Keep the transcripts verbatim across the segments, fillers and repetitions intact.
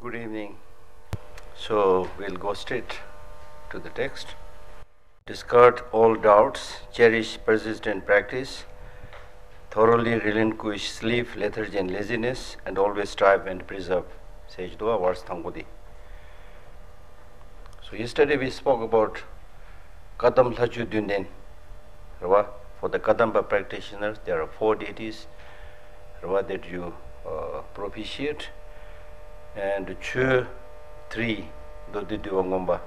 Good evening. So we'll go straight to the text. Discard all doubts, cherish persistent practice, thoroughly relinquish sleep, lethargy, and laziness, and always strive and preserve. ཟེར་གྱི་འདུག་བ། verse དང་པོ་དེ། So yesterday we spoke about Kadam Lhachu Dunden. རེད་བ། For the Kadampa practitioners, there are four deities, རེད་བ། That you uh, propitiate. And Chu, three, Dodi Duwa Ngomba,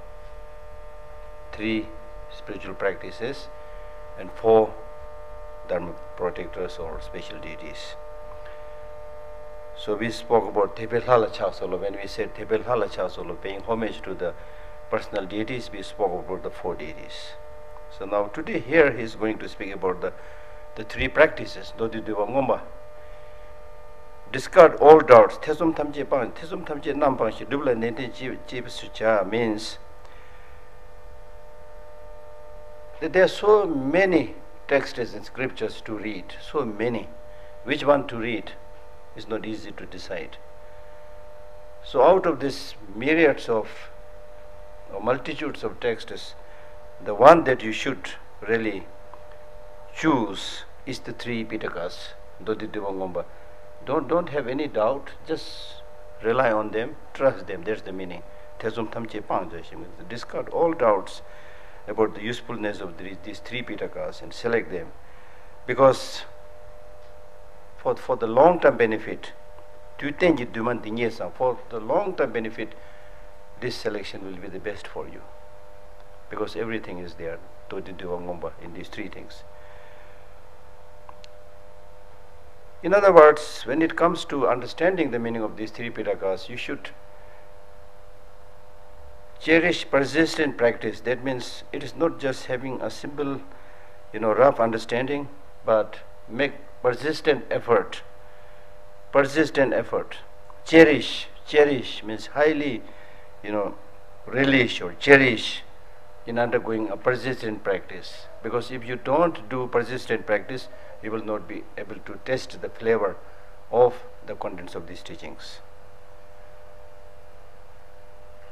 three spiritual practices, and four Dharma protectors or special deities. So we spoke about Tepe Lhala Chasolo. When we said Tepe Lhala Chasolo, paying homage to the personal deities, we spoke about the four deities. So now today here he is going to speak about the, the three practices, Dodi Duwa Ngomba. Discard all doubts. ཐེ་ཚོམ་ཐམས་ཅད་སྤངས། ཐེ་ཚོམ་ཐམས་ཅད་རྣམ་སྤངས་ཤིང་སྒྲུབ་ལ་ནན་ཏན་བྱེད་བྱེད་པར་བྱ། Means that there are so many texts and scriptures to read, so many. Which one to read is not easy to decide. So out of this myriads of or multitudes of texts, the one that you should really choose is the three Pitakas, Dodi Diva Ngomba. Don't, don't have any doubt, just rely on them, trust them, that's the meaning. ཐེ་ཚོམ་ཐམས་ཅད་སྤངས་བྱ་ཞེས། Discard all doubts about the usefulness of these, these three Pitakas and select them. Because for, for the long term benefit, དུས་གཏན་གྱི་འདུན་མ་འདི་ཉིད་སང་། For the long term benefit, this selection will be the best for you, because everything is there, Dodi Diva Ngomba, in these three things. In other words, when it comes to understanding the meaning of these three Pitakas, you should cherish persistent practice. That means it is not just having a simple, you know, rough understanding, but make persistent effort. Persistent effort. Cherish. Cherish means highly, you know, relish or cherish in undergoing a persistent practice. Because if you don't do persistent practice, you will not be able to taste the flavor of the contents of these teachings.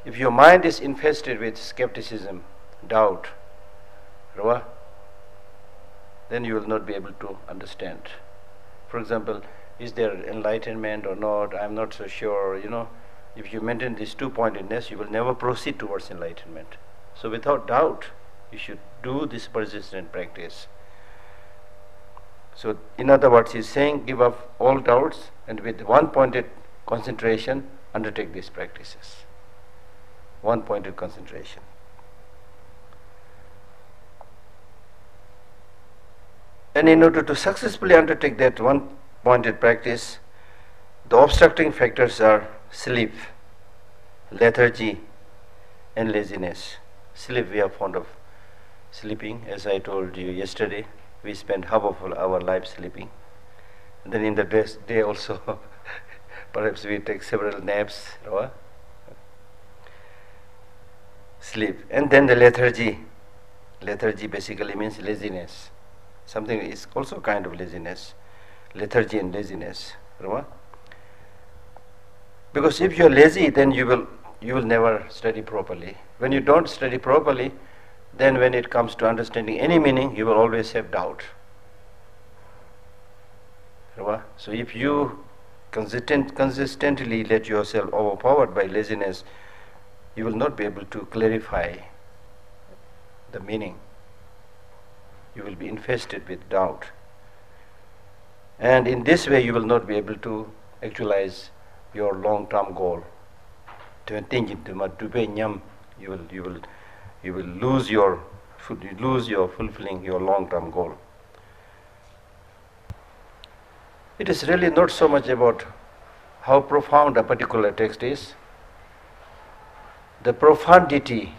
If your mind is infested with skepticism, doubt, then you will not be able to understand. For example, is there enlightenment or not? I'm not so sure. You know, if you maintain this two pointedness, you will never proceed towards enlightenment. So, without doubt, you should do this persistent practice. So, in other words, he's saying, give up all doubts and with one pointed concentration, undertake these practices. One pointed concentration. And in order to successfully undertake that one pointed practice, the obstructing factors are sleep, lethargy, and laziness. Sleep, we are fond of sleeping. As I told you yesterday, we spend half of our life sleeping. And then in the day, day also, perhaps we take several naps. Right? Sleep. And then the lethargy. Lethargy basically means laziness. Something is also kind of laziness. Lethargy and laziness. Right? Because if you are lazy, then you will, you will never study properly. When you don't study properly, then when it comes to understanding any meaning, you will always have doubt. Right? So if you consistent, consistently let yourself overpowered by laziness, you will not be able to clarify the meaning. You will be infested with doubt. And in this way, you will not be able to actualize your long-term goal. དོན་གཏན་གྱི་འདུན་མ་འགྲུབ་པའི་ཉམས། you will, you will, you will lose your, lose your fulfilling your long-term goal. It is really not so much about how profound a particular text is. The profundity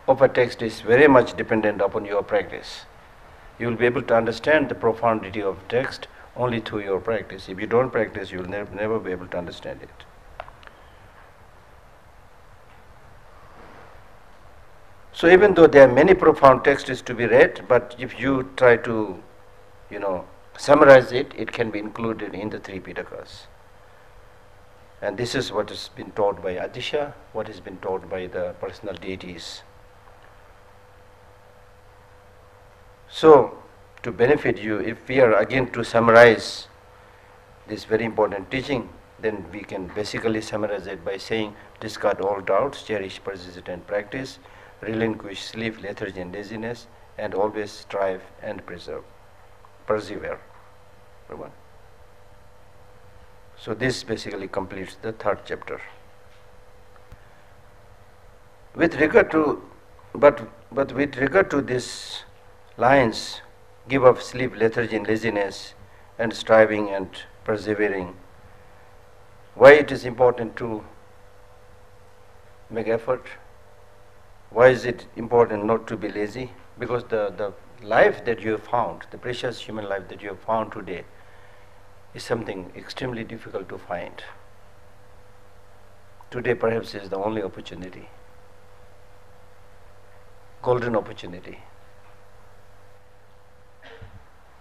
of a text is very much dependent upon your practice. You will be able to understand the profundity of text only through your practice. If you don't practice, you will nev- never be able to understand it. So even though there are many profound texts to be read, but if you try to, you know, summarize it, it can be included in the three Pitakas. And this is what has been taught by Atisha, what has been taught by the personal deities. So, to benefit you, if we are again to summarize this very important teaching, then we can basically summarize it by saying, discard all doubts, cherish, persist, and practice, relinquish sleep, lethargy, and laziness, and always strive and preserve, persevere. Everyone. So this basically completes the third chapter. With regard to, but, but with regard to these lines, give up sleep, lethargy, and laziness, and striving and persevering, why it is important to make effort? Why is it important not to be lazy? Because the, the life that you have found, the precious human life that you have found today, is something extremely difficult to find. Today perhaps is the only opportunity, golden opportunity.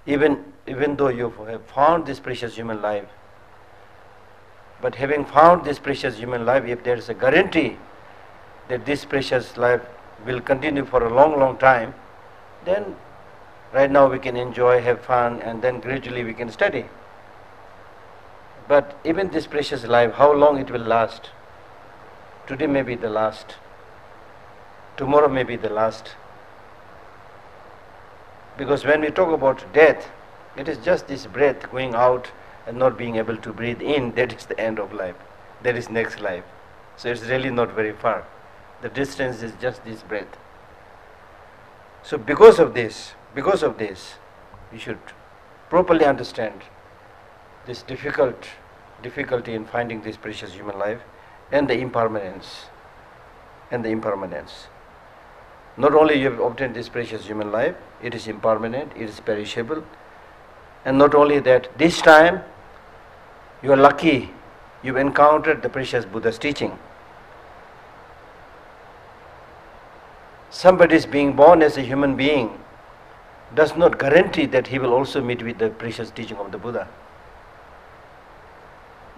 Even, even though you have found this precious human life, but having found this precious human life, if there is a guarantee that this precious life will continue for a long, long time, then right now we can enjoy, have fun, and then gradually we can study. But even this precious life, how long it will last? Today may be the last. Tomorrow may be the last. Because when we talk about death, it is just this breath going out and not being able to breathe in. That is the end of life. That is next life. So it's really not very far. The distance is just this breath. So because of this, because of this, we should properly understand this difficult, difficulty in finding this precious human life and the impermanence, and the impermanence. Not only you have obtained this precious human life, it is impermanent, it is perishable, and not only that, this time you are lucky, you've encountered the precious Buddha's teaching. Somebody is being born as a human being does not guarantee that he will also meet with the precious teaching of the Buddha.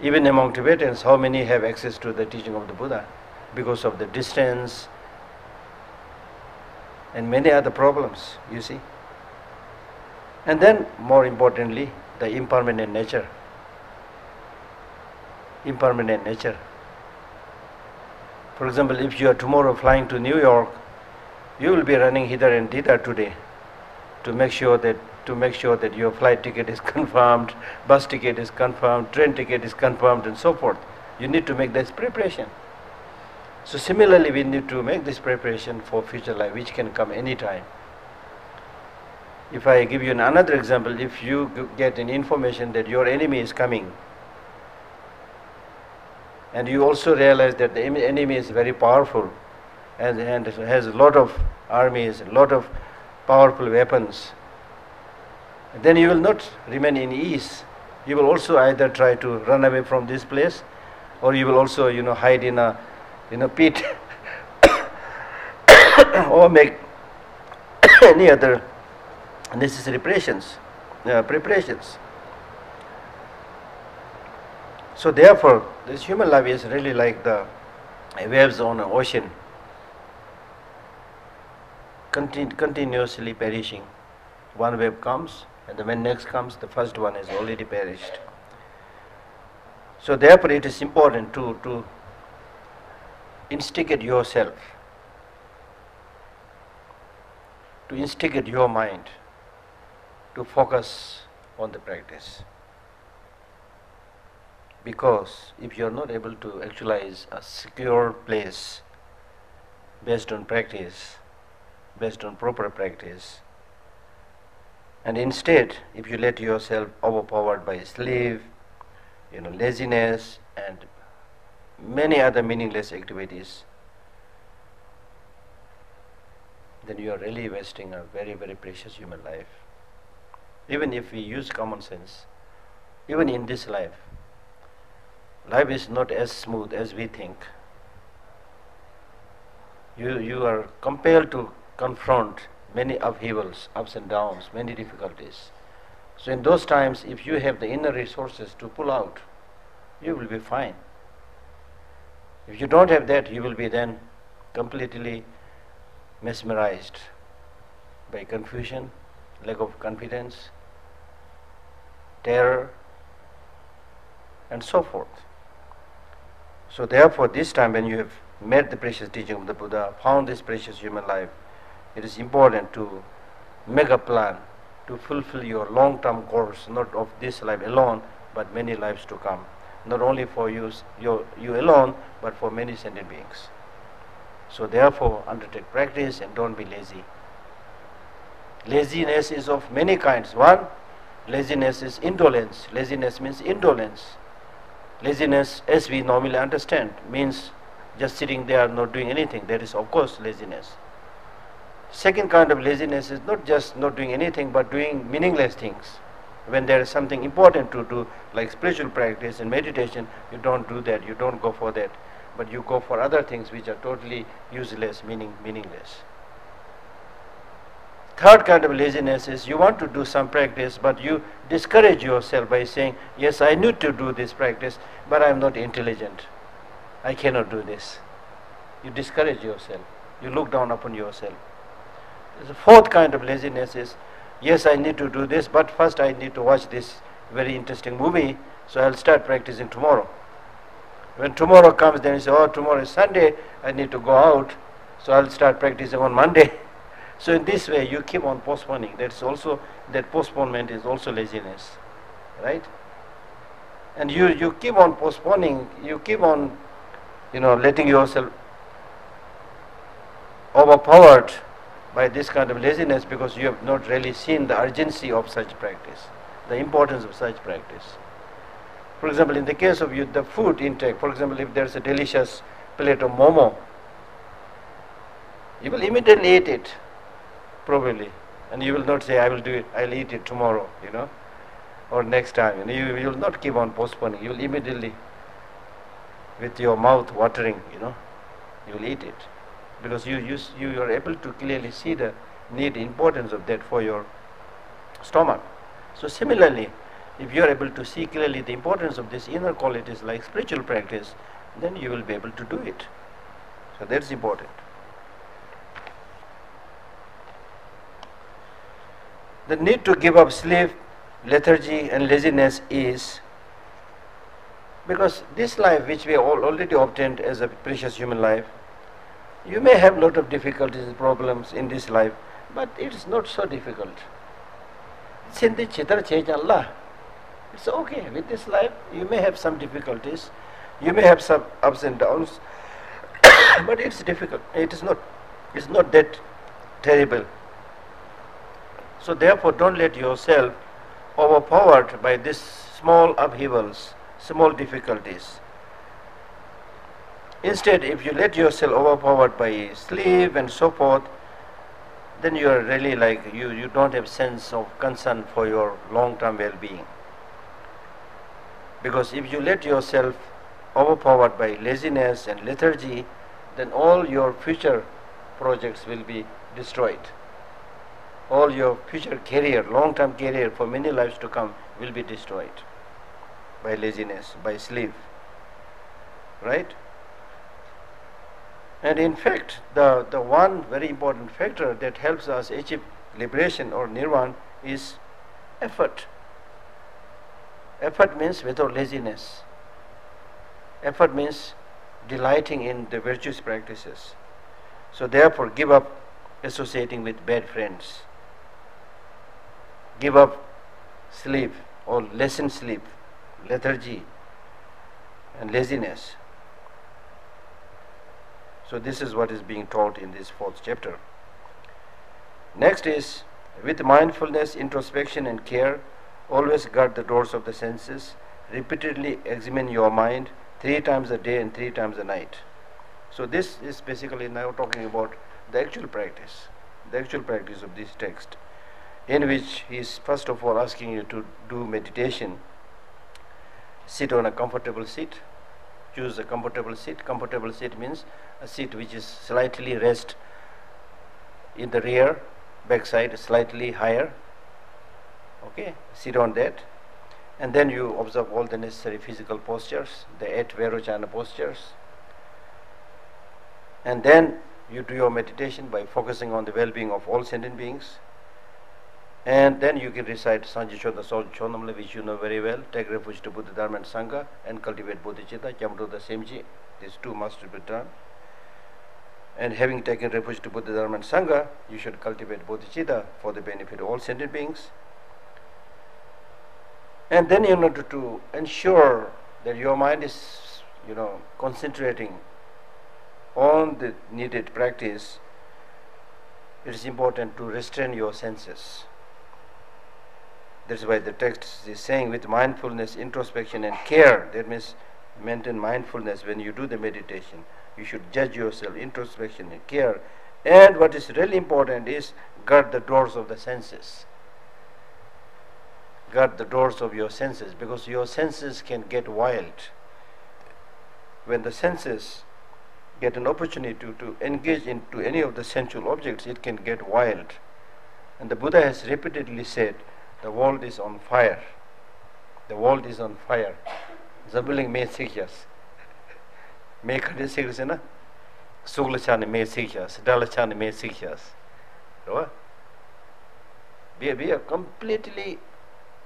Even among Tibetans, how many have access to the teaching of the Buddha because of the distance and many other problems, you see? And then, more importantly, the impermanent nature. Impermanent nature. For example, if you are tomorrow flying to New York, you will be running hither and thither today to make sure that, to make sure that your flight ticket is confirmed, bus ticket is confirmed, train ticket is confirmed, and so forth. You need to make this preparation. So similarly, we need to make this preparation for future life, which can come anytime. If I give you an, another example, if you g- get an information that your enemy is coming, and you also realize that the em- enemy is very powerful and, and has a lot of armies, a lot of powerful weapons, then you will not remain in ease. You will also either try to run away from this place, or you will also, you know, hide in a, in a pit, or make any other necessary preparations, uh, preparations. So therefore, this human life is really like the waves on an ocean, continu- continuously perishing. One wave comes, and then when next comes, the first one has already perished. So therefore, it is important to, to instigate yourself, to instigate your mind to focus on the practice. Because if you are not able to actualize a secure place based on practice, based on proper practice, and instead, if you let yourself overpowered by sleep, you know, laziness, and many other meaningless activities, then you are really wasting a very, very precious human life. Even if we use common sense, even in this life, life is not as smooth as we think. You, you are compelled to confront many upheavals, ups and downs, many difficulties. So, in those times, if you have the inner resources to pull out, you will be fine. If you don't have that, you will be then completely mesmerized by confusion, lack of confidence, terror, and so forth. So therefore, this time when you have met the precious teaching of the Buddha, found this precious human life, it is important to make a plan to fulfill your long-term goals, not of this life alone, but many lives to come. Not only for you, you, you alone, but for many sentient beings. So therefore, undertake practice and don't be lazy. Laziness is of many kinds. One, laziness is indolence. Laziness means indolence. Laziness, as we normally understand, means just sitting there not doing anything. That is, of course, laziness. Second kind of laziness is not just not doing anything, but doing meaningless things. When there is something important to do, like spiritual practice and meditation, you don't do that, you don't go for that, but you go for other things which are totally useless, meaning meaningless. Third kind of laziness is you want to do some practice, but you discourage yourself by saying, "Yes, I need to do this practice, but I am not intelligent. I cannot do this." You discourage yourself. You look down upon yourself. The fourth kind of laziness is, "Yes, I need to do this, but first I need to watch this very interesting movie, so I'll start practicing tomorrow." When tomorrow comes, then you say, "Oh, tomorrow is Sunday, I need to go out, so I'll start practicing on Monday." So in this way, you keep on postponing. That's also, that postponement is also laziness, right? And you, you keep on postponing, you keep on, you know, letting yourself overpowered by this kind of laziness because you have not really seen the urgency of such practice, the importance of such practice. For example, in the case of you, the food intake, for example, if there's a delicious plate of momo, you will immediately eat it, probably, and you will not say, "I will do it, I'll eat it tomorrow, you know, or next time." You know, you, you will not keep on postponing. You will immediately, with your mouth watering, you know, you will eat it, because you, you, you are able to clearly see the need, importance of that for your stomach. So similarly, if you are able to see clearly the importance of these inner qualities like spiritual practice, then you will be able to do it. So that's important. The need to give up sleep, lethargy, and laziness is because this life which we all already obtained as a precious human life, you may have lot of difficulties and problems in this life, but it's not so difficult. ཕྱིན་ཏེ་ཇི་ལྟར་བྱས་ཀྱང་ལ། It's okay. With this life, you may have some difficulties, you may have some ups and downs, but it's difficult. It is not, it's not that terrible. So therefore, don't let yourself overpowered by these small upheavals, small difficulties. Instead, if you let yourself overpowered by sleep and so forth, then you are really like, you, you don't have sense of concern for your long-term well-being. Because if you let yourself overpowered by laziness and lethargy, then all your future projects will be destroyed. All your future career, long-term career for many lives to come will be destroyed by laziness, by sleep. Right? And in fact, the, the one very important factor that helps us achieve liberation or nirvana is effort. Effort means without laziness. Effort means delighting in the virtuous practices. So therefore, give up associating with bad friends. Give up sleep or lessen sleep, lethargy, and laziness. So this is what is being taught in this fourth chapter. Next is, with mindfulness, introspection, and care, always guard the doors of the senses. Repeatedly examine your mind three times a day and three times a night. So this is basically now talking about the actual practice, the actual practice of this text, in which he is first of all asking you to do meditation. Sit on a comfortable seat. Choose a comfortable seat. Comfortable seat means a seat which is slightly raised in the rear, backside, slightly higher. Okay, sit on that. And then you observe all the necessary physical postures, the eight Vairochana postures. And then you do your meditation by focusing on the well being of all sentient beings. And then you can recite Sangye Choda Sojo Chonamla, which you know very well. Take refuge to Buddha, Dharma, and Sangha and cultivate bodhicitta, Kyamroda Semji. These two must be done. And having taken refuge to Buddha, Dharma, and Sangha, you should cultivate bodhicitta for the benefit of all sentient beings. And then, in order to ensure that your mind is, you know, concentrating on the needed practice, it is important to restrain your senses. That's why the text is saying, with mindfulness, introspection, and care. That means maintain mindfulness when you do the meditation. You should judge yourself, introspection, and care. And what is really important is guard the doors of the senses. Guard the doors of your senses, because your senses can get wild. When the senses get an opportunity to, to engage into any of the sensual objects, it can get wild. And the Buddha has repeatedly said, the world is on fire. The world is on fire. འཛམ་བུ་གླིང་མེས་ཚིག་བྱས། མེ་ག་འདྲས་ཚིག་རེད་ཟེར་ན། གཟུགས་ལ་ཆགས་ནས་མེ་ཚིག་བྱས། སྒྲ་ལ་ཆགས་ནས་མེ་ཚིག་བྱས། རེད་བ། We, we are completely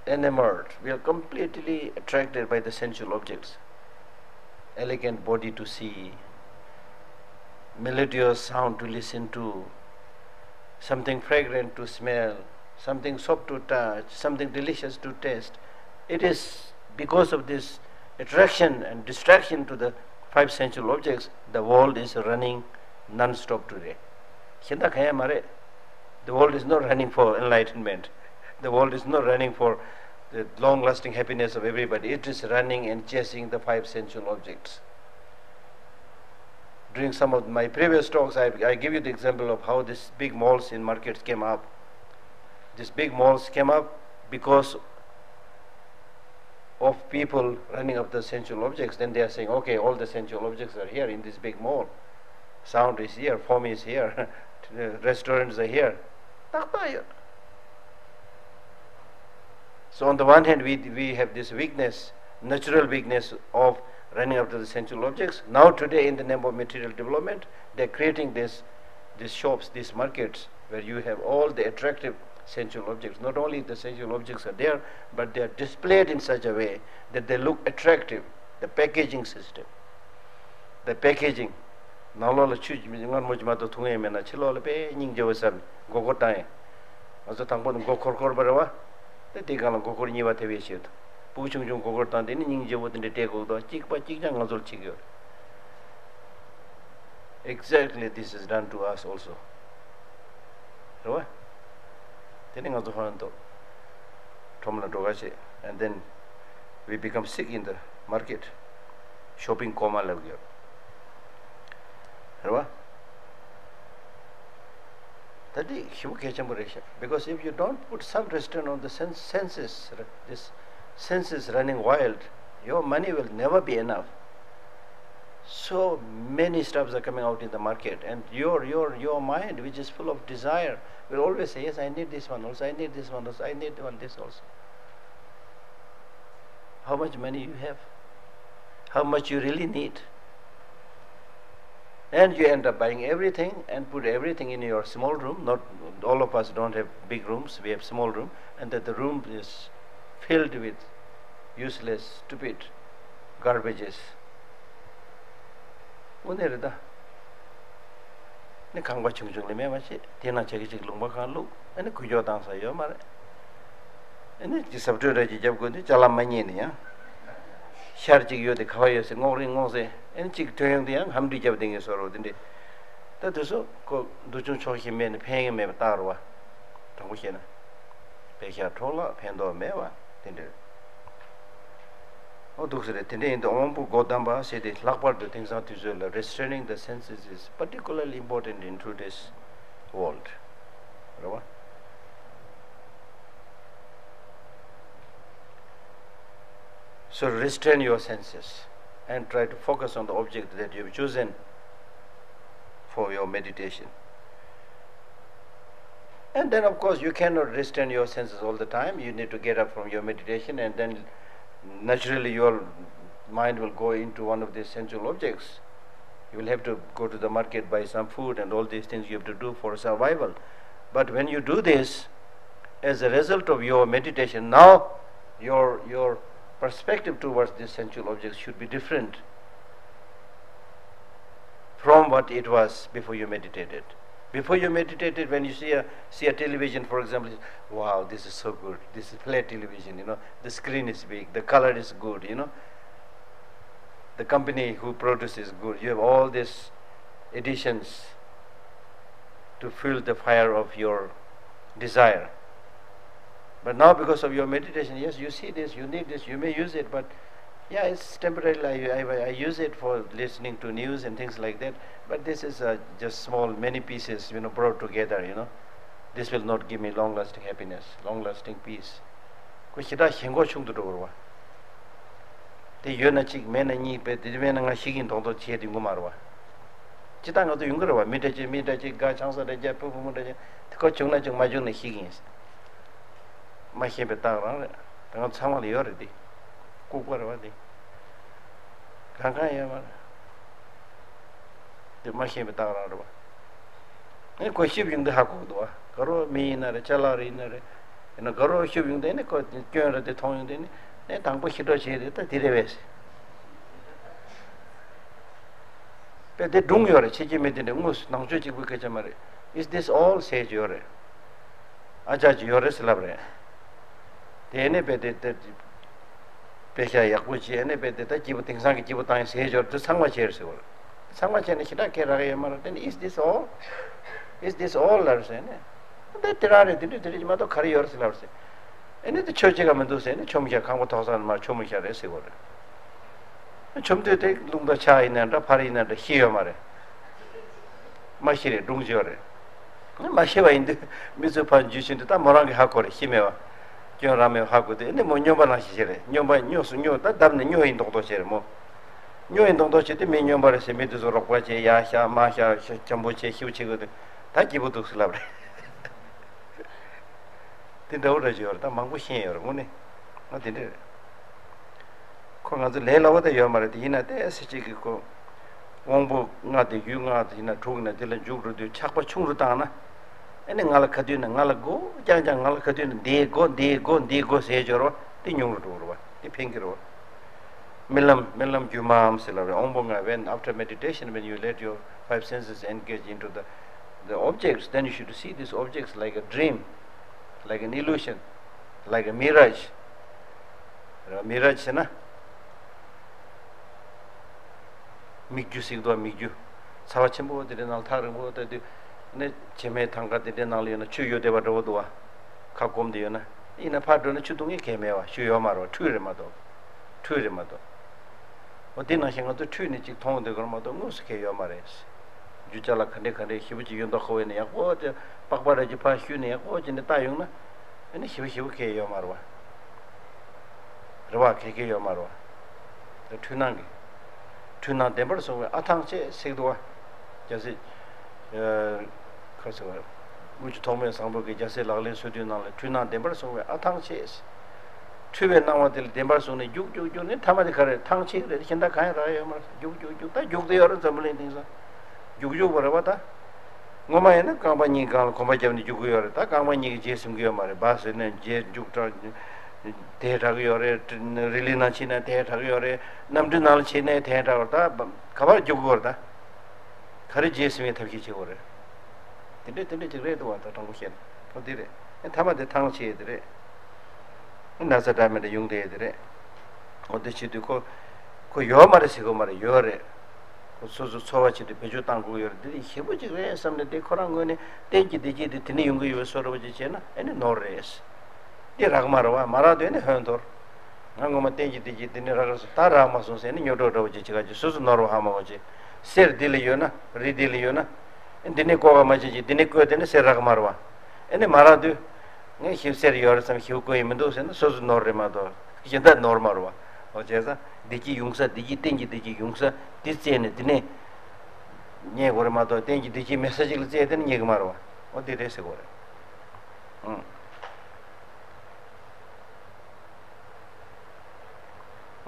enamored. We are completely attracted by the sensual objects. Elegant body to see, melodious sound to listen to, something fragrant to smell, something soft to touch, something delicious to taste. It is because of this attraction and distraction to the five sensual objects, the world is running non-stop today. གཞན་དག་གང་ཡང་མ་རེད། The world is not running for enlightenment. The world is not running for the long-lasting happiness of everybody. It is running and chasing the five sensual objects. During some of my previous talks, I, I give you the example of how these big malls in markets came up. These big malls came up because of people running after sensual objects. Then they are saying, okay, all the sensual objects are here in this big mall. Sound is here, form is here, restaurants are here. ཏག་ཏག་ཡོད། So on the one hand, we, we have this weakness, natural weakness of running after the sensual objects. Now today, in the name of material development, they're creating this, these shops, these markets, where you have all the attractive sensual objects. Not only the sensual objects are there, but they are displayed in such a way that they look attractive. The packaging system. The packaging. ནང་ལོགས་ལ་ཆུ་མངར་མོ་ཅིག་མ་གཏོགས་འཐུང་ཡས་མེད་ན། ཕྱི་ལོགས་ལ་དཔེ་སྙིང་རྗེ་བོ་བསམ་མགོ་སྐོར་བཏང་ཡས། ང་ཚོ་དང་པོ་ནི་མགོ་འཁོར་འཁོར་བ་རེད་བ། དེ་དེའི་སྒང་ལ་མགོ་སྐོར་གཉིས་པ་ཐེབས་ཡས་བྱེད་དུ། སྤུ་གུ་ཆུང་ཆུང་མགོ་སྐོར་བཏང་དེ་ནི་སྙིང་རྗེ་བོ་དེ་འདྲ་སྤྲད་དགོས་འདུག་གཅིག་པ་གཅིག་རྐྱང་ང་ཚོར་བྱེད་ཀྱི་ཡོད་རེད། Exactly, this is done to us also. རེད་བ། དེ་ནི་ང་ཚོ་ཧོན་ཏོ་ཁྲོམ་ལ་འགྲོ་ག་བྱེད། And then we become sick in the market. Shopping coma ལབ་ཀྱི་ཡོད་རེད་བ། ད་འདི་ཞེ་པོ་གལ་ཆེན་པོ་རེད་ཤག Because if you don't put some restraint on the sense, senses, this senses running wild, your money will never be enough. So many stuffs are coming out in the market, and your, your, your mind, which is full of desire, will always say, yes, I need this one also, I need this one also, I need one this also. How much money you have? How much you really need? And you end up buying everything and put everything in your small room. Not all of us don't have big rooms, we have small room, and that the room is filled with useless, stupid garbages. དངོས་གནས་རེད་ད། ནི་ཁང་པ་ཆུང་ཆུང་ལས་མེད་མ་བྱེད། དེ་ནང་ཆ་གི་ཅིག་ལུང་པ་གང་བླུགས། ཨ་ནི་འགུལ་སྐྱོད་བཏང་ས་ཡོད་མ་རེད། ཨ་ནི་ཅིག་ཟབ་སྤྲོས་ར་ཅིག་རྒྱབ་དགོས་དུས་ཅ་ལག་མ་རྙེད་ནི་ཡང་། ཤར་ཅིག་ཡོད་དེ་ག་བ་ཡོད་ཟེར་སྔོག་རིང་སྔོག་ཟེར། ཨ་ནི་ཅིག་ཐོན་ཡོང་དུས་ཡང་ཧམ་འདྲི་རྒྱབ་བསྡད་མཁན་བཟོ་འདྲ་བོ་དེ་འདྲས། ད་དེ་ཚོ་ཁོ་འདུ་ཆུང་ཕྱོགས་ཞེན་མེད་ནི་ཕན་ཡོན་མེད་པ་རྟགས་རེད་བ། དྲང་པོ་བཤད་ན། པེ་ཤ་འཕྲོ་བརླག་ཕན་ཐོགས་མེད་པ་དེ་འདྲ། ཨོ་འདུག་སེ་རེད། དེ་འདྲ་ཡིན་དུས་དབང་པོ་སྒོ་བསྡམས་པ་ཟེར་དེ་ལྷག་པར་དུ་དེང་སང་དུས་ཚོད་ལ་restraining the senses is particularly important in today's world. རེད་བ། So restrain your senses and try to focus on the object that you have chosen for your meditation. And then, of course, you cannot restrain your senses all the time. You need to get up from your meditation, and then naturally your mind will go into one of these sensual objects. You will have to go to the market, buy some food, and all these things you have to do for survival. But when you do this, as a result of your meditation, now your, your perspective towards these sensual objects should be different from what it was before you meditated. Before you meditated, when you see a, see a television, for example, you say, "Wow, this is so good. This is flat television, you know, the screen is big, the color is good, you know, the company who produces is good." You have all these editions to fuel the fire of your desire. But now, because of your meditation, yes, you see this, you need this, you may use it, but yeah, it's temporary. I, I, I use it for listening to news and things like that. But this is uh, just small, many pieces, you know, brought together, you know. This will not give me long-lasting happiness, long-lasting peace. ཁོ་ཞེ་དྲག་ཞེན་ཁོག་ཆུང་དུ་འགྲོ་བ་རེད་བ། དེ་ཡོད་ན་གཅིག་མེད་ན་གཉིས། པས་དེ་མེད་ན་ང་ཤི་གིན་མདོག་མདོག་བྱས་དེ་ངོ་མ་རེད་བ། ཅི་ལྟར་ང་ཚོ་ཡོང་གི་རེད་བ། མི་འདྲ་ཅིག་མི་འདྲ་ཅིག་དགའ། ཆང་ས་འདྲ་རྒྱག། ཕུ་བུ་མོ་འདྲ་ཅིག་དེ་ཁོ་བྱུང་ན་བྱུང་། མ་བྱུང་ན་ཤི་གིན་ཡིན། མ་ཤེས་པའི་རྟགས་རང་རེད། ད་ང་ཚང་མ་ལ་ཡོད་རེད་དེ། ལྐུགས་པ་རེད་བ་དེ། གང་གང་ཡོད་མ་རེད། དེ་མ་ཤེས་པའི་རྟགས་རང་རེད་བ། ཨེ་ཁོ་ཤི་བྱུང་དུས་ཧ་གོ་གི་འདུག་བ། དགའ་རོགས་མི་ཡིན་ན་རེད། ཅ་ལག་རེ་ཡིན་ན་རེད། ཡིན་ན་དགའ་རོགས་ཤི་བྱུང་དུས་ནི་ཁོ་སྐྱོན་རེད་དེ་མཐོང་ཡོང་དུས་ནི། ཨེ་དང་པོ་ཤི་གྲབས་བྱས་དེ་ད་དེ་རེད་བས། པས་དེ་སྒྲུང་ཡོད་རེད། ཕྱི་རྒྱལ་མི་དེ་འདྲ་དངོས་སུ་ནང་ཆོས་གཅིག་པུའི་སྐད་ཆ་མ་རེད། Is this all? ཟེར་གྱི་ཡོད་རེད། ཨ་ཅག་ཅིག་ཡོད་རེད་ཟེར་ལབ་རེད། དེ་ནས་པས་དེ་དེ་དཔེ་ཤ་ཡག་པོ་བྱས་ནས་པས་དེ་ད་སྐྱིད་པོ་དེང་སང་གི་སྐྱིད་པོ་བཏང་ཡིན་ཟེར་གྱི་ཡོད་རེད། དེ་ཚང་མ་བྱས་རེད་ཟེར་བ་རེད། ཚང་མ་བྱས་ནས་ཞེ་དྲག་ཁྱད་རག་ཡོད་མ་རེད། དེ་ནས། Is this all? Is this all? ལབ་ཟེར་ནས། དེ་དེ་རང་རེད། དེ་འདྲ་དེ་འདྲ་ཅིག་མ་གཏོགས་ག་རེ་ཡོད་རེད་ཟེར་ལབ་རེད། ཨེ་ནི་དེ་ཆོས་བྱེད་ག་མི་འདུག་ཟེར་ནས་ཆོམ་ཤ། ཁང་པ་ཐོག་ས་ནས་མར་ཆོམ་ཤ་རེད་ཟེར་བ་རེད། ཆོམ་དུས་དེ་རླུང་དང་ཆར་ཡིན་ན་འདྲ། ཕར་ཡིན་ན་འདྲ། ཤི་ཡོད་མ་རེད། མ་ཤི་རེད། སྒྲུང་བརྗོད་རེད། མ་ཤི་བ་ཡིན་དུས་མི་ཚོས་ཕར་འཇུས་ཕྱིན་དུས་ད་མོ་རང་གིས་ཧ་གོ་རེད། ཤི་མེད་བ། སྐྱོན་རང་མེད་བ་ཧ་གོ་དུས། ཨེ་ནི་མོ་སྨྱོན་པ་ནང་བཞིན་བྱས་རེད། སྨྱོན་པ་སྨྱོ་སུ་སྨྱོ། ད་བརྡབས་ནས་སྨྱོ་ཡིན་མདོག་མདོག་བྱས་རེད་མོ། སྨྱོ་ཡིན་མདོག་མདོག་བྱས་དུས་མི་སྨྱོན་པ་རེད་ཟེར། མི་དེ་ཚོ་རོགས་པ་བྱས། ཡར་བཤགས་མར་བཤགས། འཇམ་པོ་བྱས། ཤི་བོ་བྱེད་དགོས་དུས་ད་སྐྱིད་པོ་འདུག་ཟེར་ལབ་རེད། དེ་འདྲ་བོ་རེ་ཅིག་ཡོད་རེད། ད་མང་པོ་ཤེས་ཡོད་རེད། དངོས་གནས་ང་དེ་འདྲ་རེད། ཁོ་ང་ཚོ་ལས་སླ་བོ་ད་ཡོད་མ་རེད། དེ་ཡིན་ན་ཏོག་ཙམ་ཅིག་གི་ཁོ་དབང་པོ་ལྔ་དེ་ཡུལ་ལྔ་དེ་ཡིན་ན་དྲུག་ཡིན་ན་དེ་ལ་འཇུག་འགྲོ་དུས་ཆགས་པ་ཆུང་རུ་བཏང་ན། ཨ་ནི་ང་ལ་ག་དུས་ན་ང་ལ་སྒོ་རྐྱང་རྐྱང་། ང་ལ་ག་དུས་ན་འདིའི་སྒོ་འདིའི་སྒོ་འདིའི་སྒོ་ཟེར་སྦྱོར་བ་དེ་ཉུང་རུ་འགྲོ་གི་རེད་བ། དེ་ཕན་གྱི་རེད་བ། རྨི་ལམ། རྨི་ལམ་སྒྱུ་མའམ་ཟེར་ལབ་རེད། དབང་པོ་ལྔ། When after meditation, when you let your five senses engage into the, the objects, then you should see these objects like a dream, like an illusion, like a mirage. Mirage ཟེར་ན་སྨིག་རྒྱུ་ཟེར་གི་འདུག་བ། སྨིག་རྒྱུ། ཚ་བ་ཆེན་པོ་དེ་འདྲའི་ནང་ཐག་རིང་པོ་བལྟ་དུས་ནི་བྱེ་མའི་ཐང་ག་དེ་འདྲའི་ནང་ལ་ཡོད་ན་ཆུ་ཡོད་བསྡད་པ་འདྲ་བོ་འདུག་བ། ཁ་སྐོམ་དེ་ཡོད་ན། ཡིན་ན་ཕར་འགྲོ་ན་ཆུ་འཐུང་མཁན་གང་ཡང་མེད་བ། ཆུ་ཡོད་མ་རེད་བ། ཁྲུས་རེད་མ་གཏོགས། ཁྲུས་རེད་མ་གཏོགས། འོ་དེ་ནང་བཞིན་ང་ཚོ་ཁྲུས་ནས་ཅིག་མཐོང་བསྡད་དགོས་རེད་མ་གཏོགས་དངོས་སུ་གང་ཡང་ཡོད་མ་རེད། རྒྱུ་ཅ་ལག་ག་འདྲས་ག་འདྲས་ཞེ་པོ་ཅིག་ཡོད་མདོག་ཁ་པོ་ཡིན་ན་ཡག་པོ་དེ་པགས་པ་རེ་ཅིག་ཕར་བཤུས་ནས་ཡག་པོ་བྱས་ནས་བལྟ་ཡོང་ན། ཨ་ནི་ཞེ་པོ་ཞེ་པོ་གང་ཡང་ཡོད་མ་རེད་བ། རེད་བ། གང་གང་ཡོད་མ་རེད་བ། འཁྲུལ་སྣང་གི། འཁྲུལ་སྣང་བདེན་པར་བཟུང་བས་ཨ་ཐང་ཆད་ཟེར་གི་འདུག་བ། རྒྱལ་སྲས། ཨ། ཁ་ཟེར་བ། དངུལ་ཆུ་ཐོགས་མེད་བཟང་པོ་གིས་རྒྱལ་སྲས་ལག་ལེན་སོ་བདུན་ནང་ལ་འཁྲུལ་སྣང་བདེན་པར་བཟུང་བས་ཨ་ཐང་ཆད་ཟེར། འཁྲུལ་བའི་སྣང་བ་དེ་ལ་བདེན་པར་བཟུང་ནས་རྒྱུག་རྒྱུག་རྒྱུག་ནས་མཐའ་མ་དེ་ག་རེ་ཐང་ཆད་ཀྱི་རེད། གཞན་དག་གང་ཡང་རག་ཡོད་མ་རེད། རྒྱུག་རྒྱུག་རྒྱུག་ད་རྒྱུག་བསྡད་ཡོད་རེད། འཛམ་བུ་གླིང་སྟེང་ས་རྒྱུག་རྒྱུག་པ་རེད་བ་ད། ངོ་མ་ཡིན་ན་རྐང་པ་གཉིས་སྒང་ལ་གོམ་པ་བརྒྱབ་ནས་རྒྱུག་གི་ཡོད་རེད། ད་རྐང་པ་གཉིས་ཀྱི་རྗེས་ཟིན་གི་ཡོད་མ་རེད། སྦ་ཟེར་ནས་རྗེས་རྒྱུག་དྲག་དེ་དྲག་གི་ཡོད་རེད། རི་ལི་ནང་ཕྱིན་ན་དེ་དྲག་གི་ཡོད་རེད། གནམ་གྲུའི་ནང་ལ་ཕྱིན་ན་དེ་དྲག་གི་ཡོད་རེད། ད་ག་པར་རྒྱུག་གི་ཡོད་རེད། ད་ག་རེ་རྗེས་ཟིན་པའི་ཐབས་ཤེས་བྱེད་དགོས་རེད། དེ་འདྲས་དེ་འདྲས་ཅིག་རེད་འདུག་བ། ད་དྲང་པོ་བཤད་ན་ཁོ་དེ་རེད། ཨེ་མཐའ་མ་དེ་ཐང་ཆད་དེ་རེད། ཨེ་ན་ཚ་འདྲ་མི་འདྲ་ཡོང་དེ་དེ་རེད། འོ་དེ་བྱེད་དུས་ཁོ་ཁོ་ཡོད་མ་རེད་ཟེར་གི་མ་རེད། ཡོད་རེད། ཁོ་སོ་སོ་འཚོ་བ་བྱེད་དུས་བེད་སྤྱོད་བཏང་དགོས་ཡོད་རེད། འདི་ཞེ་པོ་ཅིག་རེད་བསམ་ནས་དེ་ཁོ་རང་ངོས་ནས་རྟེན་གྱི་བདེ་སྐྱིད་དེ་དེ་ནས་ཡོང་གི་ཡོད་པའི་བཟོ་འདྲ་བོ་ཅིག་བྱས་ན་ཨེ་ནི་ནོར་རེད། འདི་རག་མ་རག་བ། མ་རག་དུས་ཨེ་ནི་ཧོན་འཐོར། ང་ངོ་མ་རྟེན་གྱི་བདེ་སྐྱིད་འདི་ནས་རག་རག་སོང་། ད་རག་མ་སོང་ཟེར་ནས་སྨྱོ་སྒྲོག་འདྲ་བོ་ཅིག་བྱེད་ག་ཅིག་སོ་སོ་ནོར་བ་ཧ་མ་གོ་ཅིག་གསེར་འདི་ལ་ཡོད་ན་རི་འདི་ལ་ཡོད་ན། འདི་ནས་བརྐོ་བ་མ་བྱེད་ཅིག་འདི་ནས་བརྐོས་དེ་ནས་གསེར་རག་མ་རེད་བ། ཨེ་ནི་མ་རག་དུས། ངས་ཞིབ་གསེར་ཡོད་རེད་བསམ་ཞིབ་བརྐོས་ཡིན་མི་འདུག་ཟེར་ན་སོ་སོ་ནོར་རེད་མ་གཏོགས་གཞན་དག་ནོར་མ་རེད་བ། འོ་བྱས་ཙང་བདེ་སྐྱིད་ཡོང་ས། བདེ་སྐྱིད་རྟེན་གྱི་བདེ་སྐྱིད་ཡོང་ས་འདི་བཙལ་ནས་འདི་ནས་རྙེད་དགོས་རེད་མ་གཏོགས་རྟེན་གྱི་བདེ་སྐྱིད་མེད་ས་ཅིག་ལ་བཙལ་དེ་ནས་རྙེད་ཀྱི་མ་རེད་བ། འོ་འདི་རེད་ཟེར་དགོས་རེད།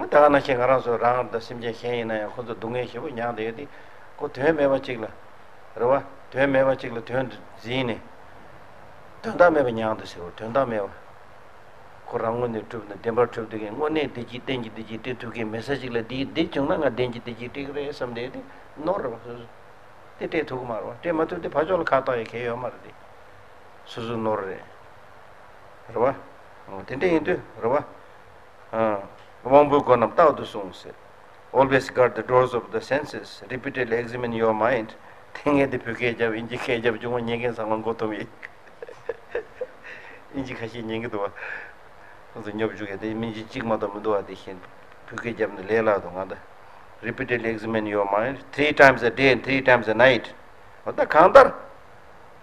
ཨང་། ད་ག་ནང་བཞིན་ང་རང་ཚོ་རང་དང་སེམས་ཅན་གཞན་ཡིན་ན་ཡང་ཁོ་ཚོ་སྡུག་བསྔལ་ཞེ་པོ་མྱངས་བསྡད་ཡོད་དེ། ཁོ་དོན་མེད་པ་གཅིག་ལ། རེད་བ། དོན་མེད་པ་གཅིག་ལ་དོན་དུ་འཛིན་ནས། དོན་དག་མེད་པ་མྱང་དུ་ཟེར་བ་དོན་དག་མེད་པ། ཁོ་རང་དངོས་གནས་གྲུབ་ནས་བདེན་པར་གྲུབ་དེ་གའི་དངོས་གནས་བདེ་སྐྱིད་བསྟན་གྱི་བདེ་སྐྱིད་སྤྲད་ཐུབ་མཁན་མེད་ས་ཅིག་ལ་འདི་འདི་བྱུང་ན་ང་བདེན་གྱི་བདེ་སྐྱིད་སྤྲད་ཀྱི་རེད་བསམ་བསྡད་དེ་ནོར་རེད་བ། སོ་སོ་དེ་སྤྲད་ཐུབ་ཀྱི་མ་རེད་བ། སྤྲད་མ་ཐུབ་དེ་ཕར་ཕྱོགས་ལ་ཁ་བཏགས་ཡ་གལ་ཡོད་མ་རེད་དེ། སོ་སོ་ནོར་རེད། རེད་བ། འོ་དེ་འདྲ་ཡིན་དུས་རེད་བ། ཨ། དབང་པོའི་སྒོ་རྣམས་རྟག་ཏུ་བསྲུང་ཟེར། Always guard the doors of the senses. Repeatedly examine your mind. དེ་ངས་དེ་བོད་སྐད་རྒྱབ་དབྱིན་ཇི་སྐད་རྒྱབ་བྱུང་བ་ཉན་མཁན་ཚང་མ་མགོ་འཐོམ་ཡིན། དབྱིན་ཇི་ཁ་ཤས་ཉན་གི་འདུག་བ། ཁོང་ཚོ་སྙོབ་བཅུག་ཡ་དེ་སྨན་ཆུང་གཅིག་མ་གཏོགས་མི་འདུག་བ། དེ་བཞིན་བོད་སྐད་རྒྱབ་ནས་ལས་སླ་འདུག་ང་ད། Repeatedly examine your mind three times a day and three times a night. འོ་ད་གང་ལྟར།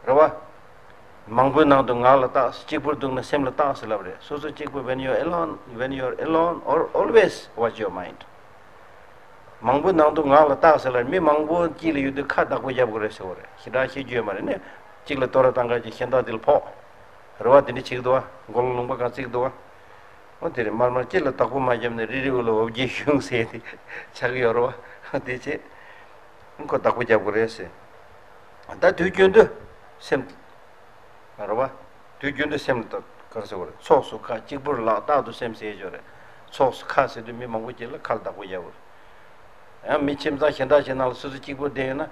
རེད་བ། མང་པོའི་ནང་དུ་ངག་ལ་བརྟག་གཅིག་པུར་འདུག་ན་སེམས་ལ་བརྟག་ཟེར་ལབ་རེད། སོ་སོ་གཅིག་པུ། When you are alone, when you are alone, or always watch your mind. མང་པོའི་ནང་དུ་ངག་ལ་བརྟག་ཟེར་ལབ། མི་མང་པོ་གཅིག་ལ་ཡོད་དུས་ཁ་བདག་པོ་རྒྱབ་དགོས་རེད་ཟེར་བ་རེད། ཞེ་དྲག་ཤེས་རྒྱུ་ཡོད་མ་རེད་ནས། གཅིག་ལ་དོ་ར་བཏང་ག་ཅིག་གཞན་དག་དེ་ལ་ཕོག་རེད་བ། དེ་འདྲ་བྱེད་ཀྱི་འདུག་བ། མགོ་ལ་ལུང་པ་གང་བརྩིགས་འདུག་བ། འོ་དེ་རེད། མར་མར་གཅིག་ལ་བདག་པོ་མ་བརྒྱབ་ནས་རི་རི་བོ་ལ་འོ་བརྒྱལ་ཞུང་ཟེར་ཏེ་ཆགས་ཀྱི་ཡོད་རེད་བ། དེ་བྱས། ཁོ་བདག་པོ་རྒྱབ་དགོས་རེད་ཟེར། ད་དུས་རྒྱུན་དུ་སེམས། རེད་བ། དུས་རྒྱུན་དུ་སེམས་ལ་ག་རེ་ཟེར་དགོས་རེད། ཚོགས་སུ་ཁ་གཅིག་པུར་ལག་རྟག་ཏུ་སེམས་ཟེར་ཡོད་རེད། ཚོགས་སུ་ཁ་ཟེར་དུས་མི་མང་པོ་ཅིག་ལ་ཁ་ལ་བདག་པོ་རྒྱབ་དགོས་རེད། ཡང་མི་ཁྱིམ་ཚང་གཞན་དག་ཅིག་ནང་ལ་སོ་སོ་གཅིག་པུར་བསྡད་ཡོད་ན།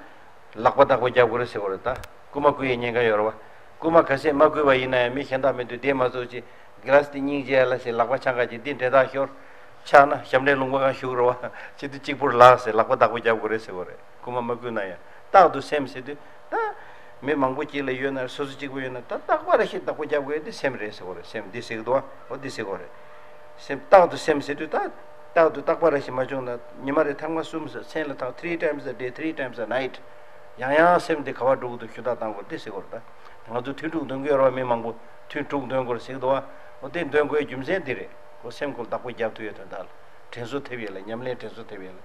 ལག་པ་བདག་པོ་རྒྱབ་དགོས་རེད་ཟེར་བ་རེད་ད། རྐུ་མ་རྐུ་ཡའི་ཉེན་ཁ་ཡོད་རེད་བ། རྐུ་མ་ག་ཚད་མ་རྐུས་པ་ཡིན་ན་ཡང་མི་གཞན་དག་མེད་དུས་བསྡད་མ་ཚུགས་ཅིག་གི་ལ་སི་དེ་སྙིང་རྗེ་ལ་ཞེས་ལག་པ་འཆང་ག་ཅིག་འདི་འདྲེ་ཐག་ཤོར། ཆགས་ན་ཞབས་འདྲེན་ལུང་པ་གང་བཞུགས་རེད་བ། ཅི་དུས་གཅིག་པུར་ལག་ཟེར་ལག་པ་བདག་པོ་རྒྱབ་དགོས་རེད་ཟེར་བ་རེད། རྐུ་མ་མ་རྐུས་ན་ཡང་རྟག་ཏུ་སེམས་ཟེར་དུས་ད། མི་མང་པོ་གཅིག་ལ་ཡོད་ན་སོ་སོ་གཅིག་པུ་ཡོད་ན་ད་རྟག་པར་ཞིག་བདག་པོ་རྒྱབ་དགོས་དེ་སེམས་རེད་ཟེར་བ་རེད། སེམས་འདི་ཟེར་གི་འདུག་བ། འོ་འདི་ཟེར་གི་རེད། སེམས་རྟག་ཏུ་སེམས་ཟེར་དུས་ད། རྟག་ཏུ་རྟག་པར་ཞིག་མ་བྱུང་ན་ཉི་མ་རེ་ཐེངས་མ་གསུམ་ཟེར་མཚན་ལ་ཐག three times a day, three times a night. ཡང་ཡང་སེམས་འདི་ག་བ་འགྲོ་གི་འདུག་ཞུ་དག་བཏང་དགོས་འདི་ཟེར་གི་རེད་ད། ང་ཚོ་ཐུན་དྲུག་འདོན་གི་ཡོད་རེད་བ། མི་མང་པོ་ཐུན་དྲུག་འདོན་དགོས་རེད་ཟེར་གི་འདུག་བ། འོ་དེ་འདོན་དགོས་རྒྱུ་མཚན་འདི་རེད། ཁོ་སེམས་ཁོ་བདག་པོ་རྒྱབ་ཐུབ་ཡོད་དོན་དག་ལ། དྲན་གསོ་ཐེབས་ཡོད་ལ། ཉམས་ལེན་དྲན་གསོ་ཐེབས་ཡོད་ལ།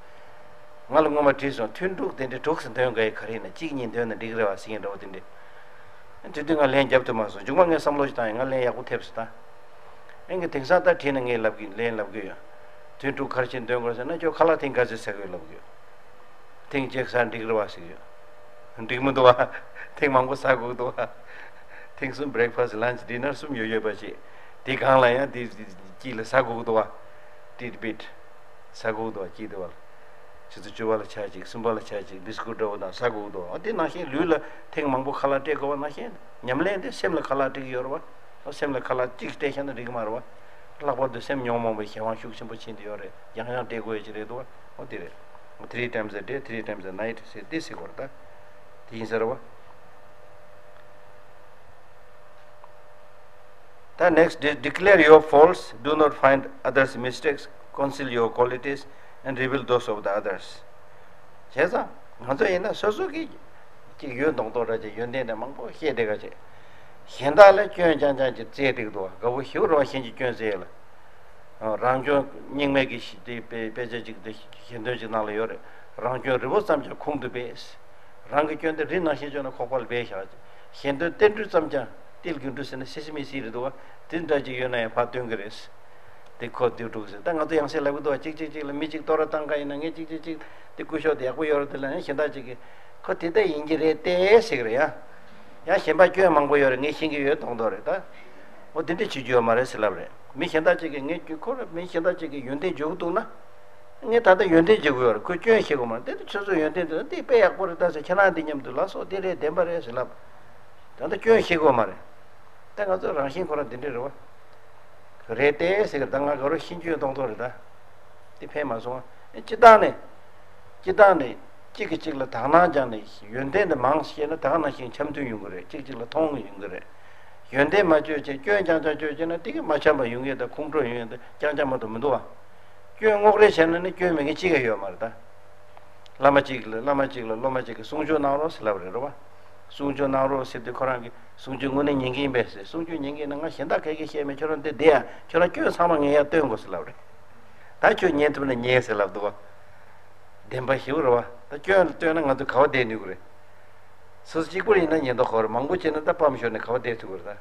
ང་ལ་སྔོན་མ་དྲིས་སོང་། ཐུན་དྲུག་དེ་འདྲའི་དྲུག་ཙམ་འདོན་དགོས་ཡ་ག་རེ་ཡིན་ན། གཅིག་གཉིས་འདོན་ན་འགྲིག་རེད་བ་ཟེར་མཁན་འདྲ་བོ་དེ་འདྲས། དེ་དུས་ང་ལན་རྒྱབ་ཐུབ་མ་སོང་། མཇུག་མ་ངས་བསམ་བློ་ཞིག་བཏང་ཡ་ང་ལན་ཡག་པོ་ཐེབས་སོང་ད། ཨེ་ངས་དེང་སང་ད་དྲིས་ན་ངས་ལབ་གི། ལན་ལབ་གི་ཡོད། ཐུན་དྲུག་ག་རེ་བྱས་འདོན་དགོས་ཟེར་ན། ཁྱོད་ཁ་ལག་ཐེངས་ག་ཚོད་ཟ་གི་ཡོད་ལབ་གི་ཡོད། ཐེངས་གཅིག་ཟ་འགྲིག་རེད་བ་ཟེར་གི་ཡོད། འགྲིག་མི་འདུག་བ། ཐེངས་མང་པོ་ཟ་དགོས་ཀྱི་འདུག་བ། ཐེངས་གསུམ། breakfast, lunch, dinner གསུམ་ཡོད་ཡོད་པ་ཞིག་དེ་སྒང་ལ་ཡང་དེ་གཅིག་ལ་ཟ་དགོས་ཀྱི་འདུག་བ། ཏིད་པིད་ཟ་དགོས་ཀྱི་འདུག་བ། གཅིག་དེ་བ་ལ། ཆུ་ཚོད་བཅུ་པ་ལ་ཆ་གཅིག་གསུམ་པ་ལ་ཆ་གཅིག་བི་སི་ཀུ་ཊི་འདྲ་བོ་དང་ཟ་དགོས་ཀྱི་འདུག་བ། འོ་དེ་ནང་བཞིན་ལུས་ལ་ཐེངས་མང་པོ་ཁ་ལག་སྤྲད་དགོས་པ་ནང་བཞིན། ཉམས་ལེན་དེ་སེམས་ལ་ཁ་ལག་སྤྲད་ཀྱི་ཡོད་རེད་བ། སེམས་ལ་ཁ་ལག་གཅིག་སྤྲད་ཤེས་ན་འགྲིག་གི་མ་རེད་བ། ལྷག་པར་དུ་སེམས་ཉོན་མོངས་པའི་གཞན་དབང་ཤུགས་ཆེན་པོ་ཕྱིན་བསྡད་ཡོད་རེད། ཡང་ཡང་སྤྲད་དགོས་ཡ་ཅིག་རེད་འདུག་བ། འོ་དེ་རེད། Three times a day, three times a night ཟེར་དེ་ཟེར་དགོས་རེད་ད། དེ་ཡིན་ས་རེད་བ། ད་next, de- declare your faults, do not find others' mistakes, conceal your qualities and reveal those of the others. བྱས་ཙང་ང་ཚོ་ཡིན་ན་སོ་སོ་གི་ཅིག་ཡོད་མདོག་མདོག་འདྲ་ཅིག་ཡོན་ཏན་དེ་མང་པོ་བཤད་བསྡད་ག་ཅིག་གཞན་དག་ལ་སྐྱོན་རྐྱང་རྐྱང་ཅིག་བཙལ་བསྡད་ཀྱི་འདུག་བ། དགའ་པོ་ཞེ་པོ་རེད་བ། གཞན་གྱི་སྐྱོན་བཙལ་ཡ་ལ། རང་སྐྱོན་རྙིང་མའི་གི་ཞི་དེ་དཔེ་དཔེ་ཆ་ཅིག་དེ་ཞལ་འདོན་ཅིག་ནང་ལ་ཡོད་རེད། རང་སྐྱོན་རི་བོ་ཙམ་ཀྱང་ཁུང་དུ་སྦས། རང་གི་སྐྱོན་དེ་རི་ནང་བཞིན་བཅོས་ན་ཁོག་པ་ལ་སྦས་བཞག་ཅིག་ཞལ་འདོན་ཏིལ་འབྲུ་ཙམ་ཀྱང་ཏིལ་གྱི་འབྲུ་ཟེར་ན་སི་སི་མི་སི་རེད་འདུག་བ། དེ་འདྲ་ཅིག་ཡོད་ན་ཡང་ཕར་སྟོན་གི་རེད། དེ་ཁོ་དེ་འགྲུག་ཟེར། ད་ང་ཚོ་ཡང་སེ་ལབ་གི་འདུག་བ། གཅིག་གཅིག་གཅིག་ལ་མི་གཅིག་དོ་ར་བཏང་ག་ཡིན་ན། ངས་གཅིག་གཅིག་གཅིག་དེ་སྐུ་ཞབས་དེ་ཡག་པོ་ཡོད་རེད། དེ་ལ་ཡང་གཞན་དག་ཅིག་གིས་ཁོ་དེ་ལྟ་ཡིན་གྱི་རེད་དེ་ཟེར་གི་རེད། ཡང་ཡང་གཞན་པ་སྐྱོན་མང་པོ་ཡོད་རེད། ངས་ཤེས་ཀྱི་ཡོད་མདོག་མདོག་རེད་ད། འོ་དེ་འདྲ་བྱེད་རྒྱུ་ཡོད་མ་རེད་ཟེར་ལབ་རེད། མི་གཞན་དག་ཅིག་གིས་ངས་ཁོ་ར་མི་གཞན་དག་ཅིག་གིས་ཡོན་ཏན་བརྗོད་ཀྱི་འདུག་ན། ངས་ད་ལྟ་ཡོན་ཏན་བརྗོད་ཀྱི་ཡོད་རེད། ཁོས་སྐྱོན་བཤད་དགོས་མ་རེད། དེ་ཚོ་སོ་སོའི་ཡོན་ཏན་དེ་འདི་དཔེ་ཡག་པོ་རེད་ད་ཟེར། ཁྱེད་རང་འདི་མཉམ་དུ་ལགས་སོ་འདི་རེད་བདེན་པ་རེད་ཟེར་ལབ། ད་ལྟ་སྐྱོན་བཤད་དགོས་མ་རེད། ད་ང་ཚོ་རང་བཞིན་ཁོ་རང་འདི་འདྲ་རེད་བ། རེད་དེ་ཟེར་གི། ད་ང་དགའ་རོགས་ཤེས་རྒྱུ་མདོག་མདོག་རེད་ད། དེ་ཕན་མ་སོང་བ། སྤྱི་བཏང་ནས། སྤྱི་བཏང་ནས་གཅིག་གིས་གཅིག་ལ་དག་སྣང་སྦྱངས་ནས་ཡོན་ཏན་དེ་མང་བཤད་ན་ད་ག་ནང་བཞིན་འཆམ་མཐུན་ཡོང་གི་རེད། གཅིག་གཅིག་ལ་མཐོང་ཡོང་གི་རེད། ཡོན་ཏན་མ་བརྗོད་བྱས་སྐྱོན་རྐྱང་རྐྱང་བརྗོད་བྱས་ན་དེ་གི་མ་འཆམ་པ་ཡོང་གི་ད། ཁོང་ཁྲོ་ཡོང་ཡ་ད་རྐྱང་རྐྱང་མ་གཏོགས་མི་འདུག་བ། སྐྱོན་སྔོག་རེས་བྱས་ན་ནི་སྐྱོན་མེད་མཁན་གཅིག་ཀྱང་ཡོད་མ་རེད་ད། བླ་མ་གཅིག་ལ་བླ་མ་གཅིག་ལ་སློབ་མ་གཅིག་གིས་གསུང་ཆོས་གནང་རོགས་ཟེར་ལབ་རེད་རེད་བ། གསུང་ཆོས་གནང་རོགས་ཟེར་དུས་ཁོ་རང་གིས་གསུང་ཆོས་དངོས་གནས་ཉན་གྱི་ཡིན་པས་ཟེར། གསུང་ཆོས་ཉན་གྱི་ཡིན་ན་ང་གཞན་དག་ག་གེ་བཤད་མེད། ཁྱོད་རང་འདི་བསྡད་ཡ། ཁྱོད་རང་སྐྱོན་ཚང་མ་ངས་ཡར་སྟོན་དགོས་ཟེར་ལབ་རེད། ད་ཁྱོད་ཉན་ཐུབ་ན་ཉན་ཟེར་ལབ་འདུག་བ། བདེན་པ་ཞིག་རེད་བ། ད་སྐྱོན་ལ་ལྟོས་ན་ང་ཚོ་ག་བ་བསྡད་ནུས་ཀྱི་རེད། སོ་སོ་གཅིག་པུ་ཡིན་ན་ཉེན་རྟོག་ཧོར་མང་པོ་བྱས་ན་ད་སྤམ་ཤོར་ནས་ག་བ་བསྡད་ཐུབ་ཀྱི་རེད་ད།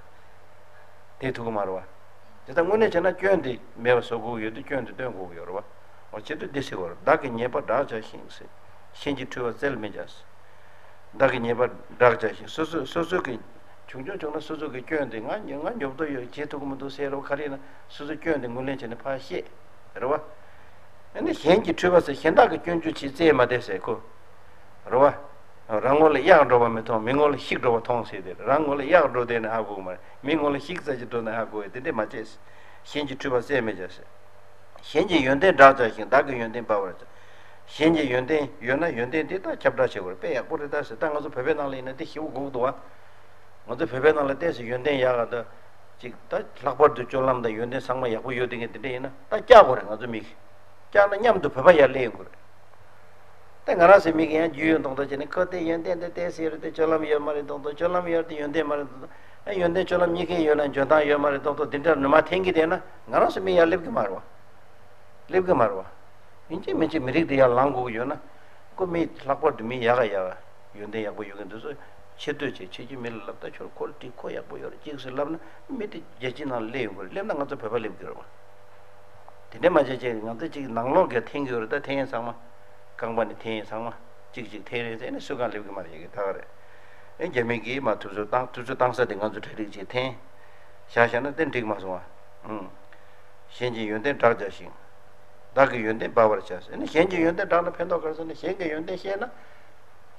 བསྡད་ཐུབ་ཀྱི་མ་རེད་བ། དེ་ལྟར་དངོས་གནས་བྱས་ན་སྐྱོན་དེ་མེད་པ་བཟོ་དགོས་ཀྱི་ཡོད་དུས་སྐྱོན་དེ་སྟོན་དགོས་ཀྱི་ཡོད་རེད་བ། འོ་བྱེད་དུས་འདི་ཟེར་བ་རེད། བདག་གི་ཉེས་པ་བསྒྲག་བྱ་ཞིང་ཟེར། གཞན་གྱིས་འཁྲུལ་པ་བཙལ་མི་བྱ། བདག་གིས་ཉེས་པ་བསྒྲག་བྱ་ཞིང་། སོ་སོ་སོ་སོ་གི་བྱུང་བྱུང་བྱུང་ན་སོ་སོ་གི་སྐྱོན་དེ་ང་ང་ཉོབ་ཏོ་ཡོད། བྱེད་ཐུབ་ཀྱི་མི་འདུག་ཟེར་རོ། ག་རེ་ཡིན་ན་སོ་སོ་སྐྱོན་དེ་ངོས་ལེན་བྱས་ནས་ཕར་བཤད། རེད་བ། ཨ་ནི་གཞན་གྱིས་འཁྲུལ་པ་ཟེར་གཞན་དག་གི་སྐྱོན་བརྗོད་བྱེད་བཙལ་མ་བསྡད་ཟེར་ཁོ། རེད་བ། རང་ངོ་ལ་གཡག་འགྲོ་བ་མི་མཐོང་། མི་ངོ་ལ་ཤིག་འགྲོ་བ་མཐོང་ཟེར་ཏེ། རང་ངོ་ལ་གཡག་འགྲོ་བསྡད་ན་ཧ་གོ་གི་མ་རེད། མི་ངོ་ལ་ཤིག་ཙམ་ཅིག་འགྲོ་ན་ཧ་གོ་ཡ་དེ་འདྲས་མ་བྱེད། གཞན་གྱིས་འཁྲུལ་པ་བཙལ་མི་བྱ་ཟེར། གཞན་གྱི་ཡོན་ཏན་བསྒྲག་བྱ་ཞིང་། བདག་གི་ཡོན་ཏན་སྦ་བར་བྱ། གཞན་གྱི་ཡོན་ཏན་ཡོད་ན་ཡོན་ཏན་དེ་དག་ཁྱབ་བསྒྲགས་བྱེད་དགོས་རེད། དཔེ་ཡག་པོ་རེད་ད་ཟེར། ད་ང་ཚོ་བོད་པའི་ནང་ལ་ཡིན་ན་དེ་ཞེ་པོ་དགོས་འདུག་བ། ང་ཚོ་བོད་པའི་ནང་ལ་ཏོག་ཙམ་ཡོན་ཏན་ཡག་ག་ད་ཅིག་ད་ལྷག་པར་དུ་སྤྱོད་ལམ་དང་ཡོན་ཏན་ཚང་མ་ཡག་པོ་ཡོད་དེ་གི་དེ་འདྲ་ཡིན་ན་ད་བཀྱག་དགོས་རེད། ང་ཚོ་མིག་བཀྱག་ན་མཉམ་དུ་བོད་པ་ཡར་སླེབས་ཡོང་གི་རེད། ད་ང་རང་ཚོའི་མིག་གིས་ཡང་རྒྱུས་ཡོད་མདོག་མདོག་བྱས་ནས་ཁོ་དེ་ཡོན་ཏན་དེ་ཏོག་ཙམ་ཡོད་རེད་དེ་སྤྱོད་ལམ་ཡོད་མ་རེད་མདོག་མདོག་སྤྱོད་ལམ་ཡོད་རེད་དེ་ཡོན་ཏན་མ་རེད་མདོག་མདོག་ཨ་ཡོན་ཏན་སྤྱོད་ལམ་གཉིས་ཀའི་ཡོད་ན་འཇོན་ཐང་ཡོད་མ་རེད་མདོག་མདོག་འདི་འདྲ་ནུ་མ་འཐེན་གྱི་བསྡད་ན་ང་རང་ཚོའི་མིག་ཡར་སླེབས་ཀྱི་མ་རེད་བ། སླེབས་ཀྱི་མ་རེད་བ། ཡིན་གཅིག་མིན་གཅིག་མི་རིགས་དེ་ཡར་ལངས་དགོས་ཀྱི་ཡོད་ན། ཁོ་མི་ལྷག་པར་དུ་མི་ཡག་ག་ཡག་ག་ཡོན་ཏན་ཡག་པོ་ཡོད་མཁན་དེ་ཚོ་ཕྱིར་ལྟོས་བྱས་ཕྱི་རྒྱལ་མི་ལ་ལབ། ད་ཁྱོད་ཁོ་ལ་དྲིས། ཁོ་ཡག་པོ་ཡོད་རེད་ཅིག་ཟེར་ལབ་ན་མི་དེ་རྒྱལ་སྤྱིའི་ནང་ལ་སླེབས་ཡོང་གི་རེད། སླེབས་ན་ང་ཚོ་བོད་པ་སླེབས་ཀྱི་རེད་བ། དེ་འདྲ་མ་བྱས་བྱས་ང་ཚོ་ཅིག་ནང་ལོགས་ཀྱི་འཐེན་གྱི་ཡོད་རེད། ད་འཐེན་ཡས་ཚང་མ་རྐང་པ་ནས་འཐེན་ཡས་ཚང་མ་ཅིག་ཅིག་འཐེན་རེད་ཟེར་ནས་སུ་གང་སླེབས་ཀྱི་མ་རེད་ཡ་གི་ད་ག་རེད། ཨེ་རྒྱ་མི་གིས་མར་དུས་ཚོད་བཏང་དུས་ཚོད་བཏང་ས་དེ་ང་ཚོ་གྲ་སྒྲིག་བྱས་འཐེན་བཞག་བཞག་ན་དེ་འགྲིག་མ་སོང་བ། ཨང་། གཞན་གྱི་ཡོན་ཏན་བསྒྲག་བྱ་ཞིང་། བདག་གི་ཡོན་ཏན་སྦ་བར་བྱ། ཨ་ནི་གཞན་གྱི་ཡོན་ཏན་བསྒྲགས་ན་ཕན་ཐོགས་ག་རེ་ཟེར་ན། གཞན་གྱི་ཡོན་ཏན་བཤད་ན།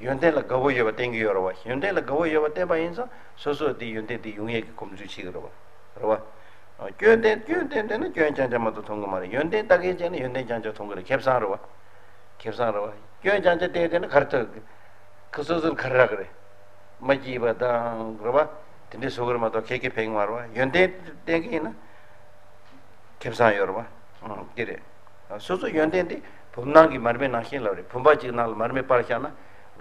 ཡོན་ཏན་ལ་དགའ་བོ་ཡོད་པ་བསྟན་གྱི་ཡོད་རེད་བ། ཡོན་ཏན་ལ་དགའ་བོ་ཡོད་པ་བསྟན་པ་ཡིན་ཙང་སོ་སོ་དེ་ཡོན་ཏན་དེ་ཡོང་ཡས་ཀྱི་གོམས་འདྲིས་བྱེད་ཀྱི་རེད་བ། རེད་བ། སྐྱོན་བསྟན་སྐྱོན་བསྟན་བསྟན་ན་སྐྱོན་རྐྱང་རྐྱང་མ་གཏོགས་མཐོང་གི་མ་རེད། ཡོན་ཏན་ལྟ་གི་བྱས་ན་ཡོན་ཏན་རྐྱང་རྐྱང་མཐོང་གི་རེད། ཁེ་བཟང་རེད་བ། ཁེ་བཟང་རེད་བ། སྐྱོན་རྐྱང་རྐྱང་བསྟན་བསྟན་ན་ག་རེ་ཐོན་གི། ཁོ་སོ་སོར་ག་རེ་རག་གི་རེད། མ་སྐྱིད་པ་དང་རེད་བ། དེ་འདྲས་བཟོ་གི་རེད་མ་གཏོགས་ཁེ་ཁེ་ཕན་གི་མ་རེད་བ། ཡོན་ཏན་བསྟན་གི་ཡིན་ན། ཁེ་བཟང་ཡོད་རེད་བ། ཨང་། དེ་རེད། སོ་སོ་ཡོན་ཏན་དེ་བུམ་ནང་གི་མར་མེ་ནང་བཞིན་ལབ་རེད། བུམ་པ་གཅིག་ནང་ལ་མར་མེ་སྤར་བཞག་ན་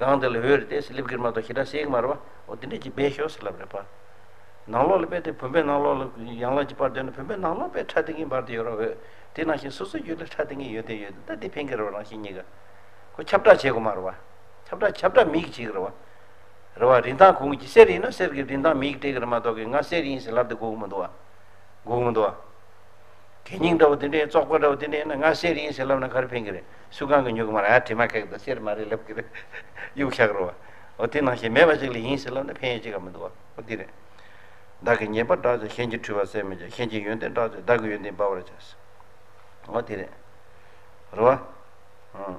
སྒང་དེ་ལ་འོད་རེ་ཏོག་ཙམ་སླེབས་ཀྱི་རེད་མ་གཏོགས་ཞེ་དྲག་གསལ་གི་མ་རེད་བ། འོ་དེ་འདྲས་ཅིག་སྦས་ཤོག་ཟེར་ལབ་རེད་པ། ནང་ལོགས་ལ་དཔེ་དེ་བུམ་པའི་ནང་ལོགས་ལ་ཡང་ལག་ཅིག་སྤར་སྡོད་ན་བུམ་པའི་ནང་ལོགས་དཔེ་ཁྲ་ཐིང་ངེ་འབར་དུ་ཡོད་རེད་བ། འོད་དེ་ནང་བཞིན་སོ་སོའི་རྒྱུད་ལ་ཁྲ་ཐིང་ངེ་ཡོད་དེ་ཡོད་དེ་ད་དེ་ཕན་གི་རེད་བ། རང་བཞིན་གཉིས་ཀ་ཁོ་ཁྱབ་བསྒྲགས་བྱེད་དགོས་མ་རེད་བ། ཁྱབ་བསྒྲགས་ཁྱབ་བསྒྲགས་མིག་གིས་བྱེད་ཀྱི་རེད་བ། རེད་བ། རིན་ཐང་གོང་གི་གསེར་ཡིན་ན་གསེར་གྱི་རིན་ཐང་མིག་སྤྲད་ཀྱི་རེད་མ་གཏོགས་གི་ང་གསེར་ཡིན་ཟེར་ལབ་དེ་དགོས་ཀྱི་མི་འདུག་བ། དགོས་ཀྱི་མི་འདུག་བ། གད་སྙིགས་འདྲ་བོ་དེ་འདྲས་བཙོག་པ་འདྲ་བོ་དེ་འདྲས་ཡིན་ན་ང་གསེར་ཡིན་ཟེར་ལབ་ན་ག་རེ་ཕན་གི་རེད། སུ་གང་གི་ཉོ་གི་མ་རེད། ཨ་དྲི་མ་ཁེག་ད་གསེར་མ་རེད་ལབ་གི་རེད། གཡུག་བཞག་རོ་བ། འོ་དེ་ནང་བཞིན་མེད་པ་ཅིག་ལ་ཡིན་ཟེར་ལབ་ན་ཕན་ཡོན་ཅི་ག་མི་འདུག་བ། འོ་དེ་རེད། བདག་གི་ཉེས་པ་བསྒྲག་བྱ་ཞིང་། གཞན་གྱི་འཁྲུལ་པ་བཙལ་མི་བྱ། གཞན་གྱི་ཡོན་ཏན་བསྒྲགས་བྱ་བདག་གི་ཡོན་ཏན་སྦ་བར་བྱ། འོ་དེ་རེད། རེད་བ། ཨང་།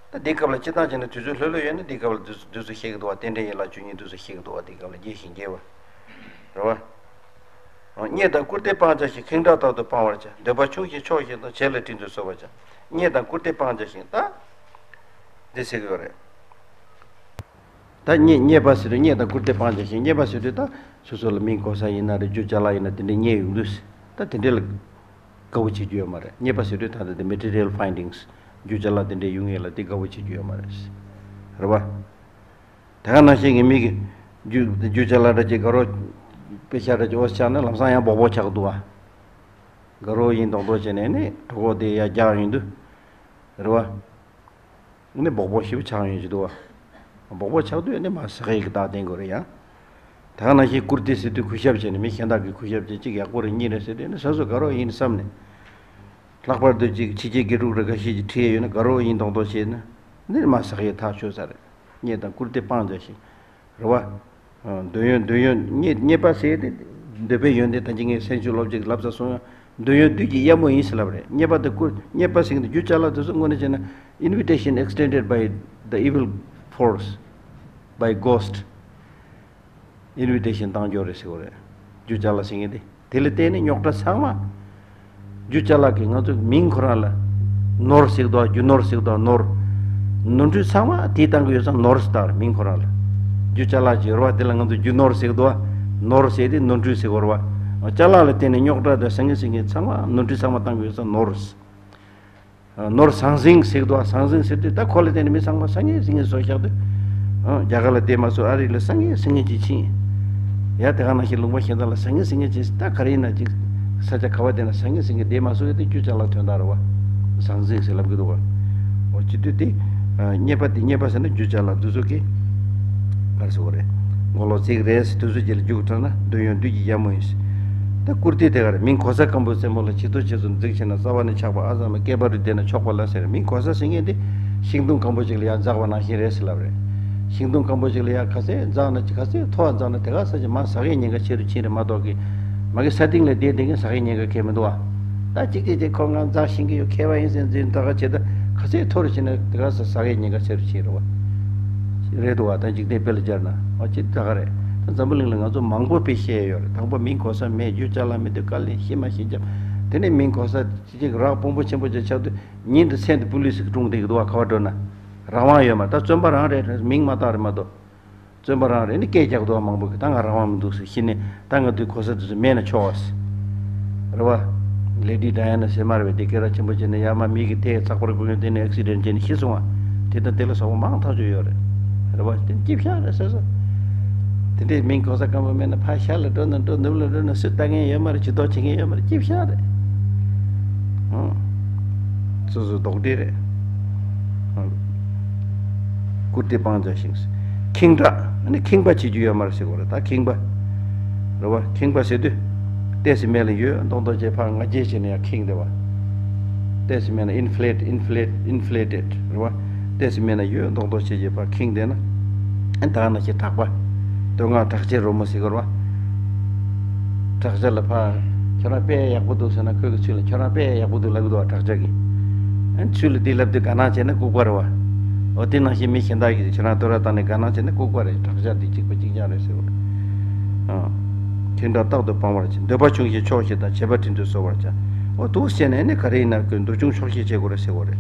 ད་འདི་སྐབས་ལ་སྤྱིར་བཏང་བྱས་ན་དུས་ཚོད་ལྷོད་ལྷོད་ཡོད་ན་འདི་སྐབས་ལ་འདུ་འདུ་ཚོད་བཤད་ཀྱི་འདུག་བ། རྟེན་འབྲེལ་ཡན་ལག་བཅུ་གཉིས་འདུ་ཚོད་བཤད་ཀྱི་འདུག་བ། འདི་སྐབས་ལ་རྒྱས་ཤིང་རྒྱས་པ། རེད་བ། རྙེད་དང་བཀུར་སྟི་སྤང་བྱ་ཞིང་། ཁེངས་དྲེགས་རྟག་ཏུ་སྤང་བར་བྱ། འདོད་པ་ཆུང་ཞིང་ཆོག་ཤེས་དང་། བྱས་ལ་དྲིན་དུ་གཟོ་བར་བྱ། རྙེད་དང་བཀུར་སྟི་སྤང་བྱ་ཞིང་། ད་འདི་ཟེར་གྱི་ཡོད་རེད། ད་རྙེད་རྙེད་པ་ཟེར་དུས་རྙེད་དང་བཀུར་སྟི་སྤང་བྱ་ཞིང་། རྙེད་པ་ཟེར་དུས་ད་སོ་སོ་ལ་མིང་གོ་ས་ཡིན་ན་རེད། རྒྱུ་ཅ་ལག་ཡིན་ན་དེ་འདྲས་རྙེད་ཡོང་དུས་ད་དེ་འདྲས་ལ་དགའ་བོ་བྱེད་རྒྱུ་ཡོད་མ་རེད། རྙེད་པ་ཟེར་དུས་ད་ལྟ་དེ་material findings རྒྱུ་ཅ་ལག་དེ་འདྲས་ཡོང་ཡས་ལ་དེ་དགའ་བོ་བྱེད་རྒྱུ་ཡོད་མ་རེད། རེད་བ། དེ་ག་ནང་བཞིན་གྱི་མི་གི་རྒྱུ་རྒྱུ་ཅ་ལག་འདྲ་ཅིག་དགའ་རོགས་པེ་ཤ་འདྲ་ཅིག་འོ་ཆགས་ན་ལམ་སང་ཡང་སྦོག་སྦོག་ཆགས་འདུག་བ། དགའ་རོགས་ཡིན་མདོག་མདོག་བྱས་ནས་ནི་གྲོད་ཁོག་དེ་ཡར་རྒྱག་ཡོང་དུས། རེད་བ། ནི་སྦོག་སྦོག་ཞེ་པོ་ཆགས་ཡོང་གི་འདུག་བ། སྦོག་སྦོག་ཆགས་དུས་ནི་མར་ཟ་ཡས་ཀྱི་རྟགས་བསྟན་དགོས་རེད་ཡ། ད་ག་ནང་བཞིན་བཀུར་སྟི་ཟེར་དུས་གུས་ཞབས་བྱས་ནས་མི་གཞན་དག་གིས་གུས་ཞབས་བྱས་གཅིག་ཡག་པོ་རེད་གཉིས་རེད་ཟེར་དུས་ནི་སོ་སོ་དགའ་རོགས་ཡིན་བསམ་ནས། ལྷག་པར་དུ་གཅིག་ཕྱི་རྒྱལ་དགེ་ཕྲུག་རེ་འགའ་ཤས་ཀྱིས་ཁྲིད་ཡས་ཡོད་ན་དགའ་རོགས་ཡིན་མདོག་མདོག་བྱས་ན་ནི་མར་ཟ་ཡས་ཐག་ཆོད་ས་རེད། རྙེད་དང་བཀུར་སྟི་སྤང་བྱ་ཞིང་། རེད་བ། ཨ། འདོད་ཡོན་འདོད་ཡོན་རྙེད་རྙེད་པ་ཟེར་ཏེ་འདོད་པའི་ཡོན་ཏན་ད་ཅི་ངས་སེམས་ཤུགས་སློབ་ཅིག་ལབ་ས་སོང་ཡང་འདོད་ཡོན་བདུད་ཀྱི་གཡབ་མོ་ཡིན་ཟེར་ལབ་རེད། རྙེད་པ་དེ་བཀུར་རྙེད་པ་ཟེར་གྱི་འདུག་རྒྱུ་ཅ་ལག་དེ་ཚོ་དངོས་གནས་བྱས་ན་invitation extended by the evil force, by ghost. invitation བཏང་རྒྱུ་རེད་ཟེར་བ་རེད། རྒྱུ་ཅ་ལག་ཟེར་མཁན་དེ། དེ་ལ་བརྟེན་ནས་རྙོག་དྲ་ཚང་མ། རྒྱུ་ཅ་ལག་གིས་ང་ཚོ་མིང་ཁོ་རང་ལ། ནོར་ཟེར་གི་འདུག་རྒྱུ་ནོར་ཟེར་གི་འདུག་ནོར། ནོར་འཁྲུལ་ཚང་མ་དེས་བཏང་གི་ཡོད་ཙང་ནོར་ཟེར་བཏང་རེད་མིང་ཁོ་རང་ལ། རྒྱུ་ཅ་ལག་ཅིག་ཡོད་རེད་བ། དེ་ལ་ང་ཚོ་རྒྱུ་ནོར་ཟེར་གི་འདུག་ནོར་ཟེར་དེ་ནོར་འཁྲུལ་ཟེར་གི་རེད་བ། ཅ་ལག་ལ་བརྟེན་ནས་རྙོག་དྲ་དང་ཟང་ངེ་ཟིང་ངེ་ཚང་མ་ནོར་འཁྲུལ་ཚང་མ་བཏང་གི་ཡོད་ཙང་ནོར། ནོར་ཟང་ཟིང་ཟེར་གི་འདུག་ཟང་ཟིང་ཟེར་དུས་ད་ཁོ་ལ་བརྟེན་ནས་མི་ཚང་མ་ཟང་ངེ་ཟིང་ངེ་བཟོས་བཞག་དུས། ཨ། རྒྱ་གར་ལ་བསྡད་མ་སོང་ཨ་རི་ལ་ཟང་ངེ་ཟིང་ངེ་ཅིག་ཕྱིན། ཡ་དེ་ག་ནང་བཞིན་ལུང་པ་གཞན་དག་ལ་ཟང་ངེ་ཟིང་ངེ་ཅིག་ད་ག་རེ་ཡིན་ན་ཅིག་ས་ཆ་ག་བ་བསྡད་ན་ཟང་ངེ་ཟིང་ངེ་བསྡད་མ་སོང་ཡ་དེ་རྒྱུ་ཅ་ལག་དོན་དག་རེད་བ། ཟང་ཟིང་ཟེར་ལབ་གི་འདུག་བ། འོ་བྱེད་དུས་དེ། ཨ། རྙེད་པ་དེ་རྙེད་པ་ཟེར་ན་རྒྱུ་ཅ་ལག་འདི་ཚོ་གི། ག་རེ་ཟེར་དགོས་རེད། མགོ་ལོག་ཚིག་རེད་ཟེར་དུས་ཚོད་ཀྱི་ལ་རྒྱུགས་དྲགས་ན་འདོད་ཡོན་བདུད་ཀྱི་གཡབ་མོ་ཡིན་ཟེར། ད་བཀུར་སྟི་དེ་ག་རེད། མིང་གོ་ས་སྐམ་པོའི་རྩེ་མོ་ལ། བྱི་དོར་བྱེད་ཚུལ་འཛེགས་བྱས་ན། རྩ་བ་ནས་ཆགས་པ་ཨ་ཙམ་ལ། སྐེད་པ་རུ་བསྡད་ན་ཆོག་པ་ལ་ཟེར། མིང་གོ་ས་ཟེར་མཁན་དེ། ཤིང་སྡོང་སྐམ་པོ་ཅིག་ལ་ཡར་འཛེགས་པ་ནང་བཞིན་རེད་ཟེར་ལབ་རེད། ཤིང་སྡོང་སྐམ་པོ་ཅིག་ལ་ཡར་ག་ཚད་འཛེགས་ན་ག་ཚད་མཐོ་བ་འཛེགས་ན་དེ་ག་ས་ཅིག་མར་ཟག་ཡས་ཉེན་ཁ་ཆེ་རུ་ཕྱིན་རེད་མ་གཏོགས་ཀི། མ་གི་ས་སྟེང་ལ་བསྡད་བསྡད་མཁན་ཟག་ཡས་ཉེན་ཁ་གང་ཡང་མི་འདུག་བ། ད་གཅིག་གཅིག་གཅིག་ཁོ་ང་འཛེགས་ཤེས་ཀྱི་ཡོད་མཁས་པ་ཡིན་ཟེར་འཛིན་ད་ག་བྱེད་ད་ག་ཚད་མཐོ་རུ་ཕྱིན་ན་དེ་ག་ས་ཟག་ཡས་ཉེན་ཁ་ཆེ་རུ་ཕྱིན་རེད་བ། རེད་འདུག་བ། ད་འཇིག་རྟེན་དཔེ་ལ་སྦྱར་ན་འོ་ཅི་ད་ག་རེད། ད་འཛམ་བུ་གླིང་ལ་ང་ཚོ་མང་པོ་དཔེ་བཤད་ཡོད་རེད། དང་པོ་མིང་གོ་ས་མེད། རྒྱུ་ཅ་ལག་མི་འདུག་དཀའ་ལས་ཤི་མ་ཤི་རྒྱབ། དེ་ནས་མིང་གོ་ས་ཅི་ཅིག་རག་དཔོན་པོ་ཆེན་པོ་ཅིག་ཆགས་དུས་ཉིན་དུ་མཚན་དུ་པུ་ལི་སི་གི་སྒྲུང་བསྡད་ཀྱི་འདུག་བ། ག་བ་འགྲོ་ན་རང་དབང་ཡོད་མ་རེད། ད་བཙོན་པ་རང་རེད། མིང་མ་བཏགས་རེད་མ་གཏོགས། བཙོན་པ་རང་རེད། ནི་སྐད་རྒྱག་འདུག་བ། མང་པོ་གི་ད་ང་རང་དབང་མི་འདུག་ཟེར་ཤི་ནས་ད་ང་དུས་གོ་ས་དུས་སུ་མེད་ན་ཆོག་བ། རེད་བ། ལེ་ཌི་ཌ་ཡ་ན་ཟེར་མ་རེད་བས། དེ་སྐད་གྲགས་ཆེན་པོ་བྱས་ནས་ཡར་མར་མི་གི་ཐད་ཚགས་པར་བསྐུར་མཁན་དེ་ནས་ཨེག་སི་ཌེན་ཊི་བྱས་ནས་ཤི་སོང་བ། དེ་དང་དེ་ལ་སོགས་པ་མང་ཐག་ཆོད་ཡོད་རེད། རེད་བ། དེ་སྐྱིད་ཤག་རེད་ཟེར་སོ། དེ་འདྲའི་མིང་གོ་ས་སྐམ་པོ་མེད་ན་ཕར་ཤར་ལ་འགྲོ་ན་འགྲོ། ནུབ་ལ་འགྲོ་ན་སུས་ལྟ་མཁན་ཡོད་མ་རེད། ཇུས་གཏོགས་བྱེད་མཁན་ཡོད་མ་རེད། སྐྱིད་ཤག་རེད། ཨང་། སོ་སོ་རྡོག་འདྲེ་རེད། ཨང་། བཀུར་སྟི་སྤང་བྱ་ཞིང་། ཁེངས་དྲེགས་ནི་ཁེངས་པ་བྱེད་རྒྱུ་ཡོད་མ་རེད་ཟེར་གོ་རེད། ད་ཁེངས་པ། རེད་བ། ཁེངས་པ་ཟེར་དུས། ཏོག་ཙམ་མེད་ལ་ཡོད་མདོག་མདོག་བྱས་ཕར་ང་རྒྱལ་བྱས་ནས་ཡར་ཁེངས་བསྡད་པ། ཏོག་ཙམ་མེད་ན་ཨིན་ཕི་ལེཊ་ཨིན་ཕི་ལེཊ་ཨིན་ཕི་ལེ་ཊེཌ་རེད་བ། ཏོག་ཙམ་མེད་ན་ཡོད་མདོག་མདོག་བྱས་བྱས་ཕར་ཁེངས་བསྡད་ན། ཨ་ད་ག་ནང་བཞིན་དྲེགས་པ། དོན་ལྔ་དྲག་ཆེ་རོལ་མོ་ཟེར་གོ་རེད་བ། དྲག་ཆ་ལ་ཕར། ཁྱོད་རང་དཔེ་ཡག་པོ་འདུག་ཟེར་ན་ཁོས་ཀྱི་ཚུལ་ལ་ཁྱོད་རང་དཔེ་ཡག་པོ་འདུག་ལབ་ཀྱི་འདུག་བ། དྲག་ཆ་གིས། ཨ་ཚུལ་ལ་འདི་ལབ་དུས་དགའ་སྣང་བྱས་ན་ལྐུགས་པ་རེད་བ། འོ་དེ་ནང་བཞིན་མི་གཞན་དག་གིས་ཁྱོད་རང་བསྟོད་ར་བཏང་ནས་དགའ་སྣང་བྱས་ན་ལྐུགས་པ་རེད། དྲག་ཆ་འདི་གཅིག་པ་གཅིག་རྐྱང་རེད་ཟེར་བ་རེད། ཨང་། ཁེངས་དྲེགས་རྟག་ཏུ་སྤང་བར་བྱ། འདོད་པ་ཆུང་ཞིང་ཆོག་ཤེས་དང་། བྱེད་པ་དྲིན་དུ་གཟོ་བར་བྱ། འོ་འདུག་བྱས་ནས་ནི་ག་རེ་ཡིན་ན་ཀུན་འདོད་ཆུང་ཆོག་ཤེས་བྱེད་དགོས་རེད་ཟེར་བ་རེད།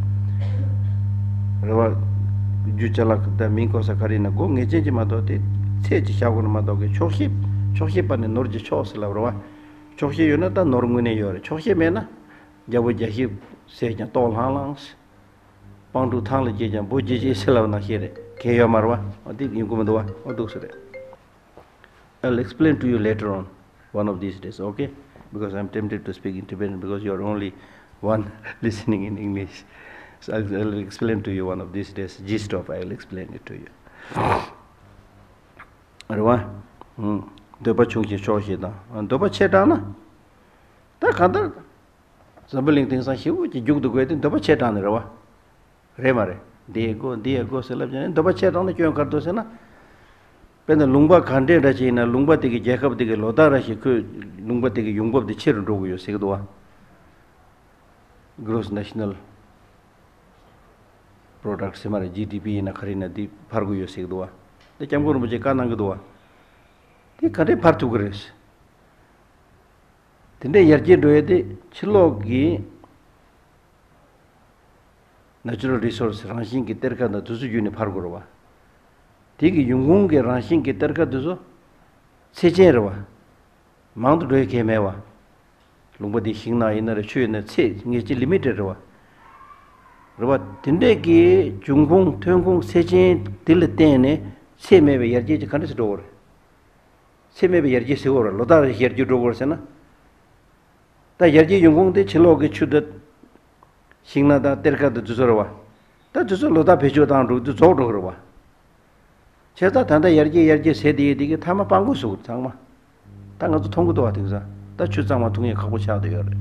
རེད་བ། རྒྱུ་ཅ་ལག་གི་ད་མིང་གོ་ས་ག་རེ་ཡིན་ན་སྒོ་ངེས་ཅན་གྱི་མ་གཏོགས་དེ་ཚད་ཀྱི་བཞག་དགོས་ན་མ་གཏོགས་ཀྱི་ཆོག་ཤེས། ཆོག་ཤེས་པ་ནི་ནོར་གྱི་མཆོག་ཟེར་ལབ་རེད་བ། ཆོག་ཤེས་ཡོད་ན་ད་ནོར་དངོས་གནས་ཡོད་རེད། ཆོག་ཤེས་མེད་ན། རྒྱལ་པོ་རྒྱལ་བཞི་བསད་ཀྱང་ལྟོགས་ལྷང་ལྷང་། སྤང་ཕྲུག་ཐང་ལ་སྐྱེས་ཀྱང་འབུ་རྒྱལ་བཞི་ཟེར་ལབ་ན་ཤེས་རེད། གལ་ཡོད་མ་རེད་བ། འོ་དེ་ཡིན་དགོས་མི་འདུག་བ། འོ་འདུག་ཟེར་རེད། I'll explain to you later on, one of these days, okay? Because I'm tempted to speak in Tibetan because you're only one listening in English. So I'll, I'll explain to you one of these days, gist of, I'll explain it to you. རེད་བ། ཨང་། འདོད་པ་ཆུང་ཞིང་ཆོག་ཤེས་དང་། འདོད་པ་ཆེ་དྲགས་ན། ད་གང་ལྟར། འཛམ་བུ་གླིང་དེང་སང་ཞེ་པོ་ཅིག་རྒྱུག་ཏུ་དགོས་དེ་འདོད་པ་ཆེ་དྲགས་ནས་རེད་བ། རེད་མ་རེད། འདི་ཡས་དགོས་འདི་ཡས་དགོས་ཟེར་ལབ་ཀྱང་འདོད་པ་ཆེ་དྲགས་ན་སྐྱོན་ག་རེ་འདུག་ཟེར་ན། དཔེར་ན་ལུང་པ་ག་འདྲས་འདྲ་ཅིག་ཡིན་ན་ལུང་པ་དེ་གི་རྒྱལ་ཁབ་དེ་གི་ལོ་ལྟར་ར་ཞིག་ཁོས་ལུང་པ་དེ་གི་ཡོང་འབབ་དེ་ཆེ་རུ་འགྲོ་གི་ཡོད་ཟེར་གི་འདུག་བ། Gross National Product ཟེར་མ་རེད། ཇི་ཌི་པི་ཡིན་ན་ག་རེ་ཡིན་ན་དེ་འཕར་གི་ཡོད་ཟེར་གི་འདུག་བ། དེ་སྐྱབས་མགོན་རིན་པོ་ཆེས་བཀའ་གནང་གི་འདུག་བ། དེ་ག་འདྲས་འཕར་ཐུབ་གི་རེད། དེ་འདྲའི་ཡར་རྒྱས་འགྲོ་ཡས་དེ་ཕྱི་ལོགས་ཀྱི་Natural Resource རང་བཞིན་གྱི་གཏེར་ཁ་དང་དེ་ཚོ་བརྒྱུད་ནས་འཕར་དགོས་རེད་བ། དེ་གི་ཡོང་ཁུངས་ཀྱི་རང་བཞིན་གྱི་གཏེར་ཁ་དེ་ཚོ་ཚད་ཅན་རེད་བ། མང་དུ་འགྲོ་ཡས་གལ་མེད་བ། ལུང་པ་དེ་ཤིང་ནགས་ཡིན་ན་རེད། ཆུ་ཡིན་ན་ཚད་ངེས་ཅན་ལི་མི་ཊེཌ་རེད་བ། རེད་བ། དེ་འདྲས་ཀྱི་འབྱུང་ཁུངས་ཐོན་ཁུངས་ཚད་ཅན་དེ་ལ་བརྟེན་ནས་ཚད་མེད་པའི་ཡར་རྒྱས་ཀྱི་ག་འདྲས་སུ་འགྲོ་གི་རེད། ཚད་མེད་པའི་ཡར་རྒྱས་ཟེར་གོ་རེད། ལོ་ལྟར་ཡར་རྒྱས་འགྲོ་གོ་རེད་ཟེར་ན། ད་ཡར་རྒྱས་ཡོང་ཁུངས་དེ་ཕྱི་ལོགས་ཀྱི་ཆུ་དང་། ཤིང་ནགས་དང་གཏེར་ཁ་དང་དེ་ཚོ་རེད་བ། ད་དེ་ཚོ་ལོ་ལྟར་བེད་སྤྱོད་བཏང་འགྲོ་དུས་རྫོགས་འགྲོ་གི་རེད་བ། བྱས་ཙང་ད་ལྟ་ཡར་རྒྱས་ཡར་རྒྱས་ཟེར་དེ་ཡི་དེ་གི་མཐའ་མ་སྤང་དགོས་ཟེར་གི་ཚང་མ། ད་ང་ཚོ་མཐོང་གི་འདུག་བ། དེང་སང་ད་ཆུ་གཙང་མ་འཐུང་ཡས་ཁག་པོ་ཆགས་བསྡད་ཡོད་རེད།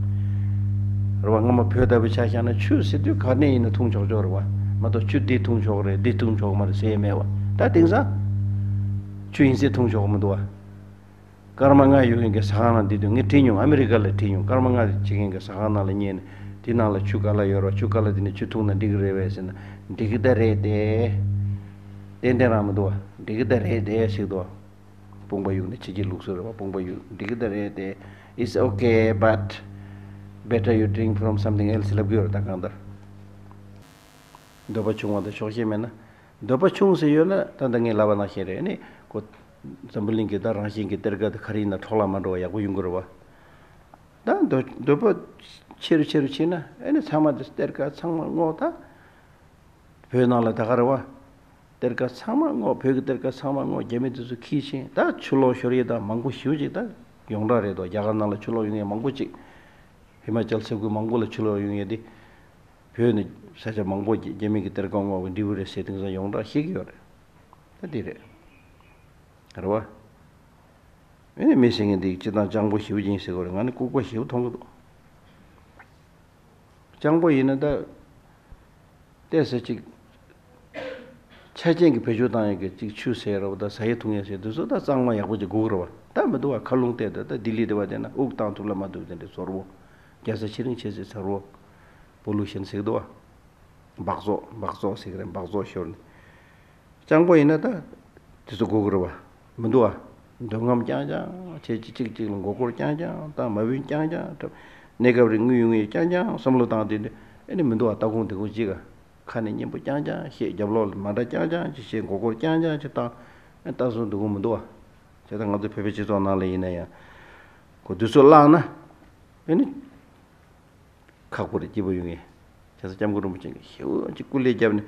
རེད་བ། སྔ་མ་བོད་ལྟ་བུ་ཆ་བཞག་ན་ཆུ་ཟེར་དུས་ག་ནས་ཡིན་ན་འཐུང་ཆོག་ཆོག་རེད་བ། མ་གཏོགས་ཆུ་འདི་འཐུང་ཆོག་རེད་འདི་འཐུང་ཆོག་མ་རེད་ཟེར་ཡས་མེད་བ། ད་དེང་སང་ཆུ་ཡིན་ཟེར་འཐུང་ཆོག་མི་འདུག་བ། སྐར་མ་ལྔ་ཡོད་མཁན་གྱི་ཟ་ཁང་ནང་བསྡད་དུས་ངས་དྲིས་མྱོང་། ཨ་མི་རི་ཀ་ལ་དྲིས་མྱོང་། སྐར་མ་ལྔ་བྱེད་མཁན་གྱི་ཟ་ཁང་ནང་ལ་ཉན་ནས་དེ་ནང་ལ་ཆུ་ག་ལ་ཡོད་རེད་བ། ཆུ་ག་ལ་དེ་ནས་ཆུ་འཐུང་ན་འགྲིག་གི་རེད་བས་ཟེར་ན། འགྲིག་གི་ད་རེད་དེ། ཏན་ཏན་རང་མི་འདུག་བ། འགྲིག་གི་ད་རེད་དེ་ཟེར་གི་འདུག་བ། དཔུང་པ་གཡུག་ནས་ཕྱི་རྒྱལ་ལུགས་སྲོལ་རེད་བ། དཔུང་པ་གཡུག་འགྲིག་གི་ད་རེད་དེ། It's okay, but better you drink from something else ལབ་གི་ཡོད་རེད། ད་གང་ལྟར། འདོད་པ་ཆུང་བ་དང་ཆོག་ཤེས་མེད་ན། འདོད་པ་ཆུང་ཟེར་ཡོད་ན་ད་ལྟ་ངས་ལབ་པ་ནང་བཞིན་རེད། ཨ་ནི་ཁོ་འཛམ་བུ་གླིང་གི་ད་རང་བཞིན་གྱི་གཏེར་ཁ་དེ་ག་རེ་ཡིན་ན་འཕྲོག་བརླག་མ་འགྲོ་བ་ཡག་པོ་ཡོང་གི་རེད་བ། ད་འདོད་འདོད་པ་ཆེ་རུ་ཆེ་རུ་ཕྱིན་ན་ཨ་ནི་ཚང་མ་དེ་གཏེར་ཁ་ཚང་མ་སྔོག་ད། བོད་ནང་ལ་ད་ག་རེད་བ། གཏེར་ཁ་ཚང་མ་སྔོག་བོད་ཀྱི་གཏེར་ཁ་ཚང་མ་སྔོག་རྒྱ་མི་དེ་ཚོ་ཁྱི་ཕྱིན། ད་ཆུ་ལོག་ཤོར་ཡས་ད་མང་པོ་ཞེ་པོ་ཅིག་ད་ཡོངས་གྲགས་རེད་དོ། རྒྱ་གར་ནང་ལ་ཆུ་ལོག་ཡོང་ཡས་མང་པོ་ཅིག་ཧི་མ་ཅལ་ས་ཁུལ་མང་པོ་ལ་ཆུ་ལོག་ཡོང་ཡས་དེ། བོད་ནས་ས་ཆ་མང་པོ་རྒྱ་རྒྱ་མི་གི་གཏེར་ཁ་སྔོག་པའི་འབྲས་བུ་རེད་ཟེར་དེང་སང་ཡོངས་གྲགས་ཤེས་ཀྱི་ཡོད་རེད། ད་འདི་རེད། རེད་བ། ཨེ་ནི་མི་ཟེར་མཁན་འདི་སྤྱིར་བཏང་སྤྱང་པོ་ཞེ་པོ་ཅིག་ཡིན་ཟེར་གི་རེད། ང་ནི་ལྐུགས་པ་ཞེ་པོ་མཐོང་གི་འདུག་སྤྱང་པོ་ཡིན་ན་ད། བལྟས་ས་ཅིག་ ཆ་རྐྱེན་གྱི་བེད་སྤྱོད་བཏང་ཡས་ཀྱི་གཅིག་ཆུ་ཟེར་ར་བ་དང་ཟ་ཡས་འཐུང་ཡས་ཟེར་དུས་ཚོད་ད་གཙང་མ་ཡག་པོ་ཅིག་དགོས་ཀྱི་ར་བ། ད་མི་འདུག་བ། མཁའ་རླུང་བལྟས་ཏེ་ད་ལྡི་ལི་དེ་བ་དེ་ན་དབུགས་བཏང་ཐུབ་ལ་མ་ཐུབ་དེ་འདྲ་ཚོར་བོ། རྒྱལ་ས་ཆེ་རིང་ཆེ་སྲིད་ཚོར་བོ། པོ་ལུ་ཤན་ཟེར་གི་འདུག་བ། འབག་བཙོག་འབག་བཙོག་ཟེར་གི་རེད། འབག་བཙོག་ཤོར་ནས། སྤྱང་པོ་ཡིན་ན་ད་དེ་ཚོ་དགོས་ཀྱི་རེད་བ། མི་འདུག་བ། འདོད་རྔམ་རྐྱང་རྐྱང་བྱས། གཅིག་གཅིག་གཅིག་ལ་མགོ་སྐོར་རྐྱང་རྐྱང་བཏང་། མ་བུན་རྐྱང་རྐྱང་འཁྲབ། གནས་སྐབས་རིང་དངུལ་ཡོང་ངེས་རྐྱང་རྐྱང་བསམ་བློ་བཏང་དེ་འདྲ། ཨེ་ནི་མི་འདུག་བ། ལྟ་ཁུངས་དེ་ཁུངས་གཅིག་ག་ཁ་ནས་སྙན་པོ་རྐྱང་རྐྱང་བཤད། རྒྱབ་ལོགས་ལ་མ་འདྲ་རྐྱང་རྐྱང་ཅིག་བཤད། མགོ་སྐོར་རྐྱང་རྐྱང་ཅིག་བཏང་། ཨེ་ལྟ་སོང་དེ་ཁུངས་མི་འདུག་བ། བྱས་ཙང་ང་ཚོ་བོད་པའི་སྤྱི་ཚོགས་ནང་ལ་ཡིན་ན་ཡང་། ཁོ་དུས་ཚོད་བརླག་ན། ཨེ་ནི། ཁག་པོ་རེད། སྐྱིད་པོ་ཡོང་ངེས། བྱས་ཙང་སྐྱབས་མགོན་རིན་པོ་ཆེ་གིས་ཞེ་པོ་ཅིག་སྐུ་ལས་བརྒྱབ་ནས།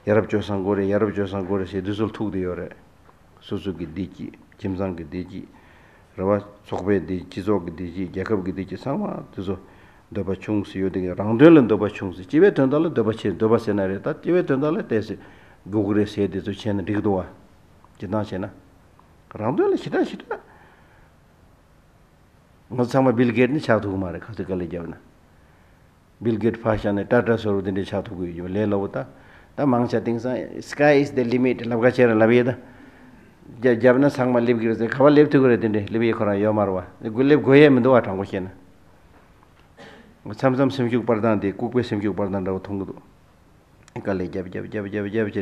ཡ་རབས་སྤྱོད་བཟང་དགོས་རེད། ཡ་རབས་སྤྱོད་བཟང་དགོས་རེད་ཟེར་དུས་ཚོད་ཐུག་བསྡད་ཡོད་རེད། སོ་སོ་གི་བདེ་སྐྱིད། ཁྱིམ་ཚང་གི་བདེ་སྐྱིད། རེད་བ། ཚོགས་པའི་བདེ། སྤྱི་ཚོགས་ཀྱི་བདེ་སྐྱིད། རྒྱལ་ཁབ་ཀྱི་བདེ་སྐྱིད་ཚང་མ་དེ་ཚོ་འདོད་པ་ཆུང་ཟེར་ཡོད་དེ། རང་དོན་ལ་འདོད་པ་ཆུང་ཟེར། སྤྱི་པའི་དོན་དག་ལ་འདོད་པ་ཆེ། འདོད་པ་ཟེར་ན་རེད། ད་སྤྱི་པའི་དོན་དག་ལ་ཏོག་ཙམ་དགོས་ཀྱི་རེད་ཟེར་དེ་ཚོ་བྱས་ན་འགྲིག་འདུག་བ། སྤྱིར་བཏང་བྱས་ན། རང་དོན་ལ་ཞེ་དྲག་ཞེ་དྲག་ང་ཚོ་ཚང་མ་བིལ་གེད་ནི་ཆགས་ཐུབ་ཀྱི་མ་རེད། ག་ཚོད་དཀའ་ལས་བརྒྱབ་ན། བིལ་གེད་ཕར་བཞག་ནས་ཊ་ཊ་ཟེར་བ་དེ་འདྲས་ཆགས་ཐུབ་ཀྱི་ཡོད་ཀྱི་མ་རེད། ལས་སླ་པོ་ད། ད་མང་ཆེ་དེང་སང་sky is the limit ལབ་ཁ་བྱས་ར་ལབ་ཡས་ད། རྒྱ་རྒྱབ་ན་ཚང་མ་སླེབས་ཀྱི་རེད་ཟེར། ག་པར་སླེབས་ཐུབ་ཀྱི་རེད། དེ་འདྲས་སླེབས་ཡས་ཁོ་རང་ཡོད་མ་རེད་བ། སླེབས་དགོས་ཡས་མི་འདུག་བ། དྲང་པོ་བཤད་ན། མཚམས་མཚམས་སེམས་ཤུགས་སྤར་སྟངས་དེ་ལྐུགས་པའི་སེམས་ཤུགས་སྤར་སྟངས་འདྲ་བོ་མཐོང་གི་འདུག་དཀའ་ལས་རྒྱབ་རྒྱབ་རྒྱབ་རྒྱབ་རྒྱབ་བྱས་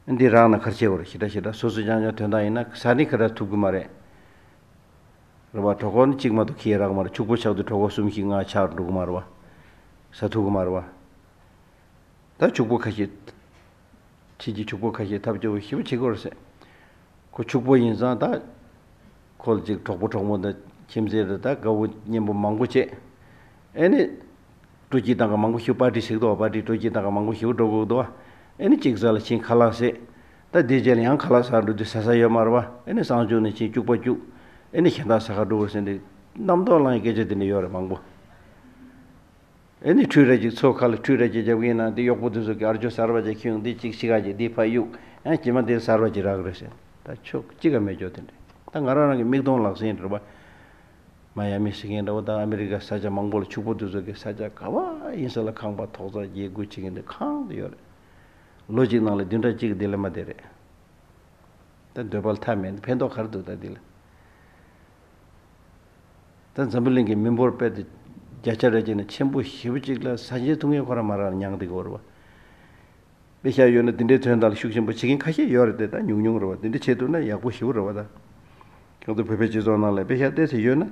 ནས། འདི་རག་ན་ག་རེ་བྱེད་དགོས་རེད། ཞེ་དྲག་ཞེ་དྲག་སོ་སོ་རྐྱང་རྐྱང་དོན་དག་ཡིན་ན་ཟ་ནི་ག་རེ་ཐུབ་ཀྱི་མ་རེད། རེད་བ། གྲོད་ཁོག་ནི་གཅིག་མ་གཏོགས་ཁེ་རག་མ་རེད། ཕྱུག་པོ་ཆགས་དུས་གྲོད་ཁོག་གསུམ་བཞི་ལྔ་ཆགས་འགྲོ་གི་མ་རེད་བ། ཟ་ཐུབ་གི་མ་རེད་བ། ད་ཕྱུག་པོ་ཁ་ཤས། ཕྱི་གི་ཕྱུག་པོ་ཁ་ཤས་ཐབས་སྐྱོ་བོ་ཞེ་པོ་བྱེད་ཀྱི་ཡོད་རེད་ཟེར། ཁོ་ཕྱུག་པོ་ཡིན་ཙང་ད། ཁོ་ལ་ཅིག་གྲོགས་པོ་གྲོགས་མོ་དང་ཁྱིམ་མཚེས་རེད། ད་དགའ་བོ་གཉེན་པོ་མང་པོ་བྱས། ཨེ་ནི། སྤྲོ་སྐྱིད་བཏང་ག་མང་པོ་ཞིག་པར་ཊི་ཞིག་འདུག་པར་ཊི་སྤྲོ་སྐྱིད་བཏང་ག་མང་པོ་ཞིག་འགྲོ་དགོས་འདུག་ཨེ་ནི་གཅིག་ཟ་ལ་ཕྱིན་ཁ་ལག་ཟས། ད་དེ་རྗེས་ལ་ཡང་ཁ་ལག་ཟ་འགྲོ་དུས་ཟ་ས་ཡོད་མ་རེད་བ། ཨེ་ནི་གསང་སྤྱོད་ནས་ཕྱིན་སྐྱུག་པ་སྐྱུག་ཨེ་ནི་གཞན་དག་ཟ་ག་འགྲོ་བར་ཟེར་ནས་རྣམ་རྟོག་ལངས་ཡས་སྐད་ཆ་དེ་འདྲ་ཡོད་རེད་མང་པོ། ཨེ་ནི་ཁྲུས་ར་ཅིག་མཚོ་ཁ་ལ་ཁྲུས་ར་ཅིག་རྒྱབ་གིན་ན་དེ་གཡོག་པོ་དེ་ཚོ་གི་ཨར་ཇོ་གསར་པ་ཅིག་ཁྱེར་ཡོང་། དེ་གཅིག་ཤི་ག་ཅིག་དེ་ཕར་གཡུག་ཡང་རྗེས་མ་དེ་གསར་པ་ཅིག་རག་རེད་ཟེར། ད་ཆོག་གཅིག་ག་མེད་ཅོག་དེ་འདྲ། ད་ང་རང་རང་གི་མིག་མཐོང་ལག་ཟིན་རེད་བ། མ་ཡ་མི་ཟེར་མཁན་འདྲ་བོ་དང་ཨ་མི་རི་ཀ་ས་ཆ་མང་པོ་ལ་ཕྱུག་པོ་དེ་ཚོ་གི་ས་ཆ་ག་བ་ཡིན་ས་ལ་ཁང་པ་ཐོག་ས་རྒྱས་རྒུད་བྱེད་མཁན་དེ་གང་དུ་ཡོད་རེད། ལོ་གཅིག་ནང་ལ་བདུན་ཕྲག་གཅིག་དེ་ལས་མ་བསྡད་རེད། ད་འདོད་པ་ལ་མཐའ་མེད། ཕན་ཐོགས་ག་རེ་འདུག་ད་འདི་ལ། ད་འཛམ་བུ་གླིང་གི་མི་འབོར་དཔེ་དེ་བརྒྱ་ཆ་རེ་བྱས་ན་ཆེན་པོ་ཞེ་པོ་ཅིག་ལ་ཟ་ཆས་འཐུང་ཡས་ཁོ་རང་མ་རག་མྱངས་བསྡད་ཀྱི་ཡོད་རེད་བ། དཔེ་བཞག་ཡོད་ན་དེ་འདྲའི་དོན་དག་ལ་ཤུགས་ཆེན་པོ་བྱེད་མཁན་ཁ་ཤས་ཡོད་རེད་དེ། ད་ཉུང་ཉུང་རེད་བ། དེ་འདྲ་བྱེད་ཐུབ་ན་ཡག་པོ་ཞེ་པོ་རེད་བ། ད་ཁྱེད་ཚོ་བོད་པའི་སྤྱི་ཚོགས་ནང་ལ་དཔེ་བཞག་བལྟས་ཚེ་ཡོད་ན།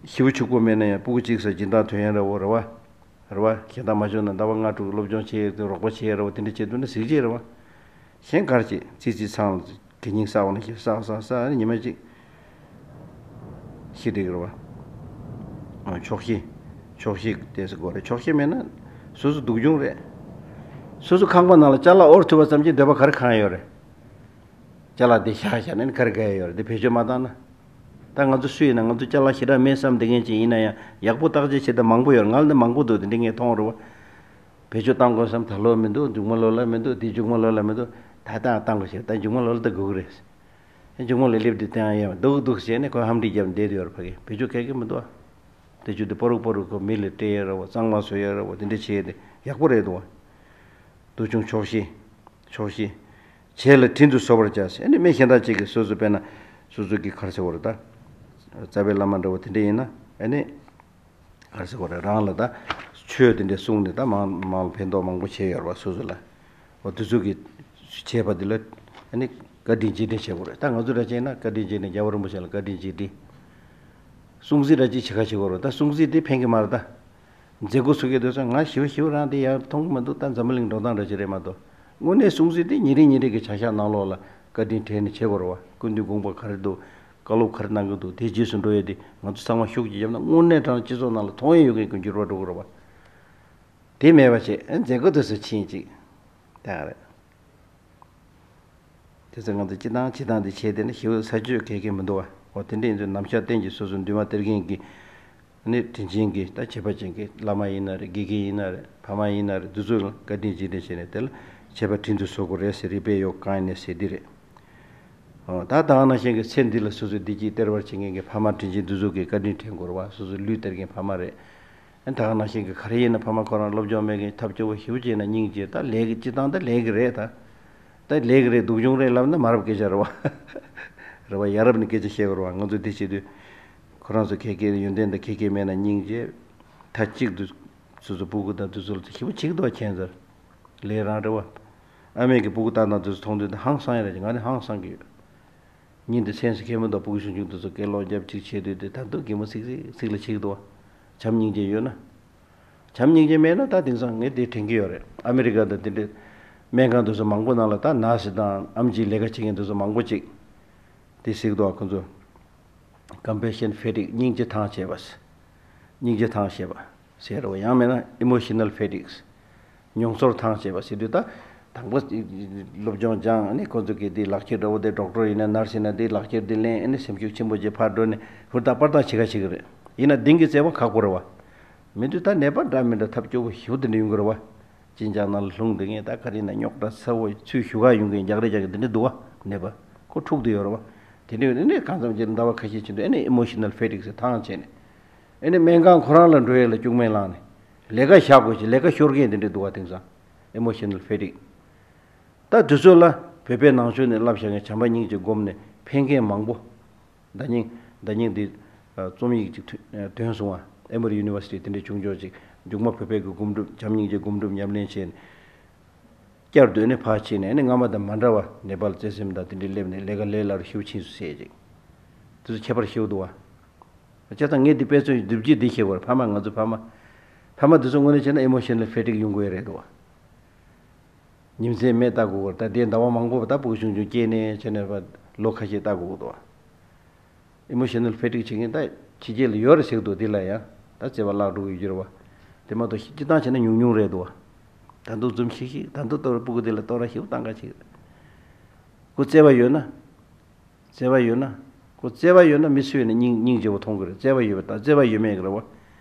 ཞེ་པོ་ཕྱུག་པོ་མེད་ན་ཡང་སྤུ་གུ་གཅིག་ཙམ་སྦྱིན་བདག་ཐོན་ཡས་འདྲ་བོ་རེད་བ། རེད་བ། གཞན་དག་མ་བྱུང་ན་ཟླ་བ་ལྔ་དྲུག་སློབ་སྦྱོང་བྱེད་ཡས་དེ་རོགས་པ་བྱེད་ཡས་རེད་བ། དེ་འདྲ་བྱེད་ཐུབ་ན་གཟི་བརྗིད་རེད་བ། གཞན་ག་རེ་བྱེད། ཙི་ཙི་ཚང་ལ་གད་སྙིགས་བསགས་པ་ནང་བཞིན་བསགས་བསགས་བསགས་ནས་ཉི་མ་གཅིག་ཤི་བསྡད་ཀྱི་རེད་བ། ཨ། ཆོག་ཤེས། ཆོག་ཤེས་ཏོག་ཙམ་དགོས་རེད། ཆོག་ཤེས་མེད་ན་སོ་སོ་སྡུག་གྱོང་རེད། སོ་སོ་ཁང་པ་ནང་ལ་ཅ་ལག་དབོར་ཐུབ་པ་ཙམ་གྱིས་འདོད་པ་ག་རེ་ཁེངས་ཡོད་རེད། ཅ་ལག་དེ་བཞག་བཞག་ནས་ག་རེ་དགའ་ཡས་ཡོད་རེད། དེ་བེད་སྤྱོད་མ་བཏང་ན། ད་ང་ཚོ་སུ་ཡིན་ན། ང་ཚོ་ཅ་ལག་ཞེ་དྲག་མེད་བསམ་བསྡད་མཁན་ཅིག་ཡིན་ན་ཡང་། ཡག་པོ་བརྟག་དཔྱད་བྱེད་སྟངས་མང་པོ་ཡོད་རེད། ང་ལ་འདི་མང་པོ་འདུག་དེ་འདྲ་ངས་མཐོང་རེད་བ། བེད་སྤྱོད་བཏང་དགོས་བསམ། ད་ལོ་མི་འདུག་མཇུག་མ་ལོ་ལ་མི་འདུག་དེ་མཇུག་མ་ལོ་ལ་མི་འདུག་ད་ལྟ་བཏང་དགོས་ཤེས། ད་མཇུག་མ་ལོ་ལ་ད་དགོས་ཀྱི་རེད། མཇུག་མ་ལོ་སླེབས་དུས་བཏང་ཡས་འདུག་འདུག་བྱས་ནས་ཁོ་ཧམ་འདྲི་རྒྱབ་བསྡད་དུ་ཡོད་རེད། ཕ་གི་བེད་སྤྱོད་གལ་གི་མི་འདུག་དེ་བཅུ་དེ་པོ་རུག་པོ་རུག་ཁོ་མི་ལ་སྤྲད་ཡས་རེད་བ། གཙང་མ་བཟོ་ཡས་རེད་བ། དེ་འདྲ་བྱས་ཏེ་ཡག་པོ་རེད་འདུག་བ། འདོད་ཆུང་ཆོག་ཤེས། ཆོག་ཤེས། བྱས་ལ་དྲིན་དུ་གཟོ་བར་བྱ་ཟེར། ཨ་ནི་མི་གཞན་དག་ཅིག་གིས་སོ་སོ་དཔེར་ན་སོ་སོ་གི་ག་རེ་ཟེར་བ་རེད་ད། རྩ་བའི་བླ་མ་འདྲ་བོ་དེ་འདྲ་ཡིན་ན། ཨ་ནི་ག་རེ་ཟེར་བ་རེད། རང་ལ་ད་ཆོས་དེ་འདྲ་གསུངས་ནས་ད་མང་མང་ལ་ཕན་ཐོགས་མང་པོ་བྱས་ཡོད་རེད་བ། སོ་སོ་ལ། འོ་དེ་ཚོ་གི་བྱས་པ་དེ་ལ་ཨ་ནི་བཀའ་དྲིན་རྗེས་དྲན་བྱེད་དགོས་རེད། ད་ང་ཚོ་འདྲ་བྱས་ན་བཀའ་དྲིན་རྗེས་དྲན། རྒྱལ་བ་རིན་པོ་ཆེ་ལ་བཀའ་དྲིན་རྗེས་དྲན། སྲུང་བརྩི་འདྲ་ཅིག་བྱེད་ཁ་བྱེད་དགོས་རེད། ད་སྲུང་བརྩི་དེ་ཕན་གི་མ་རེད་ད། མཛད་སྒོ་ཚུགས་ཀྱི་འདུག་ཟེར། ང་ཞེ་པོ་ཞེ་པོ་རང་དེ་ཡར་མཐོང་གི་མི་འདུག་ད་འཛམ་བུ་གླིང་འགྲོ་སྟངས་འདྲ་ཅིག་རེད་མ་གཏོགས། དངོས་གནས་སྲུང་བརྩི་དེ་ཉིན་རེ་ཉིན་རེ་གི་བྱ་གཞག་ནང་ལོགས་ལ་བཀའ་དྲིན་དྲན་ནས་བྱེད་དགོས་རེད་བ། སྐུ་མདུན་དགོངས་པ་ག་རེ་འདུག་བཀའ་སློབ་ག་རེ་གནང་གི་འདུག་དེ་རྗེས་སུ་འགྲོ་ཡས་དེ་ང་ཚོ་ཚང་མ་ཤུགས་ཀྱིས་བརྒྱབ་ན་དངོས་གནས་དྲང་སྤྱི་ཚོགས་ནང་ལ་མཐོང་ཡས་ཡོད་མཁན་གྱི་འགྱུར་བ་འགྲོ་གི་རེད་བ། དེ་མེད་པ་བྱས། ཨ། མཛད་སྒོ་དེ་ཚོ་ཕྱིན་ཅིག་ད་ག་རེད། དེ་ཚོ་ང་ཚོ་སྤྱི་བཏང་སྤྱི་བཏང་དེ་བྱས་བསྡད་ན་ཞེ་པོ་ས་ཆོད་གལ་གལ་མི་འདུག་བ། འོ་དེ་འདྲ་ཡིན་ཚེ་ནམ་ཞག་བསྟན་གྱི་སོ་སོ་འདུན་མ་སྟེར་མཁན་གྱི་ནི་དྲིན་ཆེན་གྱི་ད་བྱེད་པ་ཅན་གྱི་བླ་མ་ཡིན་ན་རེད། དགེ་རྒན་ཡིན་ན་རེད། ཕ་མ་ཡིན་ན་རེད། འདི་ཚོ་ལ་བཀའ་དྲིན་རྗེས་དྲན་བྱས་ནས་དེ་ལ་བྱེད་པ་དྲིན་དུ་གཟོ་དགོས་རེད་ཟེར་རིགས་པས་ཡོ་གང་ཡིན་ནས་ཟེར་འདི་རེད། འོ་ད་ད་ག་ནང་བཞིན་གྱི་ཚེ་འདི་ལ་སོ་སོའི་བདེ་སྐྱིད་སྟེར་བར་བྱེད་མཁན་གྱི་ཕ་མ་དྲིན་ཆེན་འདི་ཚོ་གི་བཀའ་དྲིན་དྲན་དགོས་རེད་བ། སོ་སོའི་ལུས་སྟེར་མཁན་ཕ་མ་རེད། ཨ་ད་ག་ནང་བཞིན་གྱི་ག་རེ་ཡིན་ན་ཕ་མ་ཁོ་རང་སློབ་སྦྱོང་མེད་མཁན་ཐབས་སྐྱོ་བོ་ཞེ་པོ་ཅིག་ཡིན་ན་སྙིང་རྗེ། ད་ལས་ཀྱི་སྤྱི་བཏང་ད་ལས་ཀྱི་རེད་ད། ད་ལས་ཀྱི་རེད། སྡུག་གྱོང་རེད་ལབ་ན་མ་རབས་སྐད་ཆ་རེད་བ། རེད་བ། ཡ་རབས་ནས་སྐད་ཆ་བཤད་དགོས་རེད་བ། ང་ཚོ་འདི་བྱེད་དུས་ཁོ་རང་ཚོ་ཁེ་ཁེ་ཡོན་ཏན་དང་ཁེ་ཁེ་མེད་ན་སྙིང་རྗེ། མཐའ་གཅིག་ཏུ་སོ་སོ་སྤུ་གུ་དང་དེ་ཚོ་ལ་ཞེ་པོ་བྱེད་ཀྱི་འདུག་བ། ཁྱད་མཚར་ལས་རང་རེད་བ། ཨ་མེ་གི་སྤུ་གུ་ལྟ་སྟངས་དེ་ཚོ་མཐོང་དུས་ད་ཧང་སང་ཡ་རེད། ང་ནི་ཧང་སང་གི་ཡོད། ཉིན་དེ་མཚན་སུ་མཁན་པོ་དང་སྤུ་གུ་ཆུང་ཆུང་དེ་ཚོ་སྐད་ལོག་རྒྱབ་ཅིག་བྱེད་དུས་དེ་ད་དུང་གད་མོ་ཚིག་ཚིག་ཚིག་ལ་བྱེད་ཀྱི་འདུག་བ། བྱམས་སྙིང་རྗེ་ཡོད་ན། བྱམས་སྙིང་རྗེ་མེད་ན་ད་དེང་སང་ངས་དེ་དྲན་གྱི་ཡོད་རེད། ཨ་མི་རི་ཀ་དང་དེ་འདྲའི་སྨན་ཁང་དེ་ཚོ་མང་པོ་ནང་ལ་ད་ནར་སི་དང་ཨེམ་ཆི་ལས་ཀ་བྱེད་མཁན་དེ་ཚོ་མང་པོ་ཅིག་དེ་གཟིགས་འདུག་བ། ཁོ་ཚོ་compassion fatigue། སྙིང་རྗེ་ཐང་ཆད་པ། སྙིང་རྗེ་ཐང་ཆད་པ་ཟེར་རོ། ཡང་མིན་ན་emotional fatigues། མྱོང་ཚོར་ཐང་ཆད་པ་ཟེར་དུས་ད། དང་པོ་སློབ་སྦྱོང་སྦྱངས། ཨ་ནི་ཁོ་ཚོ་གིས་དེ་ལག་ཁྱེར་འདྲ་བོ་དེ། ཌོག་ཊར་ཡིན་ན་ནར་སི་ཡིན་ན་དེ་ལག་ཁྱེར་དེ་ལེན། ཨ་ནི་སེམས་ཤུགས་ཆེན་པོ་བྱས་ཕར་འགྲོ་ནས་ཧུར་ཐག་པར་ཐག་བྱེད་ཁ་བྱེད་ཀྱི་རེད། ཡིན་ན་གདེང་གི་བཙལ་བ་ཁག་པོ་རེད་བ། མི་འདུག་ད་ནད་པ་འདྲ་མི་འདྲ་ཐབས་སྐྱོ་པོ་ཞེ་པོ་དེ་འདྲ་ཡོང་གི་རེད་བ། གཅིན་སྙི་ནང་ལ་ལྷུང་དེ་ངས་ད་ག་རེ་ཡིན་ན་རྙོག་དྲ་ཚ་བོ་ཚུར་ཞུ་ག་ཡོང་མཁན་རྒྱག་རེས་རྒྱག་གི་དེ་འདྲ་འདུག་བ། ནད་པ་ཁོ་འཁྲུག་བསྡད་ཡོད་རེད་བ། དེ་འདྲ་ཡོད་ནས་གང་འཚམ་ཅིག་ཟླ་བ་ཁ་ཤས་ཕྱིན་དུས་ཨ་ནི་emotional fatigue ཟེར་ཐང་ཆད་ནས། ཨ་ནི་སྨན་ཁང་ཁོ་རང་ལ་འགྲོ་ཡས་ལ་སྐྱུག་མེར་ལངས་ནས། ལས་ཀ་བཞག་དགོས་ཀྱི། ལས་ཀ་ཤོར་མཁན་དེ་འདྲ་འདུག་བ། དེང་སང་emotional fatigue། ད་དུས་ཚོད་ལ་བོད་པའི་ནང་ཆོས་ནས་བསླབ་བཞག་མཁན་བྱམས་པ་སྙིང་རྗེ་སྒོམ་ནས་ཕན་མཁན་མང་པོ། ཟླ་སྙིང་ཟླ་སྙིང་འདི་རྩོམ་ཡིག་ཅིག་ཐོན་སོང་བ། Emory University དེ་འདྲའི་བྱུང་ཆོག་ཅིག་མཇུག་མ་བོད་པའི་གི་སྒོམ་སྒྲུབ། བྱམས་སྙིང་རྗེ་སྒོམ་སྒྲུབ་ཉམས་ལེན་བྱས་ནས། བསྐྱར་ཟློས་ནས་ཕར་ཕྱིན་ནས་ནི་སྔ་མ་དང་མ་འདྲ་བ་ནེ་པཱལ་བརྩེ་སེམས་དང་དེ་འདྲའི་སླེབས་ནས་ལས་ཀ་ལས་སླ་རུ་ཞེ་པོ་ཕྱིན་སོང་ཟེར་ཅིག་དེ་ཚོ་ཁྱད་པར་ཞེ་པོ་འདུག་བ། བྱས་ཙང་ངས་འདི་དཔེ་མཚོན་སྒྲུབ་བྱེད་འདི་བཤད་དགོས་རེད། ཕ་མ་ང་ཚོ་ཕ་མ། ཕ་མ་འདི་ཚོ་དངོས་གནས་བྱས་ན་emotional fatigue ཡོང་གི་ཡོད་རེད་འདུག་བ། ཉིན་མཚན་མེད་ལྟ་དགོས་ཀྱི་རེད། ད་དེ་ཟླ་བ་མང་པོ་ད་སྤུ་གུ་ཆུང་ཆུང་སྐྱེས་ནས་བྱས་ནས་ལོ་ཁ་ཤས་ལྟ་དགོས་ཀྱི་འདུག་བ། Emotional fatigue བྱེད་མཁན་ད་ཕྱི་རྒྱལ་ལ་ཡོད་རེད་ཟེར་གྱི་འདུག་དེ་ལ་ཡང་ད་བརྩེ་བ་བརླག་འགྲོ་གི་ཡོད་ཀྱི་རེད་བ། དེ་མ་གཏོགས་སྤྱིར་བཏང་བྱས་ན་ཉུང་ཉུང་རེད་འདུག་བ། ད་དུང་འཛུམ་ཤིག་ཤིག་ད་དུང་ལྟོ་ར་སྤུ་གུ་དེ་ལ་ལྟོ་ར་ཞིབ་བཏང་ག་བྱེད་ཀྱི་རེད། ཁོ་བརྩེ་བ་ཡོད་ན། བརྩེ་བ་ཡོད་ན། ཁོ་བརྩེ་བ་ཡོད་ན་མི་སུ་ཡིན་ན་སྙིང་སྙིང་རྗེ་པོ་མཐོང་གི་རེད། བརྩེ་བ་ཡོད་པ་དང་བརྩེ་བ་ཡོད་མེད་ཀྱི་རེད་བ།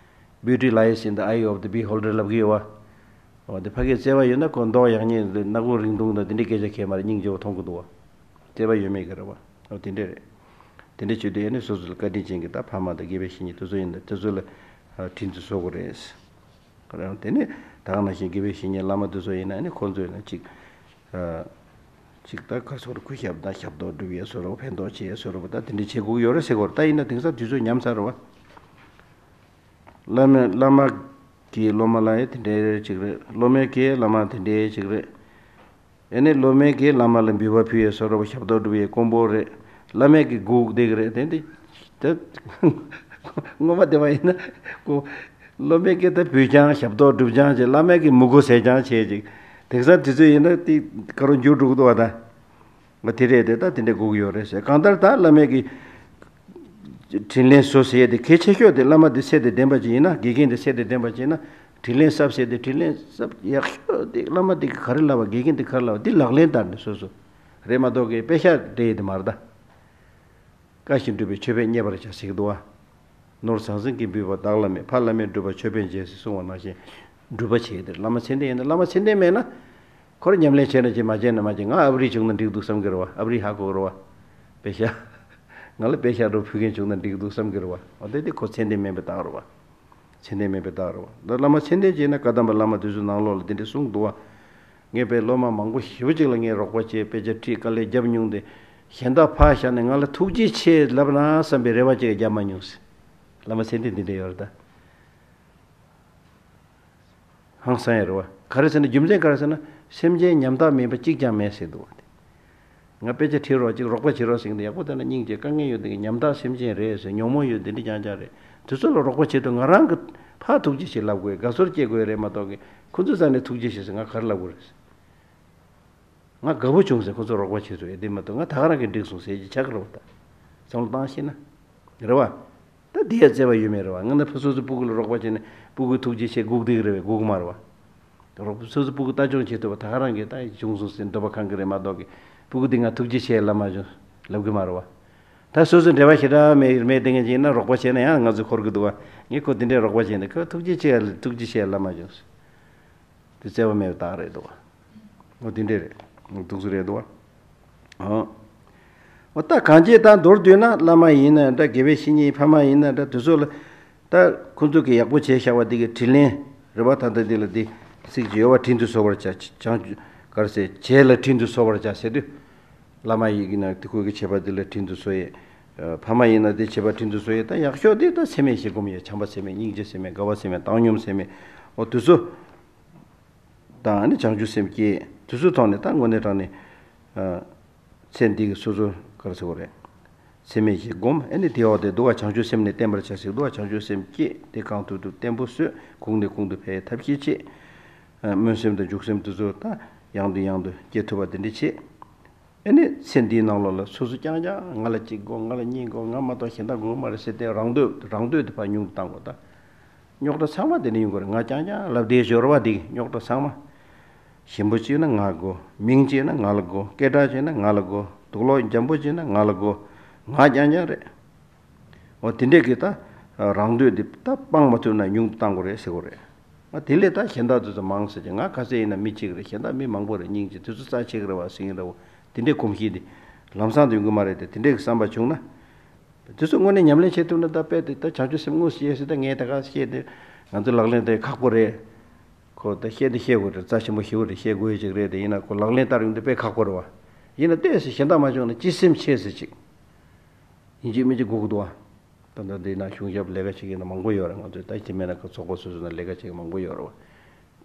Beauty lies in the eye of the beholder ལབ་ཀྱི་ཡོད་བ། འོ་དེ་ཕ་གིར་བརྩེ་བ་ཡོད་ན་ཁོ་མདོག་ཡག་ཉེས་སྣ་ཁུག་རིང་ཐུང་དང་དེ་འདྲའི་སྐད་ཆ་གས་མ་རེད། སྙིང་རྗེ་པོ་མཐོང་གི་འདུག་བ། བརྩེ་བ་ཡོད་མེད་ཀྱི་རེད་བ། འོ་དེ་འདྲ་རེད། དེ་འདྲ་བྱེད་དུས་ཨ་ནི་སོ་སོ་ལ་བཀའ་དྲིན་ཅན་གྱི་ད་ཕ་མ་དང་དགེ་བའི་བཤེས་གཉེན་དེ་ཚོ་ཡིན་ན་དེ་ཚོ་ལ་དྲིན་དུ་གཟོ་དགོས་རེད། རང་དེ་ནས་ད་ག་ནང་བཞིན་དགེ་བའི་བཤེས་གཉེན་བླ་མ་དེ་ཚོ་ཡིན་ན་ནི་ཁོང་ཚོས་ན་ཅིག་ཅིག་ད་ག་སོར་གུས་ཞབས་དང་ཞབས་ཏོག་སྒྲུབ་ཡས་བཟོ་འདྲ་བོ། ཕན་ཐོགས་བྱེད་ཡས་བཟོ་འདྲ་བོ། ད་དེ་འདྲ་བྱེད་དགོས་ཡོད་རེད་ཟེར་གོ་རེད། ད་ཡིན་ན་དེང་སང་དུས་ཚོད་ཉམས་ཚར་རེད་བ། བླ་མས་བླ་མ་གིས་སློབ་མ་ལ་ཡང་དེ་འདྲའི་ཅིག་རེད། སློབ་མས་གིས་བླ་མ་དེ་འདྲའི་ཅིག་རེད། ཨེ་ནས་སློབ་མས་ཀྱིས་བླ་མ་ལ་འབུལ་བ་ཕུལ་ཡས་བཟོ་འདྲ་བོ། ཞབས་ཏོག་སྒྲུབ་ཡས་དཀོན་པོ་རེད། བླ་མས་ཀྱིས་སྒུག་བསྡད་ཀྱི་རེད། དེ་འདི་ད་ངོ་མ་བསྡད་པ་ཡིན་ན་ཁོ་སློབ་མས་ཀྱིས་ད་འབུལ་རྐྱང་ཞབས་ཏོག་སྒྲུབ་རྐྱང་བྱས། བླ་མས་ཀྱིས་མི་དགོས་ཟེར་རྐྱང་བྱས་ཅིག་དེང་སང་དུས་ཚོད་ཡིན་ན་དེ་ག་རུ་འགྱུར་འགྲོ་གི་འདུག་བ། ད་ང་དེ་རེད་དེ་ད་དེ་འདྲ་སྒུག་ཡོད་རེད་ཟེར། གང་ལྟར་ད་བླ་མས་ཀྱིས་དྲིན་ལན་གཟོ་ཟེར་ཡས་དེ་གལ་ཆེ་ཤོས་དེ། བླ་མ་དེ་ཚད་དང་ལྡན་པ་ཅིག་ཡིན་ན། དགེ་རྒན་དེ་ཚད་དང་ལྡན་པ་ཅིག་ཡིན་ན། དྲིན་ལན་གཟབ་ཟེར་དེ། དྲིན་ལན་གཟབ་ཡག་ཤོས་དེ་བླ་མ་དེ་གིས་ག་རེ་ལབ་པ། དགེ་རྒན་དེ་ག་རེ་ལབ་པ། དེ་ལག་ལེན་བསྟར་ནས་སོ་སོ་རེད་མ་གཏོགས་ཀྱི་དཔེ་ཤག་འགྲེལ་ཡས་དེ་མ་རེད་ད། བཀའ་བཞིན་སྒྲུབ་པའི་མཆོད་པས་མཉེས་པར་བྱ་ཟེར་གྱི་འདུག་བ། ནོར་ཟང་ཟིང་གིས་འབུལ་བ་བདག་ལ་མེད། ཕ་བླ་མའི་སྒྲུབ་པ་མཆོད་པས་མཇལ་ཟེར་གསུངས་པ་ནང་བཞིན་སྒྲུབ་པ་བྱེད་དེ། བླ་མ་མཚན་ལྡན་ཡིན་ན། བླ་མ་མཚན་ལྡན་མེད་ན། ཁོ་རང་ཉམས་ལེན་བྱས་ན་བྱས། མ་བྱས་ན་མ་བྱས། ང་ཨ་ཕ་རི་བྱུང་ན་འགྲིག་འདུག་བསམ་གྱི་རེད་བ། ཨ་ཕ་རི་ཧ་གོ་གི་རེད་བ། དཔེ་ཤག་ང་ལ་དཔེ་ཤག་འདྲ་བོ་ཕུལ་མཁན་བྱུང་ན་འགྲིག་འདུག་བསམ་གྱི་རེད་བ། འོ་དེ་དེ་ཁོ་མཚན་ལྡན་མིན་པའི་རྟགས་རེད་བ། མཚན་ལྡན་མིན་པའི་རྟགས་རེད་བ། ད་བླ་མ་མཚན་ལྡན་བྱས་ན། བཀའ་གདམས་པ་བླ་མ་དེ་ཚོའི་ནང་ལོགས་ལ་དེ་འདྲ་གསུངས་འདུག་བ། ངས་དཔེ་སློབ་མ་མང་པོ་ཞེ་པོ་ཅིག་ལ་ངས་རོགས་པ་བྱས། དཔེ་ཆ་ཁྲིད། དཀའ་ལས་བརྒྱབ་མྱོང་སྟེ། གཞན་དག་ཕར་བཞག་ནས་ང་ལ་ཐུགས་རྗེ་ཆེ་ལབ་ན་བསམ་པའི་རེ་བ་ཅིག་ཡང་བརྒྱབ་མ་མྱོང་ཟེར། བླ་མ་མཚན་ལྡན་འདི་འདྲ་ཡོད་རེད་ད། ཧང་སང་ཡ་རེད་བ། ག་རེ་ཟེར་ན། རྒྱུ་མཚན་ག་རེ་ཟེར་ན། སེམས་ཅན་ཉམ་ཐག་མིན་པ་གཅིག་ཀྱང་མེད་ཟེར་འདུག་བ། ང་དཔེ་ཆ་ཁྲིད་རོགས་ཅིག་རོགས་པ་བྱེད་རོགས་ཟེར་གྱི་འདུག་ཡག་པོ་བལྟས་ན་སྙིང་རྗེ། དཀའ་ངལ་ཡོད་དེ་གི་ཉམ་ཐག་སེམས་ཅན་རེད་ཟེར། ཉོན་མོངས་ཡོད་དེ་འདྲ་རྐྱང་རྐྱང་རེད། དེ་ཚོ་ལ་རོགས་པ་བྱེད་དུས་ང་རང་གི་ཕར་ཐུགས་རྗེ་ཆེ་ལབ་དགོས། དགའ་ཚོར་སྐྱེ་དགོས་རེད་མ་གཏོགས་གི། ཁོ་ཚོའི་རྩ་ནས་ཐུགས་རྗེ་ཆེ་ཟེར་ང་ག་རེ་ལབ་དགོས་རེད། ང་དགའ་པོ་བྱུང་ཟེར། ཁོ་ཚོ་རོགས་པ་བྱེད་ཚུལ་ཡོད་དེ་མ་གཏོགས་ང་ད་ག་རང་གིས་འགྲིག་སོང་ཟེར་གྱི་ཆགས་ཀྱི་རེད་བ། ད་བསམ་བློ་བཏང་ཤེས་ན། རེད་བ། ད་འདི་ཡ་བརྩེ་བ་ཡོད་མེད་རེད་བ། ང་ན་ཕ་སོ་སོའི་སྤུ་གུ་ལ་རོགས་པ་བྱས་ནས་སྤུ་གུའི་ཐུགས་རྗེ་ཆེ་སྒུག་བསྡད་ཀྱི་རེད་བས། སྒུག་གི་མ་རེད་བ། རོགས་པ་སོ་སོའི་སྤུ་གུ་ལྟ་སྐྱོང་བྱེད་ཐུབ་པ་ད་ག་རང་གིས་ད་བྱུང་སོང་ཟེར་འདོད་པ་ཁེངས་ཀྱི་རེད་མ་གཏོགས་ཀྱི། སྤུ་གུ་འདི་ང་ཐུགས་རྗེ་ཆེ་ལབ་མ་བྱུང་ལབ་གི་མ་རེད་བ། ད་སོ་སོའི་འབྲེལ་བ་ཞེ་དྲག་མེད་མེད་བསྡད་མཁན་ཅིག་ཡིན་ན་རོགས་པ་བྱས་ན་ཡང་ང་ཚོ་འཁོར་གི་འདུག་བ། ངས་ཁོ་འདི་འདྲའི་རོགས་པ་བྱས་ནས་ཁོ་ཐུགས་རྗེ་ཆེ་ཐུགས་རྗེ་ཆེ་ལབ་མ་བྱུང་། དེ་བརྩེ་བ་མེད་པའི་རྟགས་རེད་འདུག་བ། འོ་དེ་འདྲས་རེད། འདུག་སེ་རེད་འདུག་བ། འོ། འོ་ད་གང་ཅི་ད་མདོར་བསྡུས་ན་བླ་མ་ཡིན་ན་འདྲ། དགེ་བའི་བཤེས་གཉེན་ཕ་མ་ཡིན་ན་འདྲ། དེ་ཚོ་ལ་ད་ཁོང་ཚོ་གིས་ཡག་པོ་བྱས་བཞག་པ་དེ་གི་དྲིན་ལན་རེད་བ། ད་ལྟ་འདི་ལ་འདི་ཚིག་ཅིག་ཡོད་བ། དྲིན་དུ་གཟོ་བར་བྱ། བྱང་ཆུབ་ ག་རེ་ཟེར། བྱས་ལ་དྲིན་དུ་གཟོ་བར་བྱ་ཟེར་དུས། བླ་མ་ཡིན་ན་དེ་ཁོ་གི་བྱས་པ་དེ་ལ་དྲིན་དུ་གཟོ་ཡས། ཕ་མ་ཡིན་ན་དེ་བྱས་པ་དྲིན་དུ་གཟོ་ཡས། ད་ཡག་ཤོས་དེ་ད་ཚད་མེད་བཞི་སྒོམ་ཡས། བྱམས་པ་ཚད་མེད། སྙིང་རྗེ་ཚད་མེད། དགའ་བ་ཚད་མེད། བཏང་སྙོམས་ཚད་མེད། འོ་དེ་ཚོ་དང་ནི་བྱང་ཆུབ་སེམས་བསྐྱེད། དེ་ཚོའི་ཐོག་ནས་ད་དངོས་གནས་དྲང་ནས། ཚེ་འདི་གི་སོ་སོ་ག་རེ་ཟེར་དགོས་རེད། ཚད་མེད་བཞི་སྒོམ། ཨ་ནི་དེའི་འོག་དེ་འདུལ་བ་བྱང་ཆུབ་སེམས་ནི་བརྟན་པར་བྱ་ཟེར། འདུལ་བ་བྱང་ཆུབ་སེམས་བསྐྱེད་དེ་གང་ཐུབ་ཐུབ་བརྟན་པོ་བཟོས། གོང་ནས་གོང་དུ་འཕེལ་ཐབས་ཤེས་བྱེད། སྨོན་སེམས་དང་འཇུག་སེམས་དེ་ཚོ་ད་ཡང་དུ་ཡང་དུ་སྐྱེ་ཐུབ་པ་དེ་འདྲ་བྱེད། ཨ་ནི་ཚེ་འདིའི་ནང་ལོགས་ལ་སོ་སོ་རྐྱང་རྐྱང་། ང་ལ་གཅིག་དགོས། ང་ལ་གཉིས་དགོས། ང་མ་གཏོགས་གཞན་དག་དགོས་མ་རེད་ཟེར་ཏེ་རང་འདོད་རང་འདོད་དེ་ཕར་ཉུང་དུ་བཏང་དགོས། ད་རྙོག་དྲ་ཚང་མ་དེ་ནས་ཡོང་གི་རེད། ང་རྐྱང་རྐྱང་ལབ་བསྡད་ཞོར་བ་འདི་རྙོག་དྲ་ཚང་མ། ཞིམ་པོ་ཅིག་ན་ང་དགོས། མིང་ཅིག་ན་ང་ལ་དགོས། སྐད་གྲགས་ཅིག་ན་ང་ལ་དགོས། དུག་ལོག་འཇམ་པོ་ཅིག་ན་ང་ལ་དགོས། ང་རྐྱང་རྐྱང་རེད། འོ་དེ་འདྲས་ཀྱི་ད་རང་འདོད་འདི་ད་སྤང་མ་ཐུབ་ན་ཉུང་དུ་བཏང་དགོས་རེད་ཟེར་དགོས་རེད། ཨ་དེ་ལས་ད་གཞན་དག་དེ་ཚོ་མང་ཟེར་གྱི། ང་ག་ཚད་ཡིན་ན་མི་གཅིག་རེད། གཞན་དག་མི་མང་པོ་རེད། སྙིང་རྗེ། དེ་ཚོ་རྩ་ཆེ་གི་རེད་བ་ཟེར་གྱི་རེད་བ། དེ་འདྲས་གོམས་གཤིས་དེ་ལམ་སང་དུ་ཡོང་གི་མ་རེད་དེ། དེ་འདྲས་ཀྱི་བསམ་པ་བྱུང་ན། དེ་ཚོ་དངོས་གནས་ཉམས་ལེན་བྱེད་ཐུབ་ན་ད་དཔེ་དེ་ད་བྱང་ཆུབ་སེམས་དངོས་སུ་སྐྱེ་སྲིད། ད་ངས་ད་ག་བཤད་དེ་ང་ཚོ་ལག་ལེན་དེ་ཁག་པོ་རེད། ཁོ་ད་བཤད་དེ་བཤད་དགོས་རེད། རྩ་ཆེན་པོ་ཞེ་པོ་རེད། བཤད་དགོས་ཡ་ཅིག་རེད་དེ། ཡིན་ན་ཁོ་ལག་ལེན་བསྟར་ཡོང་དུས་དཔེ་ཁག་པོ་རེད་བ། ཡིན་ན་ཏོག་ཙམ་གཞན་དག་མ་བྱུང་ན་སྤྱི་སེམས་ཆེ་ཟེར་ཅིག་ཡིན་གཅིག་མིན་གཅིག་དགོས་ཀྱི་འདུག་བ། ད་ལྟ་འདི་ན་གཞུང་ཞབས་ལས་ཀ་བྱེད་མཁན་མང་པོ་ཡོད་རེད། ང་ཚོའི་ད་སྤྱི་མེད་ན་ཁ་ཚོགས་པ་སོ་སོ་ན་ལས་ཀ་བྱེད་མཁན་མང་པོ་ཡོད་རེད་བ།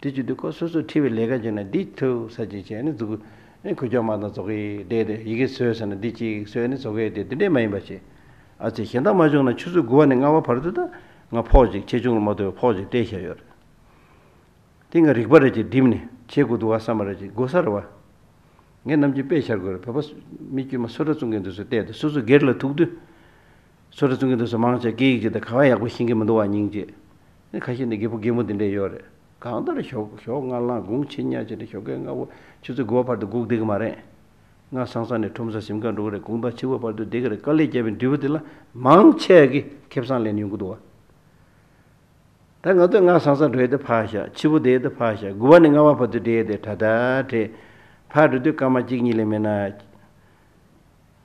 དེ་བྱེད་དུས་ཁོ་སོ་སོ་ཁྲིད་པའི་ལས་ཀ་བྱེད་ན་འདི་ཐུབ་ས་ཅིག་བྱས་ནས་འཛུགས། ཨེ་ཁུ་ཅོ་མ་དང་རྫོགས་ཀྱི་བསྡད་དེ་ཡི་གེ་བཟོས་ཟེར་ན་འདི་གཅིག་བཟོས་ནས་རྫོགས་ཀྱི་བསྡད། དེ་འདྲས་མ་ཡིན་པ་བྱེད། ཨ་ཙི་གཞན་དག་མ་བྱུང་ན་ཆུ་ཚོད་དགུ་པ་ནས་ལྔ་པ་བར་དུ་ད་ང་ཕོགས་ཅིག་ཆེ་ཆུང་ལ་མ་ལྟོས་པའི་ཕོགས་ཅིག་སྤྲད་བཞག་ཡོད་རེད། དེ་ང་རིག་པ་རེ་ཅིག་བསྒྲིམས་ནས་བྱེད་དགོས་འདུག་བ་བསམ་པ་རེ་ཅིག་དགོས་ས་རེད་བ། ངས་ནམ་རྒྱུན་དཔེ་ཤར་དགོས་རེད། བོད་པ་མི་དཀྱུས་མ་སོ་ཊ་བཙོང་མཁན་དེ་ཚོ་བལྟས་ཏེ་སོ་སོ་སྒེར་ལ་ཐུག་དུས། སོ་ཊ་བཙོང་མཁན་དེ་ཚོ་མང་ཆེ་སྐད་ཡིག་ཅིག་དང་ག་བ་ཡག་པོ་ཤེས་ཀྱི་མི་འདུག་བ། སྙིང་རྗེ། ནི་ཁ་ཤས་ནི་རྒད་པོ་རྒན་མོ་དེ་འདྲས་ཡོད་རེད། གང་ལྟར་ཞོགས་ཞོགས་སྔ་ལངས་དགོང་ཕྱི་ཉལ་བྱས་ནས་ཞོགས་ཀས་སྔ་པོ་ཆུ་ཚོད་དགུ་པ་བར་དུ་སྒུག་བསྡད་ཀྱི་མ་རེད། སྔ་སང་སང་ནས་ཁྲོམ་ས་ཞིམ་ཁ་འགྲོ་གི་རེད། དགོང་དག་ཕྱི་པོ་བར་དུ་བསྡད་ཀྱི་རེད། དཀའ་ལས་བརྒྱབ་པའི་འབྲས་བུ་དེ་ལ་མང་ཆེ་གི་ཁེ་བཟང་ལེན་ཡོང་གི་འདུག་བ། ད་ང་ཚོ་སྔ་སང་སང་འགྲོ་ཡས་དེ་ཕར་བཞག་ཕྱི་པོ་བསྡད་ཡས་དེ་ཕར་བཞག་དགུ་པ་ནས་ལྔ་པ་བར་དུ་བསྡད་ཡས་དེ་དྲ་དྲ་བྲེ། ཕར་འགྲོ་དུས་སྐར་མ་གཅིག་གཉིས་ལས་མེད་ན།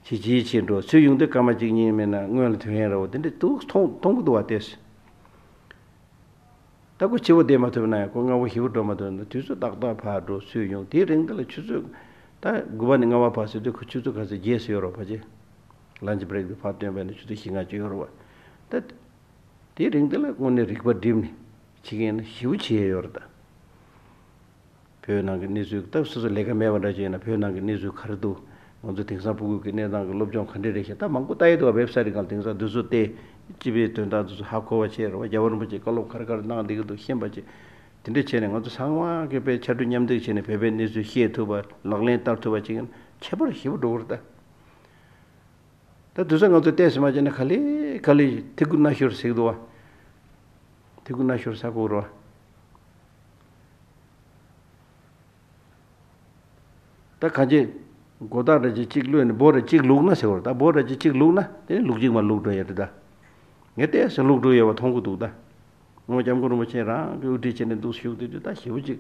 ཇེ་ཇེ་ཆེར་འགྲོ། ཚུར་ཡོང་དུས་སྐར་མ་གཅིག་གཉིས་མེད་ན་སྔོན་ལ་ཐོན་ཡས་རེད་བ། དེ་འདྲ་འདུག་མཐོང་མཐོང་གི་འདུག་བ། ལྟས་སོ། ད་ཁོ་ཕྱི་པོ་བསྡད་མ་ཐུབ་ན་ཡང་ཁོ་སྔ་པོ་ཞེ་པོ་འགྲོ་མ་ཐུབ་ན་དུས་ཚོད་ཏག་ཏག་ཕར་འགྲོ་ཚུར་ཡོང་། དེའི་རིང་དེ་ལ་ཆུ་ཚོད། ད་དགུ་པ་ནས་ལྔ་པ་བར་ཟེར་དུས་ཁོ་ཆུ་ཚོད་ག་ཚོད་བརྗེས་སུ་ཡོད་རེད་བ། ཕལ་ཆེར་ལན་ཆི་བྷི་རེག་དེ་ཕར་བཏོན་པ་ཡིན་ན་ཆུ་ཚོད་བཞི་ལྔ་ཅིག་ཡོད་རེད་བ། ད། དེའི་རིང་དེ་ལ་དངོས་གནས་རིག་པ་བསྒྲིམས་ནས་བྱེད་མཁན་ཞེ་པོ་ཅིག་ཡོད་རེད་ད། བོད་ནང་གི་གནས་ཚུལ་ད་སོ་སོ་ལས་ཀ་མེད་པ་འདྲ་ཅིག་ཡིན་ན་བོད་ནང་གི་གནས་ཚུལ་ག་རེ་འདུག་ང་ཚོ་དེང་སང་ཕྲུ་གུ་གི་གནས་སྟངས་ཀྱི་སློབ་སྦྱོང་ག་འདྲ་རེད་ཤག་ད་མང་པོ་ལྟ་ཡི་འདུག་བ། ཝེབ་སའིཊ་སྒང་དེང་སང་དེ་ཚོ་བལྟས། སྤྱི་པའི་དོན་དག་དེ་ཚོ་ཧ་གོ་བ་བྱས་རེད་བ། རྒྱལ་བ་རིན་པོ་ཆེས་བཀའ་སློབ་ག་རེ་ག་རེ་གནང་བསྡད་ཀྱི་འདུག་ཤེས་པ་བྱས། དེ་འདྲ་བྱས་ནས་ང་ཚོ་ཚང་མ་གིས་དཔེ་ཕྱར་གྲུ་མཉམ་འདེགས་བྱས་ནས་བོད་པའི་གནས་ཚུལ་ཤེས་ཐུབ་པ་ལག་ལེན་བསྟར་ཐུབ་པ་བྱེད་མཁན་ཁྱད་པར་ཞེ་པོ་འགྲོ་གི་རེད་ད། ད་དུས་ཚོད་ང་ཚོ་བལྟས་ཟིན་མ་བྱས་ན་ག་ལེ་ག་ལེ་ཐི་གུ་སྣ་ཤོར་ཟེར་གི་འདུག་བ། ཐི་གུ་སྣ་ཤོར་ཟེར་གོ་རོ། ད་གང་ཅི་མགོ་ཐག་ར་ཅིག་གཅིག་གློད་ནས་འབོ་ར་གཅིག་བླུགས་ན་ཟེར་བ་རེད། ད་འབོ་ར་ཅིག་གཅིག་བླུགས་ན་དེ་ནི་ལུག་གཅིག་མ་བླུགས་འགྲོ་ཡ་རེད་ད། ངས་བལྟས་ཟིན་བླུགས་འགྲོ་ཡ་བ་མཐོང་གི་འདུག་ད། ངོ་སྐྱབས་མགོན་རིན་པོ་ཆེ་རང་གི་དབུ་ཁྲིད་བྱས་ནས་འདུག་བཞུགས་དུས་དུས་ད་ཞེ་པོ་ཅིག་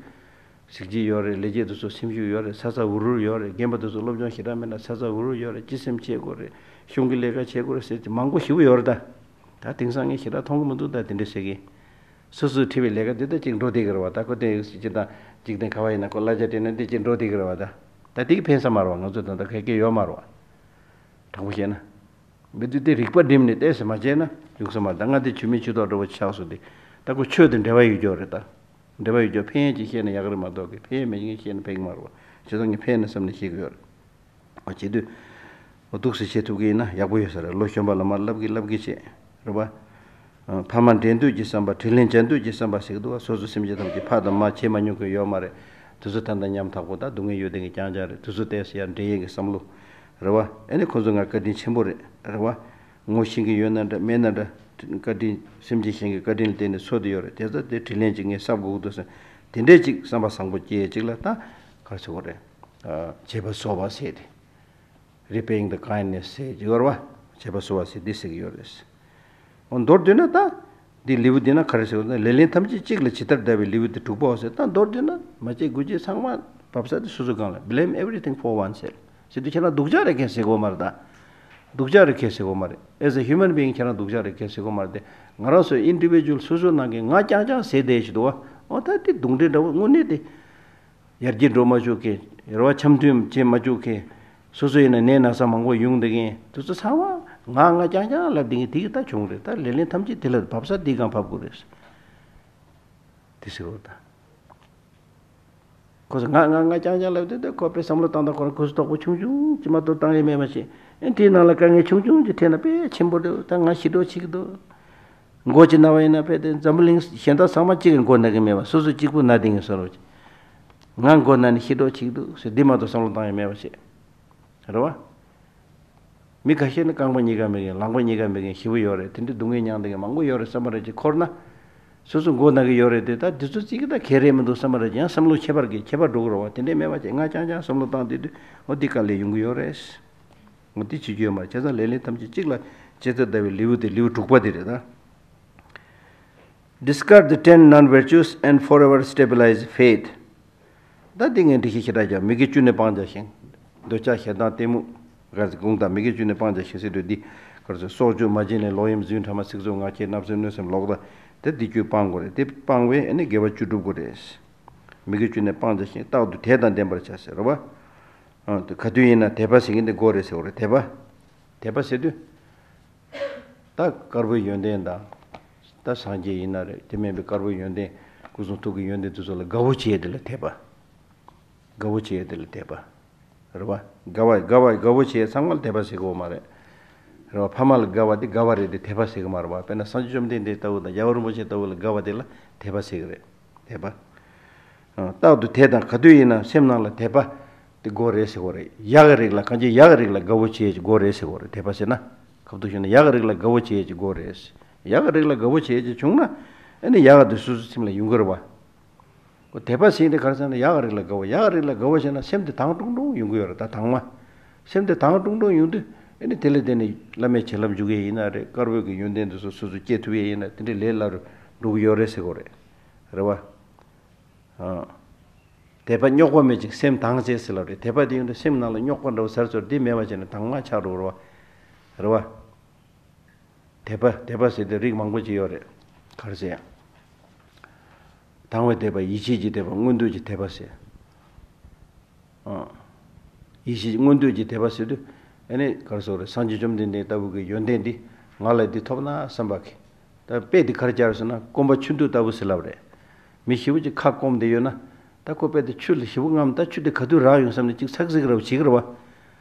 གཟི་བརྗིད་ཡོད་རེད། ལས་བྱེད་དེ་ཚོ་སེམས་ཤུགས་ཡོད་རེད། ཚ་ཚ་འུར་འུར་ཡོད་རེད། རྒན་པ་དེ་ཚོ་སློབ་སྦྱོང་ཞེ་དྲག་མེད་ན་ཚ་ཚ་འུར་འུར་ཡོད་རེད། སྤྱི་སེམས་བྱེད་དགོས་རེད། གཞུང་གི་ལས་ཀ་བྱེད་དགོས་རེད་ཟེར་དེ་མང་པོ་ཞེ་པོ་ཡོད་རེད་ད། ད་དེང་སང་ངས་ཞེ་དྲག་མཐོང་གི་མི་འདུག་ད་དེ་འདྲ་ཟེར་གི། སོ་སོས་ཁྲིད་པའི་ལས་ཀ་དེ་ད་ཅིག་འགྲོ་བསྡད་ཀྱི་རེད་བ། ད་ཁོ་དེ་ཅིག་ད་འཇིག་རྟེན་ག་བ་ཡིན་ན་ཁོ་གླ་ཆ་སྤྲད་ན་དེ་ཅིག་འགྲོ་བསྡད་ཀྱི་རེད་བ། ད་ད་དེ་གི་ཕན་ས་མ་རེད་བ། ང་ཚོ་ད་ད་ག་གེ་ཡོད་མ་རེད་བ། དྲང་པོ་བཤད་ན། མི་དེ་དེ་རིག་པ་བསྒྲིམས་ནས་བལྟས་ཟིན་མ་བྱས་ན་ཡོང་ས་མ་རེད། ད་ང་དེ་ཆོས་མེད་ཆོས་ཐོག་འགྲོ་བ་ཆགས་སོང་སྟེ། ད་ཁོ་ཆོས་དང་འབྲེལ་བ་ཡོད་རྒྱུ་རེད་ད། འབྲེལ་བ་ཡོད་རྒྱུ་ཕན་ཡོན་ཅིག་བཤད་ན་ཡག་གི་རེད་མ་གཏོགས་གི་ཕན་ཡོན་མེད་ཅིག་བཤད་ན་ཕན་གི་མ་རེད་བ། བྱས་ཙང་ངས་ཕན་ཡོན་བསམ་ནས་བཤད་གི་ཡོད་རེད། བྱེད་དུས། འོ་འདུག་སེ་བྱེད་ཐུབ་ཀྱི་ཡིན་ན་ཡག་པོ་ཡོད་ས་རེད། ལོ་གཞོན་པ་ལ་མར་བསླབ་ཀྱི་བསླབ་ཀྱི་བྱེད། རེད་བ། ཕ་མ་འབྲེལ་འདོད་ཀྱི་བསམ་པ། དྲིན་ལན་འཇལ་འདོད་ཀྱི་བསམ་པ་ཟེར་གི་འདུག་བ། སོ་སོ་སེམས་ཅན་ཐམས་ཅད་ཕ་དང་མ་བྱེད་མ་མྱོང་མཁན་ཡོད་མ་རེད། དེ་ཚོ་ད་ལྟ་ཉམ་ཐག་པོ་ད་སྡུག་བསྔལ་ཡོད་བསྡད་མཁན་རྐྱང་རྐྱང་རེད། དེ་ཚོ་བལྟས་ཟེར་ཡར་འབྲེལ་ཡས་ཀྱི་བསམ་བློ། རེད་བ། ཨ་ནི་ཁོ་ཚོ་ང་བཀའ་དྲིན་ཆེན་པོ་རེད། རེད་བ། ངོ་ཤེས་ཀྱི་ཡོད་ན་འདྲ་མེད་ན་འདྲ། བཀའ་དྲིན་སེམས་ཅན་གཞན་གྱི་བཀའ་དྲིན་ལ་བརྟེན་ནས་འཚོ་བསྡད་ཡོད་རེད། དེ་ཚོ་དེ་དྲིན་ལན་ཅིག་ངས་གསབ་དགོས་ཀྱི་འདུག་ཟེར། དེ་འདྲས་ཅིག་བསམ་པ་བཟང་པོ་སྐྱེ་ཅིག་ལ་ད་ག་རེ་ཟེར་དགོས་རེད། བྱེད་པ་གཟོ་བ་ཟེར་ཏེ། Repaying the kindness ཟེར་གྱི་ཡོད་རེད་བ། བྱེད་པ་གཟོ་བ་ཟེར་འདི་ཟེར་གྱི་ཡོད་རེད། འོ་མདོར་བསྡུས་ན་ད། འདི་ལེའུ་འདི་ན་ག་རེ་ཟེར་བ་ན་ལེ་ལན་ཐམས་ཅད་གཅིག་ལ་ཇི་ལྟར་བཟླས་པའི་ལེའུ་འདི་དྲུག་པའོ་ཟེར། ད་མདོར་བསྡུས་ན་མ་བྱེད་དགུ་བྱེད་ཚང་མ་བབས་ས་དེ་སོ་སོ་སྒང་ལ། Blame everything for oneself ཟེར་དུས་ཁྱེད་རང་སྡུག་ཅག་རེད་མཁན་ཟེར་དགོས་མ་རེད་ད། སྡུག་ཅག་རེད་མཁན་ཟེར་དགོས་མ་རེད། As a human being ཁྱེད་རང་སྡུག་ཅག་རེད་མཁན་ཟེར་དགོས་མ་རེད་དེ། ང་རང་ཚོ་individual སོ་སོ་ནང་གི་ང་རྐྱང་རྐྱང་ཟེར་བསྡད་ཞིག་འདུག་བ། འོ་ད་དེ་གདོན་འདྲེ་འདྲ་བོ་དངོས་གནས་དེ། ཡར་རྒྱས་འགྲོ་མ་བཅུག་མཁན། རེ་བ་འཆམ་མཐུན་བྱེད་མ་བཅུག་མཁན། སོ་སོ་ཡིན་ན་ནད་ན་ཚ་མང་པོ་ཡོང་བསྡད་མཁན་དེ་ཚོ་ཚང་མ་ང་ང་རྐྱང་རྐྱང་ལབ་བསྡད་མཁན་དེ་གི་ད་བྱུང་རེད། ད་ལེ་ལན་ཐམས་ཅད་དེ་ལ་བབས་ས་དེ་གང་བབས་དགོས་རེད། དེ་ཟེར་བ་ད། ཁོ་ཚོ་ང་ང་ང་རྐྱང་རྐྱང་ལབ་དུས་ད་ཁོ་པའི་བསམ་བློ་བཏང་དང་ཁོ་རང་ཁོ་ཚོ་དོགས་པ་ཆུང་ཆུང་ཅི་མ་གཏོགས་བཏང་ཡས་མེད་པ་ཞིག་ཨེ་དེའི་ནང་ལ་དཀའ་ངལ་ཆུང་ཆུང་ཅིག་འཕྲད་ན་དཔེ་ཆེན་པོ་འདུག་ད་ང་ཤི་གྲོགས་ཆེ་གི་འདུག་མགོ་ཅིག་ན་བ་ཡིན་ན་དཔེ་དེ་འཛམ་བུ་གླིང་གཞན་དག་ཚང་མ་གཅིག་གི་མགོ་ན་གི་མེད་པ་སོ་སོ་གཅིག་པུ་ན་དེ་ངས་བཟོ་རོགས་ཅིག་ང་མགོ་ན་ནི་ཤི་གྲོགས་ཆེ་གི་འདུག་ཟེར་འདི་མ་གཏོགས་བསམ་བློ་བཏང་ཡས་མེད་པ་ཞིག་རེད་བ། མི་ཁ་ཤས་ནི་རྐང་པ་གཉིས་ཀ་མེད་མཁན་ལག་པ་གཉིས་ཀ་མེད་མཁན་ཞེ་པོ་ཡོད་རེད། དེ་འདྲའི་སྡུག་བསྔལ་མྱངས་བསྡད་མཁན་མང་པོ་ཡོད་རེད་བསམ་པ་རེད་ཅེས་འཁོར་ན། སོ་སོ་མགོ་ན་གི་ཡོད་རེད་དེ་ད་འདི་ཚོ་གཅིག་གི་ད་གལ་རེད་མི་འདུག་བསམ་པ་རེད་ཀྱང་བསམ་བློ་ཁྱད་པར་གྱི་ཁྱད་པར་འགྲོ་གི་རེད་བ། དེ་འདྲའི་མེད་པ་ཅེས་ང་རྐྱང་རྐྱང་བསམ་བློ་བཏང་བསྡད་དུས་འོ་འདི་དཀའ་ལས་ཡོང་གི་ཡོད་རེད། འོ་འདི་བྱེད་རྒྱུ་ཡོད་མ་རེད། བྱས་ཙང་ལེ་ལན་ཐམས་ཅད་གཅིག་ལ་ཇི་ལྟར་ལྟ་བའི་ལེའུ་དེ་ལེའུ་དྲུག་པ་དེ་རེད་ད། Discard the ten non-virtues and forever stabilize faith. ད་འདི་ངས་འགྲེལ་བཤད་ཞེ་དྲག་རྒྱབ། མི་དགེ་བཅུ་ནས་སྤང་བྱ་ཞིང་། འདོད་ཆགས་ཞེ་སྡང་གཏི་མུག་ག་ཚོད་དགོངས་དག་མི་དགེ་བཅུ་ནས་སྤང་བྱ་ཞིང་ཟེར་དུས་འདི་ག་ཚོད་སྲོག་གཅོད་མ་བྱིན་ལེན་ལོག་གཡེམ་རྫུན་ཕྲ་མ་ཚིག་རྩུབ་ངག་འཁྱལ་བརྣབ་སེམས་གནོད་སེམས་ལོག་ལྟ་དེ་འདི་བཅུ་སྤང་དགོས་རེད། དེ་སྤང་བས་ཨ་ནི་དགེ་བ་བཅུ་སྒྲུབ་དགོས་རེད། མི་དགེ་བཅུ་ནས་སྤང་བྱ་ཞིང་རྟག་ཏུ་དད་དང་ལྡན་པར་བྱ་ཟེར་རེད་བ། ཨ་དེ་ག་དུས་ཡིན་ན་དད་པ་ཟེར་མཁན་དེ་དགོས་རེད་ཟེར་བ་རེད། དད་པ། དད་པ་ཟེར་དུས། ད་དཀར་པོའི་ཡོན་ཏན་དང་། ད་སངས་རྒྱས་ཡིན་ན་རེད། དེ་མིན་པའི་དཀར་པོའི་ཡོན་ཏན་སྐུ་གསུང་ཐུགས་ཀྱི་ཡོན་ཏན་དེ་ཚོ་ལ་དགའ་བོ་བྱེད་ཡས་དེ་ལ་དད་པ། དགའ་བོ་བྱེད་ཡས་དེ་ལ་དད་པ། རེད་བ། དགའ་བ་དགའ་བ་དགའ་བོ་བྱེད་ཡས་ཚང་མ་ལ་དད་པ་ཟེར་གི་ཡོད་མ་རེད། རེད་བ། ཕ་མ་ལ་དགའ་བ་དེ་དགའ་བ་རེད་དེ་དད་པ་ཟེར་གི་མ་རེད་བ། དཔེར་ན་སངས་རྒྱས་བཅོམ་ལྡན་འདས་ལྟ་བུ་དང་རྒྱལ་བ་རིན་པོ་ཆེ་ལྟ་བུ་ལ་དགའ་བ་དེ་ལ་དད་པ་ཟེར་གི་རེད། དད་པ། རྟག་ཏུ་དད་དང་ག་དུས་ཡིན་ན་སེམས་ནང་ལ་དད་པ་དེ་དགོས་རེད་ཟེར་གོ་རེད། ཡག་གི་རིགས་ལ་གང་ཅི་ཡག་གི་རིགས་ལ་དགའ་བོ་བྱེད་ཅིག་དགོས་རེད་ཟེར་གོ་རེད། དད་པ་ཟེར་ན་ཁབ་ཏུ་ཞུ་ན་ཡག་གི་རིགས་ལ་དགའ་བོ་བྱེད་ཅིག་དགོས་རེད། ཡག་གི་རིགས་ལ་དགའ་བོ་བྱེད་ཅིག་བྱུང་ན་ཨ་ནི་ཡག་ག་དུས་སོ་སོ་སེམས་ལ་ཡོང་གི་རེད་བ། དད་པ་ཟེར་དེ་ག་རེ་ཟེར་ན་ཡག་གི་རིགས་ལ་དགའ་བོ་ཡག་གི་རིགས་ལ་དགའ་བོ་བྱས་ན་སེམས་དེ་དྭངས་ཀྲུང་ཀྲུང་ཡོང་གི་ཡོད་རེད། ད་དྭངས་མ། སེམས་དེ་དྭངས་ཀྲུང་ཀྲུང་ཡོང་དུས་ཨ་ནི་དེ་ལས་དེ་ནི་བླ་མའི་བྱིན་རླབས་འཇུག་གི་ཡིན་ན་རེད། དཀར་པོའི་གི་ཡོན་ཏན་དེ་ཚོ་སོ་སོ་སྐྱེ་ཐུབ་ཡས་ཡིན་ན་དེ་འདྲའི་ལས་སླ་རུ་འགྲོ་གི་ཡོད་རེད་ཟེར་གོ་རེད། རེད་བ། དད་པ་རྙོག་པ་མེད་ཅིང་སེམས་དྭངས་བྱེད་ཟེར་ལབ་རེད། དད་པ་དེ་ཡོང་དུས་སེམས་ནང་ལ་རྙོག་པ་འདྲ་བོ་ཟེར་ཚོར་དེ་མེད་པ་བྱས་ནས་དྭངས་མ་ཆགས་འགྲོ་རེད་བ། རེད་བ། དད་པ་དད་པ་ཟེར་དེ་རིགས་མང་པོ་ཅིག་ཡོད་རེད། ག་རེ་ཟེར་ཡང་། དང་བའི་དད་པ་ཡིད་ཆེས་ཀྱི་དད་པ་མངོན་འདོད་ཀྱི་དད་པ་ཟེར། ཡིད་ཆེས་མངོན་འདོད་ཀྱི་དད་པ་ཟེར་དུས། ཨ་ནི་ག་རེ་ཟེར་རེད། སངས་རྒྱས་བཅོམ་ལྡན་འདས་ལྟ་བུ་གི་ཡོན་ཏན་འདི་ང་ལ་འདི་ཐོབ་ན་བསམ་པ་གི། ད་དཔེ་འདི་ག་རེ་སྦྱར་ཟེར་ན་སྐོམ་པ་ཆུ་འདོད་ལྟ་བུ་ཟེར་ལབ་རེད། མི་ཞེ་པོ་ཅིག་ཁ་སྐོམ་བསྡད་ཡོད་ན། ད་ཁོ་དཔེ་དེ་ཆུ་ལ་ཞེ་པོ་རྔམ། ད་ཆུ་དེ་ག་དུས་རག་ཡོང་བསམ་ནས་ཅིག་ཚག་ཚིག་ར་བ་བྱེད་ཀྱི་རེད་བ།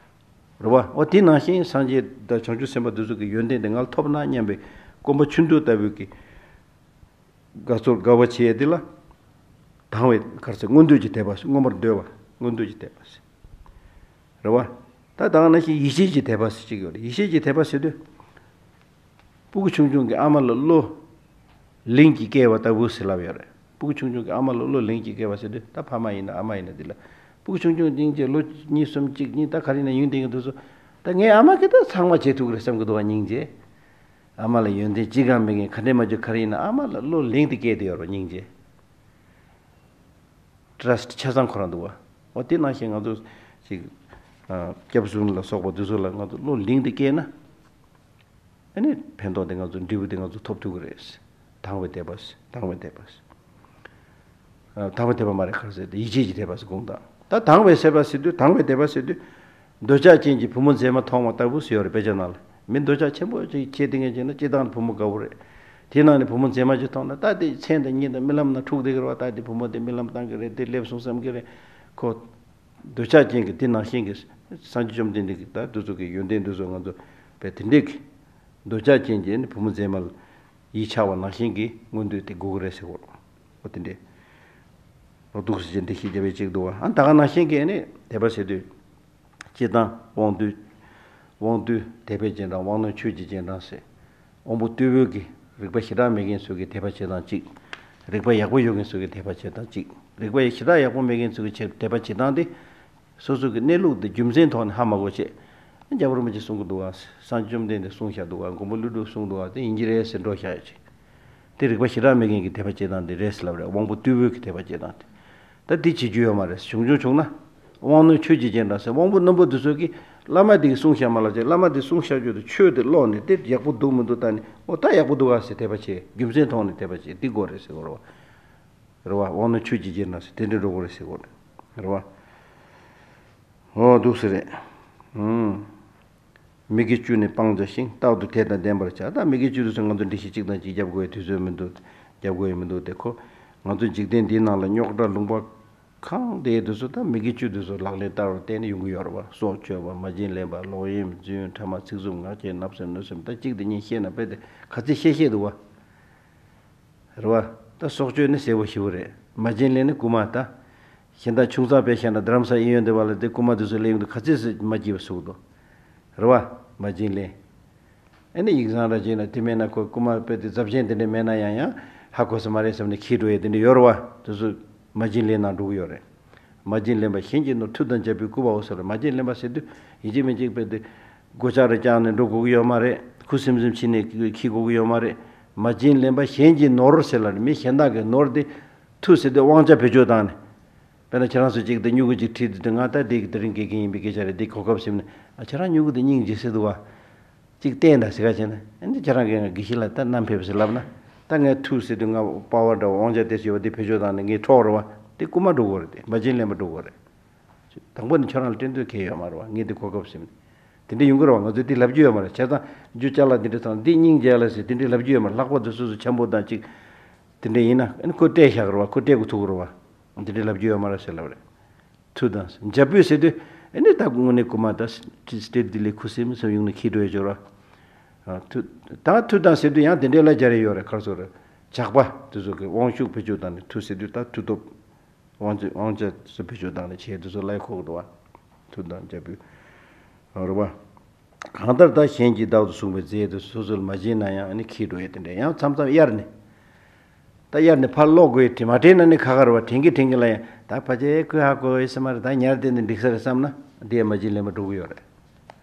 རེད་བ། འོ་དེ་ནང་བཞིན་སངས་རྒྱས་དང་བྱང་ཆུབ་སེམས་དཔའ་འདི་ཚོ་གི་ཡོན་ཏན་དེ་ང་ལ་ཐོབ་ན་སྙམ་པའི་སྐོམ་པ་ཆུ་འདོད་ལྟ་བུའི་གི། དགའ་ཚོར་དགའ་བ་བྱེད་ཡས་འདི་ལ། དང་བའི་ག་རེ་ཟེར་མངོན་འདོད་ཀྱི་དད་པ་ཟེར། མངོན་པར་འདོད་པ། མངོན་འདོད་ཀྱི་དད་པ་ཟེར། རེད་བ། ད་ད་ག་ནང་བཞིན་ཡིད་ཆེས་ཀྱི་དད་པ་ཟེར་གཅིག་ཡོད་རེད། ཡིད་ཆེས་ཀྱི་དད་པ་ཟེར་དུས། སྤུ་གུ་ཆུང་ཆུང་གི་ཨ་མ་ལ་བློ་ལིང་གིས་བཀལ་བ་ལྟ་བུ་ཟེར་ལབ་ཡོད་རེད། སྤུ་གུ་ཆུང་ཆུང་གི་ཨ་མ་ལ་བློ་ལིང་གིས་བཀལ་བ་ཟེར་དུས་ད་ཕ་མ་ཡིན་ན་ཨ་མ་ཡིན་ན་འདི་ལ། སྤུ་གུ་ཆུང་ཆུང་སྙིང་རྗེ་ལོ་གཉིས་གསུམ་གཅིག་གཉིས་ད་ག་རེ་ཡིན་ན་ཡོང་བསྡད་མཁན་དེ་ཚོ། ད་ངའི་ཨ་མ་གིས་ད་ཚང་མ་བྱེད་ཐུབ་ཀྱི་རེད་བསམ་གྱི་འདུག་བ། སྙིང་རྗེ། ཨ་མ་ལ་ཡོན་ཏན་ཅི་གང་མེད་མཁན་ག་འདྲས་མ་བྱུང་ག་རེ་ཡིན་ན་ཨ་མ་ལ་བློ་ལིང་དེ་བཀལ་དེ་ཡོད་རེད་སྙིང་རྗེ། ཊྲ་སི་ཊི་ཆ་ཚང་ཁོ་རང་འདུག་བ། འོ་དེ་ནང་བཞིན་ང་ཚོ་ཅིག་སྐྱབས་གསུམ་ལ་སོགས་པ་འདི་ཚོ་ལ་ང་ཚོ་བློ་ལིང་དེ་བཀལ་ན། ཨ་ནི་ཕན་ཐོགས་དེ་ང་ཚོ་འབྲས་བུ་དེ་ང་ཚོ་ཐོབ་ཐུབ་ཀྱི་རེད། དང་བའི་དད་པ། དང་བའི་དད་པ། ཨ། དང་བའི་དད་པ་མ་རེད་ག་རེ་ཟེར་ཏེ་ཡིད་ཆེས་ཀྱི་དད་པ་ཟེར་དགོངས་དག་ད་དང་བའི་དད་པ་ཟེར་དུས་དང་བའི་དད་པ་ཟེར་དུས། འདོད་ཆགས་ཅན་གྱི་བུ་མོ་མཛེས་མ་མཐོང་བ་ལྟ་བུ་ཟེར་ཡོད་རེད་དཔེ་ཆ་ནང་ལ། མི་འདོད་ཆགས་ཆེན་པོ་ཅིག་བྱེད་དེ་ངས་བྱས་ན་སྤྱིར་བཏང་བུ་མོ་དགའ་བོ་རེད། དེའི་ནང་ནས་བུ་མོ་མཛེས་མ་ཅིག་མཐོང་ན་ད་དེ་མཚན་དང་སྙན་དང་རྨི་ལམ་ན་འཁྲུག་བསྡད་ཀྱི་རེད་བ། ད་དེ་བུ་མོ་དེ་རྨི་ལམ་བཏང་གི་རེད་དེ་སླེབས་སོང་བསམ་གྱི་རེད་ཁོ། འདོད་ཆགས་ཅན་གྱི་དེ་ནང་བཞིན་གྱི་སངས་རྒྱས་བཅོམ་ལྡན་འདས་ཀྱི་ད་འདི་ཚོ་གི་ཡོན་ཏན་འདི་ཚོ་ང་ཚོ་བས་དེ་འདྲས་ཀྱི་འདོད་ཆགས་ཅན་གྱི་ནི་བུ་མོ་མཛེས་མ་ལ་ཡིད་ཆགས་པ་ནང་བཞིན་གྱི་མངོན་འདོད་དེ་དགོས་ཀྱི་རེད་ཟེར་གོ། འོ་དེ་འདྲས། འོ་འདུག་སེ་བྱས་འདི་ཤེས་རྒྱ་བའི་གཅིག་འདུག་བ། ཨ་ད་ག་ནང་བཞིན་གྱི་ནི་དད་པ་ཟེར་དུས། སྤྱིར་བཏང་དབང་སྡུད། དབང་སྡུད་དད་པས་རྗེས་འབྲང་དབང་རྣོན་ཆོས་ཀྱི་རྗེས་འབྲང་ཟེར། དབང་པོ་རྟུལ་པོའི་གི་རིག་པ་ཞེ་དྲག་མེད་མཁན་ཚོའི་གི་དད་པ་བྱེད་སྟངས་གཅིག་རིག་པ་ཡག་པོ་ཡོད་མཁན་ཚོའི་གི་དད་པ་བྱེད་སྟངས་གཅིག་རིག་པ་ཞེ་དྲག་ཡག་པོ་མེད་མཁན་ཚོའི་གི་དད་པ་བྱེད་སྟངས་དེ། སོ་སོ་གི་གནས་ལུགས་དེ་རྒྱུ་མཚན་ཐོག་ནས་ཧ་མ་གོ་བྱས། རྒྱལ་བ་རིན་པོ་ཆེ་གསུང་གི་འདུག་བ། སངས་རྒྱས་བཅོམ་ལྡན་འདས་གསུངས་བཞག་འདུག་བ། མགོན་པོ་ཀླུ་སྒྲུབ་གསུངས་འདུག་བ། དེ་ཡིན་གྱི་རེད་ཟེར་འགྲོ་བཞག་ཡོད་ཅིག་དེ་རིག་པ་ཞེ་དྲག་མེད་མཁན་གྱི་དད་པ་བྱེད་སྟངས་དེ་རེད་ཟེར་ལབ་རེད། དབང་པོ་རྟུལ་པོའི་གི་དད་པ་བྱེད་སྟངས་དེ། ད་འདི་བྱེད་རྒྱུ་ཡོད་མ་རེད། བྱུང་བྱུང་བྱུང་ན། དབང་རྣོན་ཆོས་ཀྱི་རྗེས་འབྲང་ཟེར་དབང་པོ་རྣོན་པོ་འདི་ཚོ་གིས་བླ་མ་འདི་གིས་གསུངས་བཞག་མ་ལབ་བྱས་བླ་མ་འདི་གསུངས་བཞག་རྒྱུ་དེ་ཆོས་དེ་ཀློག་ནས་དེ་ཡག་པོ་འདུག་མི་འདུག་ལྟ་ནས་འོ་ད་ཡག་པོ་འདུག་ཨ་ཟེར་དད་པ་བྱེད། རྒྱུ་མཚན་ཐོག་ནས་དད་པ་བྱེད་འདི་དགོས་རེད་ཟེར་གོ་རེད་བ། རེད་བ། དབང་རྣོན་ཆོས་ཀྱི་རྗེས་འབྲང་ཟེར་དེ་འདྲ་འགྲོ་དགོས་རེད་ཟེར་གོ་རེད། རེད་བ། འོ་འདུག་སེ་རེད། ཨུམ། མི་དགེ་བཅུ་ནི་སྤང་བྱ་ཞིང་། རྟག་ཏུ་དད་དང་ལྡན་པར་བྱ། ད་མི་དགེ་བཅུ་དེ་ཚོ་ང་ཚོ་འགྲེལ་བཤད་གཅིག་དང་གཅིག་རྒྱབ་དགོས་ཡ་དུས་ཚོད་མི་འདུག་རྒྱབ་དགོས་ཡ་མི་འདུག་དེ་ཁོ་ང་ཚོ་འཇིག་རྟེན་འདིའི་ནང་ལ་རྙོག་དྲ་ལུང་པ་གང་དེ་དེ་ཚོ་ད་མི་དགེ་བཅུ་དེ་ཚོ་ལག་ལེན་བསྟར་བར་བརྟེན་ནས་ཡོང་གི་ཡོད་རེད་བ། སྲོག་གཅོད་པ། མ་བྱིན་ལེན་པ། ལོག་གཡེམ། རྫུན། ཕྲ་མ། ཚིག་རྩུབ། ངག་འཁྱལ། བརྣབ་སེམས། གནོད་སེམས། ད་གཅིག་དེ་གཉིས་བཤད་ན་དཔེ་དེ་ག་ཚོད་བཤད་བཤད་འདུག་བ། རེད་བ། ད་སྲོག་གཅོད་ནི་གསལ་པོ་ཞེ་པོ་རེད། མ་བྱིན་ལེན་ནི་རྐུ་མ། ད་གཞན་དག་ཆུང་ཙག་དཔེ་བཤད་ན་རྡ་རམ་ས་གཡས་གཡོན་དེ་བ་ལ་དེ་རྐུ་མ་དེ་ཚོ་སླེབས་ཡོང་དུས་ག་ཚོད་ཟེར་མ་སྐྱིད་པ་བཟོ་གི་འདུག་རེད་བ། མ་བྱིན་ལེན། ཨ་ནི་ཡིག་ཚང་ར་བྱིན་ན་དེ་མེད་ན་ཁོ་རྐུ་མ་དཔེ་དེ་རྫབ་ཆེན་དེ་འདྲ་མེད་ན་ཡང་ཡང་ཧ་གོ་ས་མ་རེད་བསམ་ནས་ཁྱི་འགྲོ་ཡས་དེ་འདྲ་ཡོད་རེད་བ། དེ་ཚོ་མ་བྱིན་ལེན་ནང་འགྲོ་གི་ཡོད་རེད། མ་བྱིན་ལེན་པ་གཞན་གྱི་ནོར། མཐུ་དང་རྒྱལ་པོའི་སྐུ་དཔའ་བོ་ཟེར་རེད། མ་བྱིན་ལེན་པ་ཟེར་དུས་ཡིན་གཅིག་མིན་གཅིག་དཔེ་དེ་སྒོ་ལྕགས་རེ་བརྐྱངས་ནས་འགྲོ་དགོས་ཀྱི་ཡོད་མ་རེད། ཁུ་སིམ་སིམ་ཕྱིན་ནས་འཁྱེར་དགོས་ཀྱི་ཡོད་མ་རེད། མ་བྱིན་ལེན་པ་གཞན་གྱི་ནོར་ཟེར་ལ་མི་གཞན་དག་གི་ནོར་དེ་མཐུ་ཟེར་དུས་དབང་ཆ་བེད་སྤྱོད་བཏང་ནས། དཔེར་ན་ཁྱེད་རང་ཚོ་གཅིག་དེ་སྨྱུ་གུ་གཅིག་ཁྲིད་དུས་ང་ད་དེ་དེ་རིང་དགེ་རྒན་ཡིན་པའི་སྐད་ཆ་རེད། དེ་གོ་སྐབས་ཟིན་ནས་ཨ་ཁྱེད་རང་སྨྱུ་གུ་དེ་སྙིང་རྗེ་ཟེར་འདུག་བ། གཅིག་བསྟན་དང་ཟེར་ག་བྱས་ན་ཨ་ནི་ཁྱེད་རང་གིས་ང་དགེ་བཤེས་ལ་ད་བསྣམས་ཕེབས་ཟེར་ལབ་ན། ད་ངས་མཐུ་ཟེར་དུས་ང་པ་ཝར་འདྲ་བ་དབང་ཆ་དེ་ཟེར་བ་དེ་བེད་སྤྱོད་བཏང་ནས་ངས་འཕྲོག་རེད་བ། དེ་རྐུ་མ་འགྲོ་གི་རེད། དེ་མ་བྱིན་ལེན་པ་འགྲོ་གི་རེད། དང་པོ་ནས་ཁྱོད་རང་ལ་སྤྲད་འདོད་གལ་ཡོད་མ་རེད་བ། ངས་དེ་གོ་སྐབས་ཟིན་ནས་དེ་འདྲ་ཡོང་གི་རེད་བ། ང་ཚོས་དེ་ལབ་རྒྱུ་ཡོད་མ་རེད། བྱས་ཙང་རྒྱུ་ཅ་ལག་དེ་འདྲ་ཚང་འདི་སྙིང་རྗེ་ལ་ཟེར་དེ་འདྲ་ལབ་རྒྱུ་ཡོད་མ་རེད། ལྷག་པར་དུ་སོ་སོ་འཆམ་པོ་དང་གཅིག་དེ་འདྲ་ཡིན་ན་ཨ་ནི་ཁོ་སྤྲད་བཞག་གི་རེད་བ། ཁོ་སྤྲད་དགོས་ཐུག་གི་རེད་བ། འདི་འདྲ་ལབ་རྒྱུ་ཡོད་མ་རེད་ཟེར་ལབ་རེད། མཐུ་དང་འཇབ་རྒོལ་ཟེར་དུས་ཨ་ནི་ད་དངོས་གནས་རྐུ་མ་ད་སྤྲད་དེ་ལས་ཁུ་སིམ་སིམ་ཡོང་ནས་ཁྱི་འགྲོ་ཡ་ཅོ་ར། མཐུ་ད་མཐུ་དང་ཟེར་དུས་ཡང་དེ་འདྲའི་ལ་སྦྱར་ཡ་ཡོད་རེད། ག་རེ་ཟེར་རེད། ཇག་པ་དེ་ཚོ་གི་དབང་ཤུགས་བེད་སྤྱོད་བཏང་ནས། མཐུ་ཟེར་དུས་ད་མཐུ་སྟོབས་དབང་ཆ་དབང་ཆ་སོ་བེད་སྤྱོད་བཏང་ནས་བྱས་དེ་ཚོ་ལ་ཡ་ཁོག་འགྲོ་བ། མཐུ་དང་འཇབ་རྒོལ། རེད་བ། གང་ལྟར་ད་གཞན་གྱིས་བདག་ཏུ་བཟུང་བའི་རྫས་དེ་སོ་སོ་ལ་མ་བྱིན་ན་ཡང་ཨ་ནི་ཁྱི་འགྲོ་ཡས་དེ་འདྲ། ཡང་མཚམས་མཚམས་གཡར་ནས། ད་གཡར་ནས་ཕར་སློག་དགོས་དྲན་མ་དྲན་ན་ནི་ཁ་ཁ་རེད་བ། དྲན་གི་དྲན་གི་ལ་ཡང་ད་ཕལ་ཆེར་ཁོས་ཧ་གོ་ཡོད་ས་མ་རེད། ད་ཉར་བསྡད་ནས་འགྲིག་ས་རེད་བསམ་ན་དེ་ཡང་མ་བྱིན་ལེན་པ་འགྲོ་གི་ཡོད་རེད།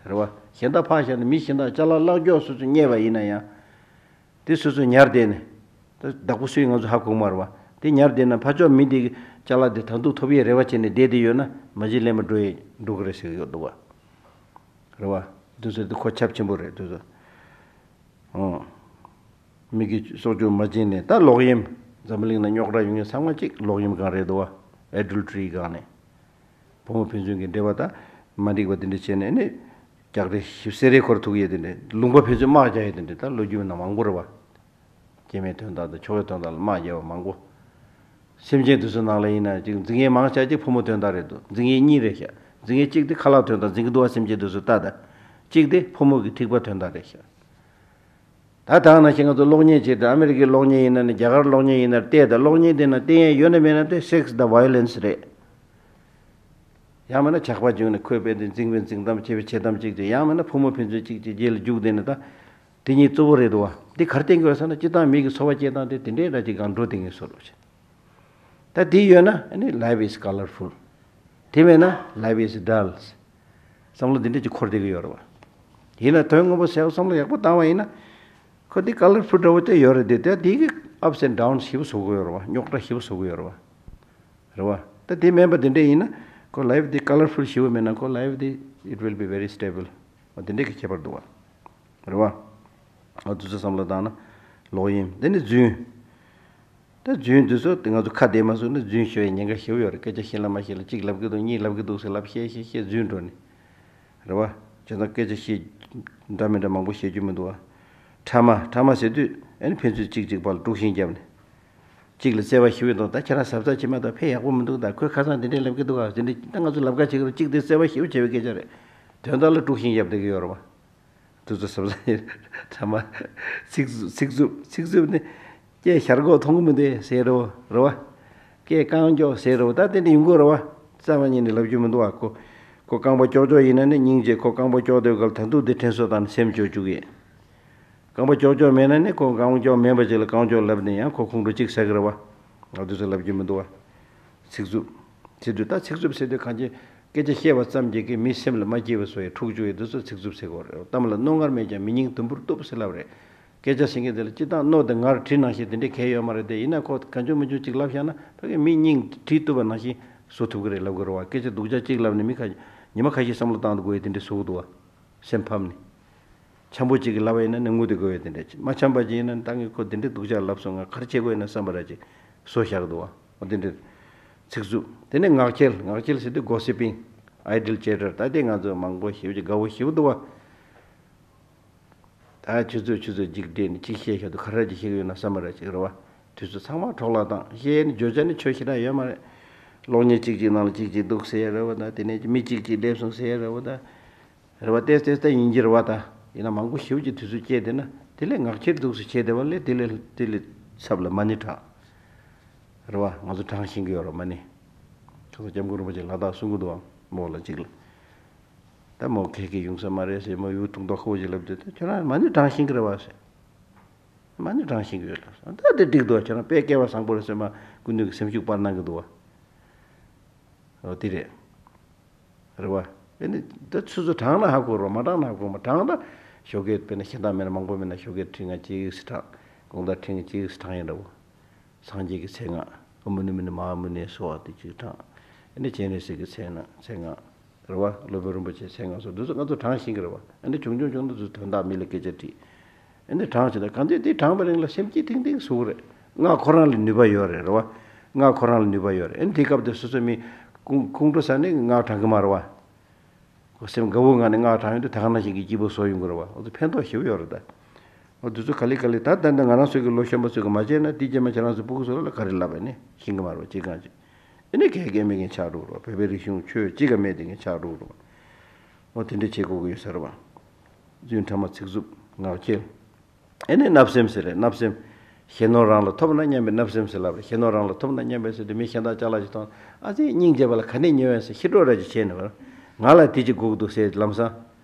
རེད་བ། གཞན་དག་ཕར་བཞག་ནས་མི་གཞན་དག་ཅ་ལག་བརླག་འཇོག་སོ་སོས་རྙེད་པ་ཡིན་ན་ཡང་། དེ་སོ་སོས་ཉར་བསྡད་ནས། ད་བདག་པོ་སུ་ཡིན་ང་ཚོ་ཧ་གོ་གི་མ་རེད་བ། དེ་ཉར་བསྡད་ན་ཕར་ཕྱོགས་མི་དེ་གི་ཅ་ལག་དེ་ད་དུང་ཐོབ་ཡས་རེ་བ་བྱས་ནས་བསྡད་དེ་ཡོད་ན་མ་བྱིན་ལེན་པ་འགྲོ་ཡས་འགྲོ་གི་རེད་ཟེར་གི་ཡོད་འདུག་བ། རེད་བ། དེ་ཚོ་དེ་ཁོ་ཁྱབ་ཆེན་པོ་རེད་དེ་ཚོ། ཨང་། མི་དགེ་སྲོག་གཅོད་མ་བྱིན་ལེན། ད་ལོག་གཡེམ། འཛམ་བུ་གླིང་ན་རྙོག་དྲ་ཡོང་ཡས་ཚང་མ་གཅིག་ལོག་གཡེམ་སྒང་རེད་འདུག་བ། ཨེ་ཌལ་ཊི་རི་སྒང་ནས། ཕོ་མོ་ཕན་ཚུན་གྱི་འབྲེལ་བ་ད་མ་འགྲིག་པ་དེ་འདྲ་བྱས་ནས་ནི། རྒྱག་རེས་ཞིབ་གསལ་རེ་འཁོར་ཐུག་ཡས་དེ་འདྲ། ལུང་པ་ཕན་ཚུན་དམག་རྒྱག་ཡས་དེ་འདྲ་ད་ལོ་རྒྱུས་ནང་མང་པོ་རེད་བ། སྐྱེ་མེད་དོན་དག་དང་ཆོ་གའི་དོན་དག་ལ་དམག་རྒྱག་པ་མང་པོ། སེམས་ཅན་དེ་ཚོ་ནང་ལ་ཡིན་ན་ཅིག་འཛིང་ཡས་མང་ཆེ་ཅིག་ཕོ་མོ་དོན་དག་རེད་འདུག་འཛིང་ཡས་གཉིས་རེད་ཤག་འཛིང་ཡས་གཅིག་དེ་ཁ་ལག་དོན་དག་འཛིང་གི་འདུག་བ། སེམས་ཅན་དེ་ཚོ་ལྟ་ད། གཅིག་དེ་ཕོ་མོ་གི་ཐིགས་པ་དོན་དག་རེད་ཤག་ད་དེ་ནང་བཞིན་ང་ཚོ་གློག་བརྙན་བྱས་ཏེ་ཨ་མི་རི་ཀའི་གློག་བརྙན་ཡིན་ན་ནི་རྒྱ་གར་གློག་བརྙན་ཡིན་ན་བལྟས་ད། གློག་བརྙན་དེ་ན་བསྟན་ཡས་ཡོད་ན་མེད་ན་དེ་སེག་སི་དང་ཝ་ཡོ་ལེན་སི་རེད། ཡང་མིན་ན་ཇག་པ་བྱུང་ནས་ཁོས་དཔེ་དེ་འཛིང་བའི་འཛིང་གཏམ་བྱས་པའི་བྱེད་གཏམ་གཅིག་དེ། ཡང་མིན་ན་ཕོ་མོ་ཕན་ཚུན་གཅིག་གཅིག་རྗེས་ལ་རྒྱུག་བསྡད་ནས་ད། དེ་གཉིས་གཙོ་བོ་རེད་འདུག་བ། འདི་ག་རེ་བསྟན་གྱི་ཡོད་ཟེར་ན་སྤྱིར་བཏང་མི་གི་འཚོ་བ་སྐྱེལ་སྟངས་དེ་དེ་འདྲའི་འདྲ་ཅིག་སྒང་འགྲོ་བསྡད་ངེས་བཟོ་འདྲ་བྱས། ད་དེ་ཡོད་ན་ཨ་ནི་life is colorful། དེ་མེད་ན་life is dull། བསམ་བློ་འདི་འདྲ་ཅིག་འཁོར་བསྡད་ཀྱི་ཡོད་རེད་བ། ཡིན་ན་དོན་དངོས་པོ་ཟེར་བསམ་བློ་ཡག་པོ་བཏང་བ་ཡིན་ན། ཁོ་འདི་colorful་འདྲ་བོ་དེ་ཡོད་རེད་དེ། ད་དེ་གི་ups and downs་ཞེ་པོ་བཟོ་གི་ཡོད་རེད་བ། རྙོག་དྲ་ཞེ་པོ་བཟོ་གི་ཡོད་རེད་བ། རེད་བ། ད་དེ་མིན་པ་དེ་འདྲ་ཡིན་ན་ཁོ་life་དེ་colorful་ཞེ་པོ་མེད་ན་ཁོ་life་དེ་it will be very stable། འོ་དེ་འདྲ་གི་ཁྱད་པར་འདུག་བ། རེད་བ། འོ་དེ་ཚོ་བསམ་བློ་བཏང་ན་ལོག་གཡེམ། དེ་ནི་རྫུན། ད་རྫུན་དེ་ཚོ་དེ་ང་ཚོ་ཁ་བདེ་མ་བཟོས་ན་རྫུན་ཤོད་ཡ་ཉེན་ཁ་ཞེ་པོ་ཡོད་རེད། སྐད་ཆ་བཤད་ལ་མ་བཤད་ལ་གཅིག་ལབ་ཀྱི་འདུག་གཉིས་ལབ་ཀྱི་འདུག་ཟེར་ལབ་བཤད་བཤད་བཤད་རྫུན་འགྲོ་ནི། རེད་བ། བྱས་ཙང་སྐད་ཆ་བཤད་འདྲ་མི་འདྲ་མང་པོ་བཤད་རྒྱུ་མི་འདུག་བ། ཕྲ་མ་ཕྲ་མ་ཟེར་དུས་ཨ་ནི་ཕན་ཚུན་གཅིག་གཅིག་བར་ལ་དཀྲུག་ཤིང་བརྒྱབ་ནས། གཅིག་ལ་བརྩེ་བ་ཞེ་པོ་འདུག་ད་ཁྱེད་རང་གཟབ་གཟབ་བྱེད་མ་གཏོགས་ཕན་ཡག་པོ་མི་འདུག་ད་ཁོས་ཁ་སང་དེ་འདྲས་ལབ་ཀྱི་འདུག་ག་དེ་འདྲས་ད་ང་ཚོ་ལབ་ཁ་བྱེད་ཀྱི་རེད། གཅིག་དེ་བརྩེ་བ་ཞེ་པོ་བྱས་པའི་སྐད་ཆ་རེད། དོན་དག་ལ་དཀྲུག་ཤིང་བརྒྱབ་བསྡད་ཀྱི་ཡོད་རེད་བ། དེ་ཚོ་གཟབ་གཟབ་ཡིན། ཕྲ་མ། ཚིག་རྩུབ་ཚིག་རྩུབ་ཚིག་རྩུབ་ནི། སྐད་ཞར་གོག་མཐོང་གི་མི་འདུག་ཟེར་རོ་རེད་བ། སྐད་རྐང་མགྱོགས་ཟེར་རོ་ད་དེ་འདྲ་ཡོང་གི་རེད་བ། རྩ་བ་ཉིད་ནས་ལབ་རྒྱུ་མི་འདུག་བ། ཁོ་ཁོ་རྐང་པ་ཀྱོག་ཀྱོག་ཡིན་ན་ནི་སྙིང་རྗེ། ཁོ་རྐང་པ་ཀྱོག་དུས་སྐབས་ད་དུང་དེ་དྲན་གསོ་བཏང་ནས་སེམས་སྐྱོ་བཅུག་གི། རྐང་པ་ཀྱོག་ཀྱོག་མེད་ན་ནི་ཁོ་རྐང་པ་ཀྱོག་མེད་པ་ཅིག་ལ་རྐང་ཀྱོག་ལབ་ནས་ཡང་ཁོ་ཁོང་ཁྲོ་གཅིག་ཟ་གི་རེད་བ། ང་དུས་ཚོད་ལབ་རྒྱུ་མི་འདུག་བ། ཚིག་རྩུབ། ཟེར་དུས་ད་ཚིག་རྩུབ་ཟེར་དུས་གང་ཅི། སྐད་ཆ་བཤད་པ་ཙམ་གྱིས་ཀྱི་མི་སེམས་ལ་མ་སྐྱིད་པ་བཟོ་ཡི་འཁྲུག་བཅུག་ཡི་འདི་ཚོ་ཚིག་རྩུབ་ཟེར་གོ་རེད། གཏམ་ལ་རྣོ་ངར་མེད་ཀྱང་མི་སྙིང་དུམ་བུར་གཏུབ་ཟེར་ལབ་རེད། སྐད་ཆ་བཤད་མཁན་དེ་ལ་སྤྱིར་བཏང་རྣོ་དང་ངར་དྲི་ནང་བཞིན་དེ་འདྲས་གལ་ཡོད་མ་རེད་དེ། ཡིན་ན་ཁོ་གང་བྱུང་མི་བྱུང་ཅིག་ལབ་བཞག་ན་ཕ་གི་མི་སྙིང་དྲི་གཏུབ་པ་ནང་བཞིན་བཟོ་ཐུབ་ཀྱི་རེད་ལབ་ཀྱི་རེད་བ། སྐད་ཆ་སྡུག་ཅག་ཅིག་ལབ་ནས་མི་ཁ་ཉི་མ་ཁ་ཤས་བསམ་བློ་བཏང་དུ་དགོས་ཡི་དེ་འདྲས་བཟོ་གི་འདུག་བ། སེམས་ཕམ་ནས། འཆམ་པོ་གཅིག་གིས་ལབ་པ་ཡིན་ན་ནི་ངུ་དེ་དགོས་ཡོད་དེ་འདྲ་ཅིག་མ་འཆམ་པ་ཅིག་ཡིན་ན་ད་ངས་ཁོ་དེ་འདྲའི་སྡུག་ཅག་ལབ་སོང་ང་ག་རེ་བྱེད་དགོས་ཡིན་ན་བསམ་པ་ར་ཅིག་བཟོ་བཞག་འདུག་བ། འོ་དེ་འདྲའི་ཚིག་རྩུབ། དེ་ནས་ངག་འཁྱལ། ངག་འཁྱལ་ཟེར་དུས་gossiping། ཨའི་ཌལ་ཅེ་ཊར་ད་དེ་ང་ཚོ་མང་པོ་ཞེ་པོ་ཅིག་དགའ་བོ་ཞེ་པོ་འདུག་བ། ད་ཆུ་ཚོད་ཆུ་ཚོད་གཅིག་བསྡད་ནས་གཅིག་བཤད་ཤག་ཏུ་ག་རེ་ཅིག་བཤད་ཀྱི་ཡོད་ན་བསམ་པ་ར་ཅིག་རེད་བ། དུས་ཚོད་ཚང་མ་འཕྲོ་བརླག་བཏང་བཤད་ནས་བརྗོད་བྱ་ནི་ཆོས་ཞེ་དྲག་ཡོད་མ་རེད། གློག་བརྙན་གཅིག་གཅིག་ནང་ལ་གཅིག་གཅིག་འདུག་ཟེར་ཡ་རེད་བ། ད་དེ་ནས་མི་གཅིག་གཅིག་སླེབས་སོང་ཟེར་ཡ་རེད་བ། ད་རེད་བ། ཏེས་ཏེས་ཏེ་ཡིན་གྱི་རེད་བ། ད་ཡིན་ན་མང་པོ་ཞེ་པོ་ཅིག་དུས་ཚོད་སྐྱེལ་བསྡད་ན་དེ་ལས་ངག་འཁྱལ་འདུག་སེ་བྱས་བསྡད་པ་ལས་དེ་ལས་དེ་ལས་ཚབ་ལ་མ་ཎི་བགྲང་། རེད་བ། ང་ཚོ་བགྲང་ཤེས་ཀྱི་ཡོད་རེད་མ་ཎི། ཁ་སང་སྐྱབས་མགོན་རིན་པོ་ཆེ་ལ་དྭགས་གསུང་གི་འདུག་བ་མོ་ལ་གཅིག་ལ། ད་མོ་ཁེ་ཁེ་ཡོང་ས་མ་རེད་ཟེར། མོ་ཡུ་ཐུག་མདོག་ཁ་པོ་ཅིག་ལབ་དུས་ད་ཁྱོད་རང་མ་ཎི་བགྲང་ཤེས་ཀྱི་རེད་བ་ཟེར། མ་ཎི་བགྲང་ཤེས་ཀྱི་ཡོད་ལ་ཟེར། ད་དེ་འགྲིག་འདུག་ཁྱོད་རང་དཔེ་སྐལ་བ་བཟང་པོ་རེད་ཟེར། མ་སྐུ་མདུན་གྱི་སེམས་ཤུགས་སྤར་གནང་གི་འདུག་བ། འོ་དེ་རེད། རེད་བ། ཨེ་ནི་ད་ཆུ་ཚོད་བགྲང་ན་ཧ་གོ་རོ། མ་བགྲང་ན་ཧ་གོ་མ་བགྲང་ད། ཞོགས་ཀས་དཔེར་ན་གཞན་དག་མེད་ན་མང་པོ་མེད་ན་ཞོགས་ཀས་ཁྲི་ལྔ་གཅིག་སི་བགྲང་། དགོང་དག་ཁྲི་ལྔ་གཅིག་སི་བགྲང་ཡིན་འདྲ་བོ། སངས་རྒྱས་ཀྱི་མཚན་སྔགས་ཨོཾ་མ་ཎི་མ་ཎི་མ་ཧཱ་མུ་ནེ་སྭཱ་ཧཱ་དེ་གཅིག་བགྲང་། ཨེ་ནི་སྤྱན་རས་གཟིགས་ཀྱི་མཚན་ན་མཚན་སྔགས། རེད་བ། སློབ་དཔོན་རིན་པོ་ཆེའི་མཚན་སྔགས་སོགས་འདི་ཚོ་ང་ཚོ་བགྲང་ཤེས་ཀྱི་རེད་བ། ཨེ་ནི་བྱུང་བྱུང་བྱུང་ན་འདི་ཚོ་དོན་དག་མི་ལ་སྐད་ཆ་དྲིས། ཨེ་འདི་བགྲང་བྱས་ན་གང་འདི་འདི་བགྲང་པའི་རིང་ལ་སེམས་སྐྱིད་ཐིང་ཐིང་ཟུག་རེད། སྔགས་ཁོ་རང་ལ་ནུས་པ་ཡོད་རེད། རེད་བ། སྔགས་ཁོ་རང་ལ་ནུས་པ་ཡོད་རེད། ཨེ་འདི་སྐབས་དེ་སོ་སོ་མི་ཁོང་ཁོང་ཁྲོ་ཟ་ནས་སྔགས་བགྲང་གི་མ་རེད་བ། ཁོ་སེམས་དགའ་བོའི་ངང་ནས་སྔགས་བགྲང་ཡོང་དུས་ད་ག་ནང་བཞིན་གྱི་སྐྱིད་པོ་བཟོ་ཡོང་གི་རེད་བ། འོ་ཚོ་ཕན་ཐོགས་ཞེ་པོ་ཡོད་རེད་ད། འོ་འདི་ཚོ་ག་ལེ་ག་ལེ་ད་ད་ལྟ་ང་རང་ཚོ་གི་ལོ་གཞོན་པ་ཚོས་གི་མ་བྱས་ན་དེ་རྗེས་མ་ཁྱེད་རང་ཚོ་སྤུ་གུ་ཚོ་ལ་ག་རེ་ལབ་པ་ནི་ཤེས་གི་མ་རེད་བ། ཅི་གང་ཅི། ཨེ་ནི་གལ་གལ་མེད་མཁན་ཆགས་འགྲོ་རོགས། བོད་པའི་རིག་གཞུང་ཆོས་གཅིག་ག་མེད་དེ་མཁན་ཆགས་འགྲོ་རོགས། འོ་དེ་འདྲ་བྱེད་དགོས་ཀྱི་ཡོད་ས་རེད་བ། རྫུན་ཕྲ་མ་ཚིག་རྩུབ་ངག་འཁྱལ། ཨེ་ནི་བརྣབ་སེམས་ཟེར་རེད། བརྣབ་སེམས། གཞན་ནོར་རང་ལ་ཐོབ་ན་སྙམ་པའི་བརྣབ་སེམས་ཟེར་ལབ་རེད། གཞན་ནོར་རང་ལ་ཐོབ་ན་སྙམ་པའི་ཟེར་དུས་མི་གཞན་དག་ཅ་ལག་ཅིག་མཐོང་ཨ་ཙི་སྙིང་རྗེ་བ་ལ་ག་ནས་ཉོས་ཡོད་ཟེར་ཤི་གྲོགས་ར་ཅིག་བྱས་ནས་བར་ང་ལ་དེ་ཅིག་དགོས་ཀྱི་འདུག་ཟེར་ལམ་སང་།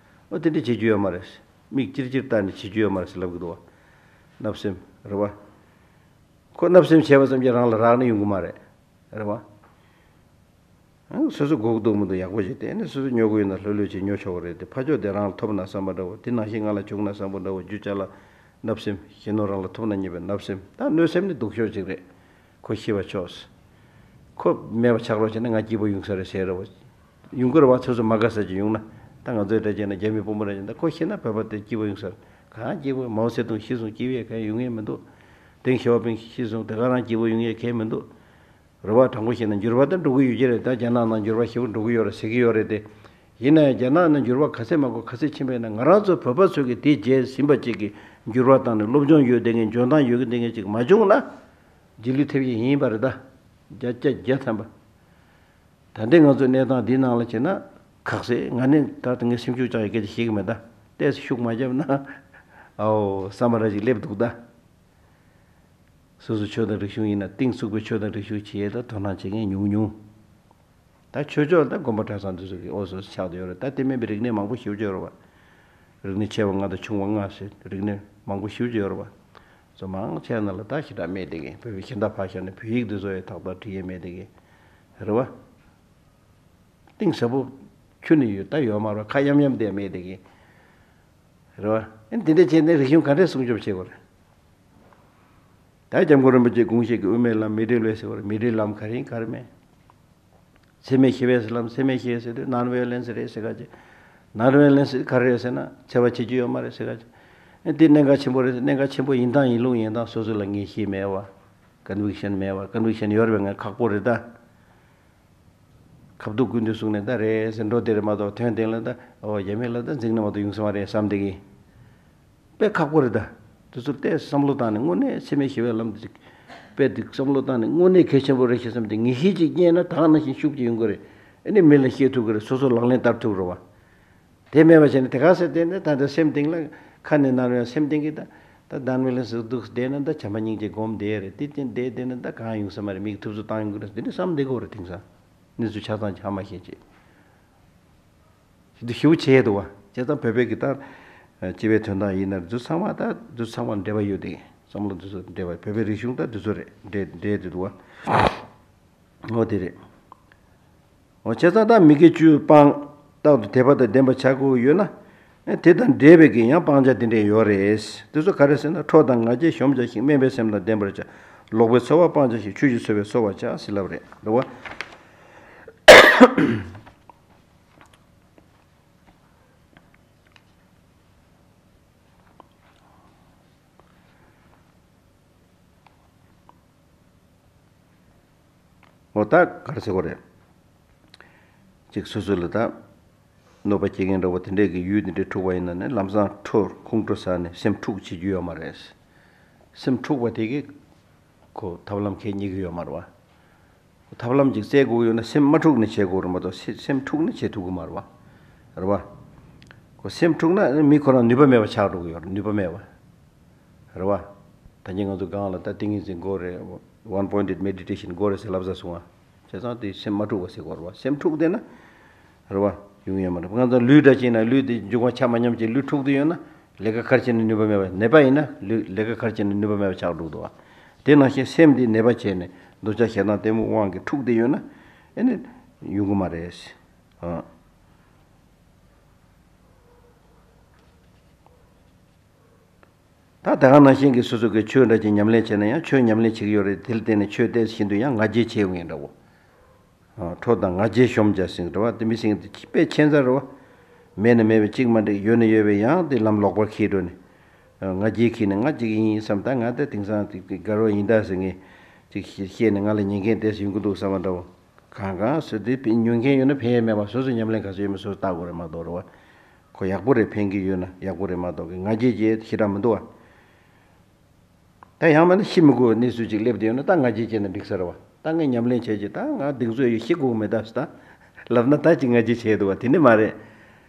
འོ་དེ་འདྲ་བྱེད་རྒྱུ་ཡོད་མ་རེད། མིག་ཅིར་ཅིར་བལྟས་ནས་བྱེད་རྒྱུ་ཡོད་མ་རེད་ཟེར་ལབ་ཀྱི་འདུག་བ། བརྣབ་སེམས་རེད་བ། ཁོ་བརྣབ་སེམས་བྱས་པ་ཙམ་གྱིས་རང་ལ་རག་ནི་ཡོང་གི་མ་རེད། རེད་བ། ཨང་། སོ་སོ་སྒུག་འདུག་མི་འདུག་ཡག་པོ་ཞིག་བལྟས་ནས་སོ་སོ་ཉོ་དགོས་ཡོད་ན་ལྷོད་ལྷོད་བྱས་ཉོ་ཆོག་གི་རེད་དེ། ཕ་ཕྱོགས་དེ་རང་ལ་ཐོབ་ན་བསམ་པ་འདྲ་བོ། དེ་ནང་བཞིན་ང་ལ་བྱུང་ན་བསམ་པ་འདྲ་བོ། རྒྱུ་ཅ་ལག་བརྣབ་སེམས། གཞན་ནོར་རང་ལ་ཐོབ་ན་སྙམ་པའི་བརྣབ་སེམས། ད་གནོད་སེམས་ནི་སྡུག་ཤོས་ཅིག་རེད། ཁོ་ཤི་བ་ཆོག་ཁོ་མེད་པ་ཆགས་རོགས་བྱས་ན་ང་སྐྱིད་པོ་ཡོང་ས་རེད་ཟེར་རེད་བ། ཡོང་གི་རེད་བ། སོ་སོ་མ་དགའ་ས་ཅིག་ཡོང་ན། ད་ང་ཚོའི་འདྲ་བྱས་ན་རྒྱ་མི་དཔོན་པོ་འདྲ་བྱས་ན་ད་ཁོ་ཤི་ན་བོད་པ་དེ་སྐྱིད་པོ་ཡོང་ས་རེད། གང་སྐྱིད་པོ། མའོ་ཙེ་ཏུང་ཤི་སོང་སྐྱིད་པོ་གང་ཡོང་ཡས་མི་འདུག་ཏེང་ཞའོ་ཕིང་ཤི་སོང་དེ་ག་རང་སྐྱིད་པོ་ཡོང་ཡས་གང་མི་འདུག་རེད་བ། དྲང་པོ་བཤད་ན་འགྱུར་བ་ད་འགྲོ་གི་ཡོད་ཀྱི་རེད། ད་རྒྱ་ནག་ནང་འགྱུར་བ་ཞེ་པོ་འགྲོ་གི་ཡོད་རེད་ཟེར་གྱི་ཡོད་རེད་དེ། ཡིན་ན་ཡང་རྒྱ་ནག་ནང་འགྱུར་བ་ག་ཚད་མ་གོ་ག་ཚད་ཕྱིན་པ་ཡིན་ན་ང་རང་ཚོ་བོད་པ་ཚོས་ཀྱི་དེ་བརྗེད་ཟིན་པ་ཅིག་གི་འགྱུར་བ་བཏང་ནས་སློབ་སྦྱོང་ཡོད་བསྡད་མཁན། འཇོན་ཐང་ཡོད་ཀྱི་བསྡད་མཁན་ཅིག་མ་བྱུང་ན་རྗེས་ལུས་ཐེབས་ཀྱི་ཡིན་པ་རེད་ད། བརྒྱ་ཆ་བརྒྱ་ཐམ་པ། ད་ལྟའི་ང་ཚོའི་གནས་སྟངས་འདིའི་ནང་ལ་བྱས་ན་ཁག་སེ། ང་ནི་ད་ལྟ་ངས་སེམས་ཤུགས་བཅག་ཡའི་སྐད་ཆ་བཤད་ཀྱི་མེད་ད། ཏོག་ཙམ་ཤུགས་མ་བརྒྱབ་ན་ཨའོ་བསམ་པ་ར་ཅིག་སླེབས་འདུག་ད། སོ་སོ་ཆོས་དང་རིག་གཞུང་ཡིན་ན་གཏིང་ཚུགས་པའི་ཆོས་དང་རིག་གཞུང་བྱེད་ཡས་ད་དོ་སྣང་བྱེད་མཁན་ཉུང་ཉུང་། ད་ཆོས་ཕྱོགས་ད་དགོན་པ་གྲྭ་ཚང་འདི་ཚོ་གི་འོ་སོ་སོ་ཆགས་བསྡད་ཡོད་རེད། ད་དེ་མིན་པའི་རིག་གནས་མང་པོ་ཞེ་པོ་ཅིག་ཡོད་རེད་བ། རིག་གནས་ཆེ་བ་ལྔ་དང་ཆུང་བ་ལྔ་ཟེར་རིག་གནས་མང་པོ་ཞེ་པོ་ཅིག་ཡོད་རེད་བ། ཚོ་མང་ཆེ་ན་ལ་ད་ཞེ་དྲག་སྨྲས་བསྡད་མཁན། བོད་པའི་གཞན་དག་ཕར་བཞག་ནས་བོད་ཡིག་འདི་ཚོ་ཡང་ཏག་ཏག་འབྲི་ཡས་མེད་བསྡད་མཁན་རེད་བ། གཏིང་ཟབ་པོ་ཁྱོན་ནས་ཡོད་ད་ཡོད་མ་རེད། ཁ་གཡམ་གཡམ་བསྡད་མེད་བསྡད་མཁན་རེད་བ། ཨེ་འདི་འདྲ་བྱས་ནས་རིག་གཞུང་ག་འདྲས་སྲུང་སྐྱོབ་བྱེད་དགོས་རེད། ད་སྐྱབས་མགོན་རིན་པོ་ཆེས་དགོངས་བཞེས་ཀྱི་དབུ་མའི་ལམ་མི་འབྲལ་བའི་ཟེར་བ་རེད། མི་འབྲལ་ལམ་ག་རེ་ཡིན་ག་རེ་མེད། འཚེ་མེད་ཞི་བའི་ལམ། འཚེ་མེད་ཞི་བའི་ཟེར་དུས་ནན་ཝའི་ལེན་སི་རེད་ཟེར་ག་ཅིག་ནན་ཝའི་ལེན་སི་ག་རེ་རེད་ཟེར་ན་འཚེ་བ་བྱེད་རྒྱུ་ཡོད་མ་རེད་ཟེར་ག་ཅིག་ཨེ་འདི་གནད་འགག་ཆེན་པོ་རེད། གནད་འགག་ཆེན་པོ་ཡིན་སྟངས་ཡིན་ལུགས་ཡིན་སྟངས་སོ་སོ་ལ་ངེས་ཤེས་མེད་བ། ཀོན་ཝིག་ཤན་མེད་བ། ཀོན་ཝིག་ཤན་ཡོད་རེད་པས། ང་ཁག་པོ་རེད་ད། ཁ་བརྡུང་ཀུན་འདུས་གསུངས་ནས་ད་རེད་ཟེར་འགྲོ་དེ་རེད་མ་གཏོགས་དོན་དེ་ལ་ད་ཨོ་རྒྱ་མི་ལ་ད་འཛིང་ན་མ་གཏོགས་ཡོང་ས་མ་རེད་བསམ་བསྡད་ཀྱི། དཔེ་ཁག་པོ་རེད་ད། དེ་ཚོ་ལྟས་བསམ་བློ་བཏང་ནས་དངོས་གནས་འཚེ་མེད་ཞི་བའི་ལམ་དེ་ཅིག་དཔེ་དེ་བསམ་བློ་བཏང་ནས་དངོས་གནས་གལ་ཆེན་པོ་རེད་ཤག་བསམ་སྟེ་ངེས་ཤེས་ཅིག་རྙེད་ན་ད་ག་ནང་བཞིན་ཤུགས་ཀྱིས་ཡོང་གི་རེད། ཨ་ནི་མི་ལ་བཤད་ཐུབ་ཀྱི་རེད། སོ་སོ་ལག་ལེན་བསྟར་ཐུབ་རེད་བ། དེ་མེད་པ་བྱས་ནས་དེ་ག་ཟེར་བསྡད་ན་ད་ལྟ་སེམས་གཏིང་ལ་ཁ་ནས་ནར་བའི་སེམས་གཏིང་གི་ད་ད་ལྡན་མི་ལ་ཟུག་འདུག་བསྡད་ན་ད་བྱམས་པ་སྙིང་རྗེ་སྒོམ་བསྡད་རེད། དེ་བསྟན་བསྡད་བསྡད་ན་ད་གང་ཡོང་ས་མ་རེད། མིག་ཐུབ་ཚོད་བཏང་ཡོང་གི་རེད། དེ་འདྲ་བསམ་བསྡད་དགོས་རེད། དེང་སང་གནས་ཚུལ་ཆ་ཚང་ཅིག་ཧ་མ་ཤེས་ཅིག་དེ་ཞེ་པོ་བྱས་འདུག་བ། བྱས་ཙང་བོད་པའི་གི་ད་སྤྱི་པའི་དོན་དག་ཡིན་ན་འདི་ཚོ་ཚང་མ་ད་འདི་ཚོ་ཚང་མ་འབྲེལ་བ་ཡོད་དེ། བསམ་བློ་འདི་ཚོ་འབྲེལ་བ། བོད་པའི་རིག་གཞུང་ད་འདི་ཚོ་རེད། འབྲེལ་འབྲེལ་དེ་འདུག་བ། འོ་དེ་རེད། འོ་བྱས་ཙང་ད་མི་དགེ་བཅུ་སྤང་། རྟག་ཏུ་དད་པ་དང་ལྡན་པར་བྱ་དགོས་ཡོད་ན། དེ་དང་འབྲེལ་བའི་གི་ཡང་སྤང་བྱ་དེ་འདྲས་ཡོད་རེད། དེ་ཚོ་ག་རེ་ཟེར་ན། ཁྲོ་དང་ང་རྒྱལ་གཞོམ་བྱ་ཞིང་། དམན་པའི་སེམས་དང་ལྡན་པར་བྱ། ལོག་པའི་ཚོར་བ་སྤང་བྱ་ཞིང་། ཆོས་ཀྱི་འཚོ་བར་བྱ་ཟེར་ལབ་རེད། རེད་བ། འོ་ད་ག་རེ་ཟེར་དགོས་རེད། ཅིག་སོ་སོ་ལ་ད་གནོད་པ་སྐྱེལ་མཁན་འདྲ་བོ་དེ་འདྲས་ཀྱི་ཡུལ་དེ་འདྲས་འཁྲུག་པ་ཡིན་ན་ནི་ལམ་སང་འཕྲོ་ཁོང་ཁྲོ་ཟ་ནས་སེམས་འཁྲུག་བྱེད་རྒྱུ་ཡོད་མ་རེད། སེམས་འཁྲུག་པ་དེ་གིས་ཁོ་ཐབས་ལམ་ཁེ་རྙེད་ཀྱི་ཡོད་མ་རེད་བ། ཐབས་ལམ་ཅིག་བཙལ་དགོས་ཡོད་ན་སེམས་མ་འཁྲུག་ནས་བྱེད་དགོས་རེད་མ་གཏོགས་སེ- སེམས་འཁྲུག་ནས་བྱེད་ཐུབ་ཀྱི་མ་རེད་བ། རེད་བ། ཁོ་སེམས་འཁྲུག་ན་མི་ཁོ་རང་ནུས་པ་མེད་པ་ཆགས་འགྲོ་གི་ཡོད་རེད། ནུས་པ་མེད་བ། རེད་བ། ད་གིན་ང་ཚོ་སྒང་ལ་ད་ཏིང་ངེ་འཛིན་དགོས་རེད། One pointed meditation དགོས་རེད་ཟེར་ལབ་ས་སོང་ང་། བྱས་ཙང་དེ་སེམས་མ་འཁྲུག་པ་ཟེར་དགོས་རེད་བ། སེམས་འཁྲུག་བསྡད་ན། རེད་བ། ཡོང་ཡོད་མ་རེད། ང་ཚོ་ལུས་འདྲ་ཅིག་ཡིན་ན་ལུས་དེ་འབྱུང་བ་ཆ་མ་མཉམ་ཅིག་ལུས་འཁྲུག་བསྡད་ཡོད་ན་ལས་ཀ་ག་རེ་བྱས་ནས་ནུས་པ་མེད་པ། ནད་པ་ཡིན་ན་ལུས་ལས་ཀ་ག་རེ་བྱས་ནས་ནུས་པ་མེད་པ་ཆགས་འགྲོ་འདུག་བ། དེ་ནང་བཞིན་སེམས་འདི་ནད་པ་བྱས་ནས་འདོད་ཆགས་ཞེ་སྡང་གཏི་མུག་དབང་གིས་འཁྲུག་བསྡད་ཡོད་ན་ཨེ་ནི་ཡོང་གི་མ་རེད། ཨ། ད་ད་ག་ནང་བཞིན་གྱི་སོ་སོ་གི་ཆོས་འདྲ་ཅིག་ཉམས་ལེན་བྱས་ན་ཡང་ཆོས་ཉམས་ལེན་བྱེད་ཀྱི་ཡོད་རེད། དེ་ལ་བརྟེན་ནས་ཆོས་ཏོག་ཙམ་བྱེད་དུས་ཡང་ང་རྒྱལ་ཆེ་བའི་འདྲ་བོ། ཨ། ཁྲོ་དང་ང་རྒྱལ་གཞོམ་བྱ་ཟེར་འདྲ་བ་དེ་མི་སེང་དེ་དཔེ་ཁྱད་མཚར་རེད་བ། མེད་ན་མེད་པའི་གཅིག་མ་འགྲིག་ཡོད་ན་ཡོད་པའི་ཡང་དེ་ལམ་ལོག་པར་འཁེལ་འགྲོ་ནས། ཨ། ང་རྒྱལ་འཁེལ་ནས་ང་གཅིག་ཡིན་བསམ། ད་ང་དེ་དེང་སང་དེ་དེ་དགའ་རོགས་ཡིན་ད་ཟེར་ངས་ཅིག་བཤད་ནས་ང་ལ་ཉན་མཁན་དེ་ཡོང་གི་འདུག་བསམ་པ་འདྲ་བོ། གང་གང་ཟེར་དེ་ཉན་མཁན་ཡོད་ན་ཕན་ཡས་མེད་པ། སོ་སོ་ཉམས་ལེན་ག་ཚོད་ཡོད་མེད་སོ་སོ་བལྟ་དགོས་རེད་མ་གཏོགས་རེད་བ། ཁོ་ཡག་པོ་རེད། ཕན་གྱི་ཡོད་ན་ཡག་པོ་རེད་མ་གཏོགས་ཀྱི་ང་རྒྱལ་གྱི་ཞེ་དྲག་མི་འདུག་བ། ད་ཡང་མིན་ན་ཤི་མི་དགོས་གནས་ཚུལ་ཅིག་སླེབས་བསྡད་ཡོད་ན་ད་ང་རྒྱལ་བྱས་ན་འགྲིག་ས་རེད་བ། ད་ངས་ཉམས་ལེན་བྱས་ཀྱི་ད་ང་གདེང་ཚོད་ཡོད་ཤི་དགོས་མེད་ད་ཟེར་ད་ལབ་ན་ད་ཅིག་ང་རྒྱལ་བྱས་འདུག་བ། དེ་འདྲ་མ་རེད།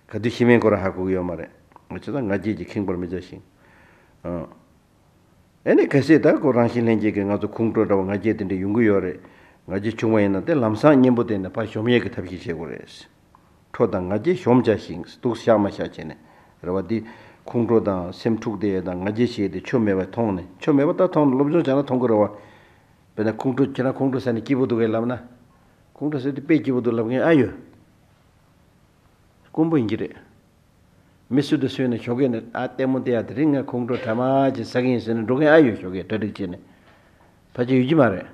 ག་དུས་ཤི་མིན་ཁོ་རང་ཧ་གོ་གི་ཡོད་མ་རེད། ང་ཆ་ད་ང་རྒྱལ་གྱིས་ཁེངས་པར་མི་བྱ་ཞིང་། ཨ། ཨེ་ནི་གལ་སྲིད་ད་ཁོ་རང་བཞིན་ལྷན་སྐྱེས་ཀྱིས་ང་ཚོ་ཁོང་ཁྲོ་འདྲ་བ་ང་རྒྱལ་དེ་འདྲ་ཡོང་གི་ཡོད་རེད། ང་རྒྱལ་བྱུང་བ་ཡིན་ན་དེ་ལམ་སང་གཉེན་པོ་དེ་ནས་ཕར་གཞོམ་ཡས་ཀྱི་ཐབས་ཤེས་བྱེད་དགོས་རེད། ཁྲོ་དང་ང་རྒྱལ་གཞོམ་བྱ་ཞིང་། འདུག་བཞག་མ་བཞག་བྱས་ནས་རེད་བ། འདི་ཁོང་ཁྲོ་དང་སེམས་འཁྲུག་དེ་དང་ང་རྒྱལ་བྱེད་དེ་ཆོ་མེད་པ་མཐོང་ནས། ཆོ་མེད་པ་ད་མཐོང་ནས་སློབ་སྦྱོང་བྱས་ན་མཐོང་གི་རེད་བ། དཔེར་ན་ཁོང་ཁྲོ་ཁྱེད་རང་ཁོང་ཁྲོ་ཟ་ནས་སྐྱིད་པོ་འདུག་གས་ལབ་ན། ཁོང་ཁྲོ་ཟ་དུས་དཔེ་སྐྱིད་པོ་འདུག་ལབ་མཁན་ཨ་ཡོད། དཀོན་པོ་ཡིན་གྱི་རེད། མི་སུ་དང་སུ་ཡིན་ན་ཞོགས་ཀས་ནས་ཨ་ལྟད་མོ་བལྟས་ཡ་དེ་རིང་ང་ཁོང་ཁྲོ་གྲ་མ་ཅིག་ཟ་གི་ཡིན་ཟེར་ནས་འགྲོ་མཁན་ཨ་ཡོད། ཞོགས་ཀས་གྲ་སྒྲིག་བྱས་ནས། ཕལ་ཆེར་ཡོད་ཀྱི་མ་རེད།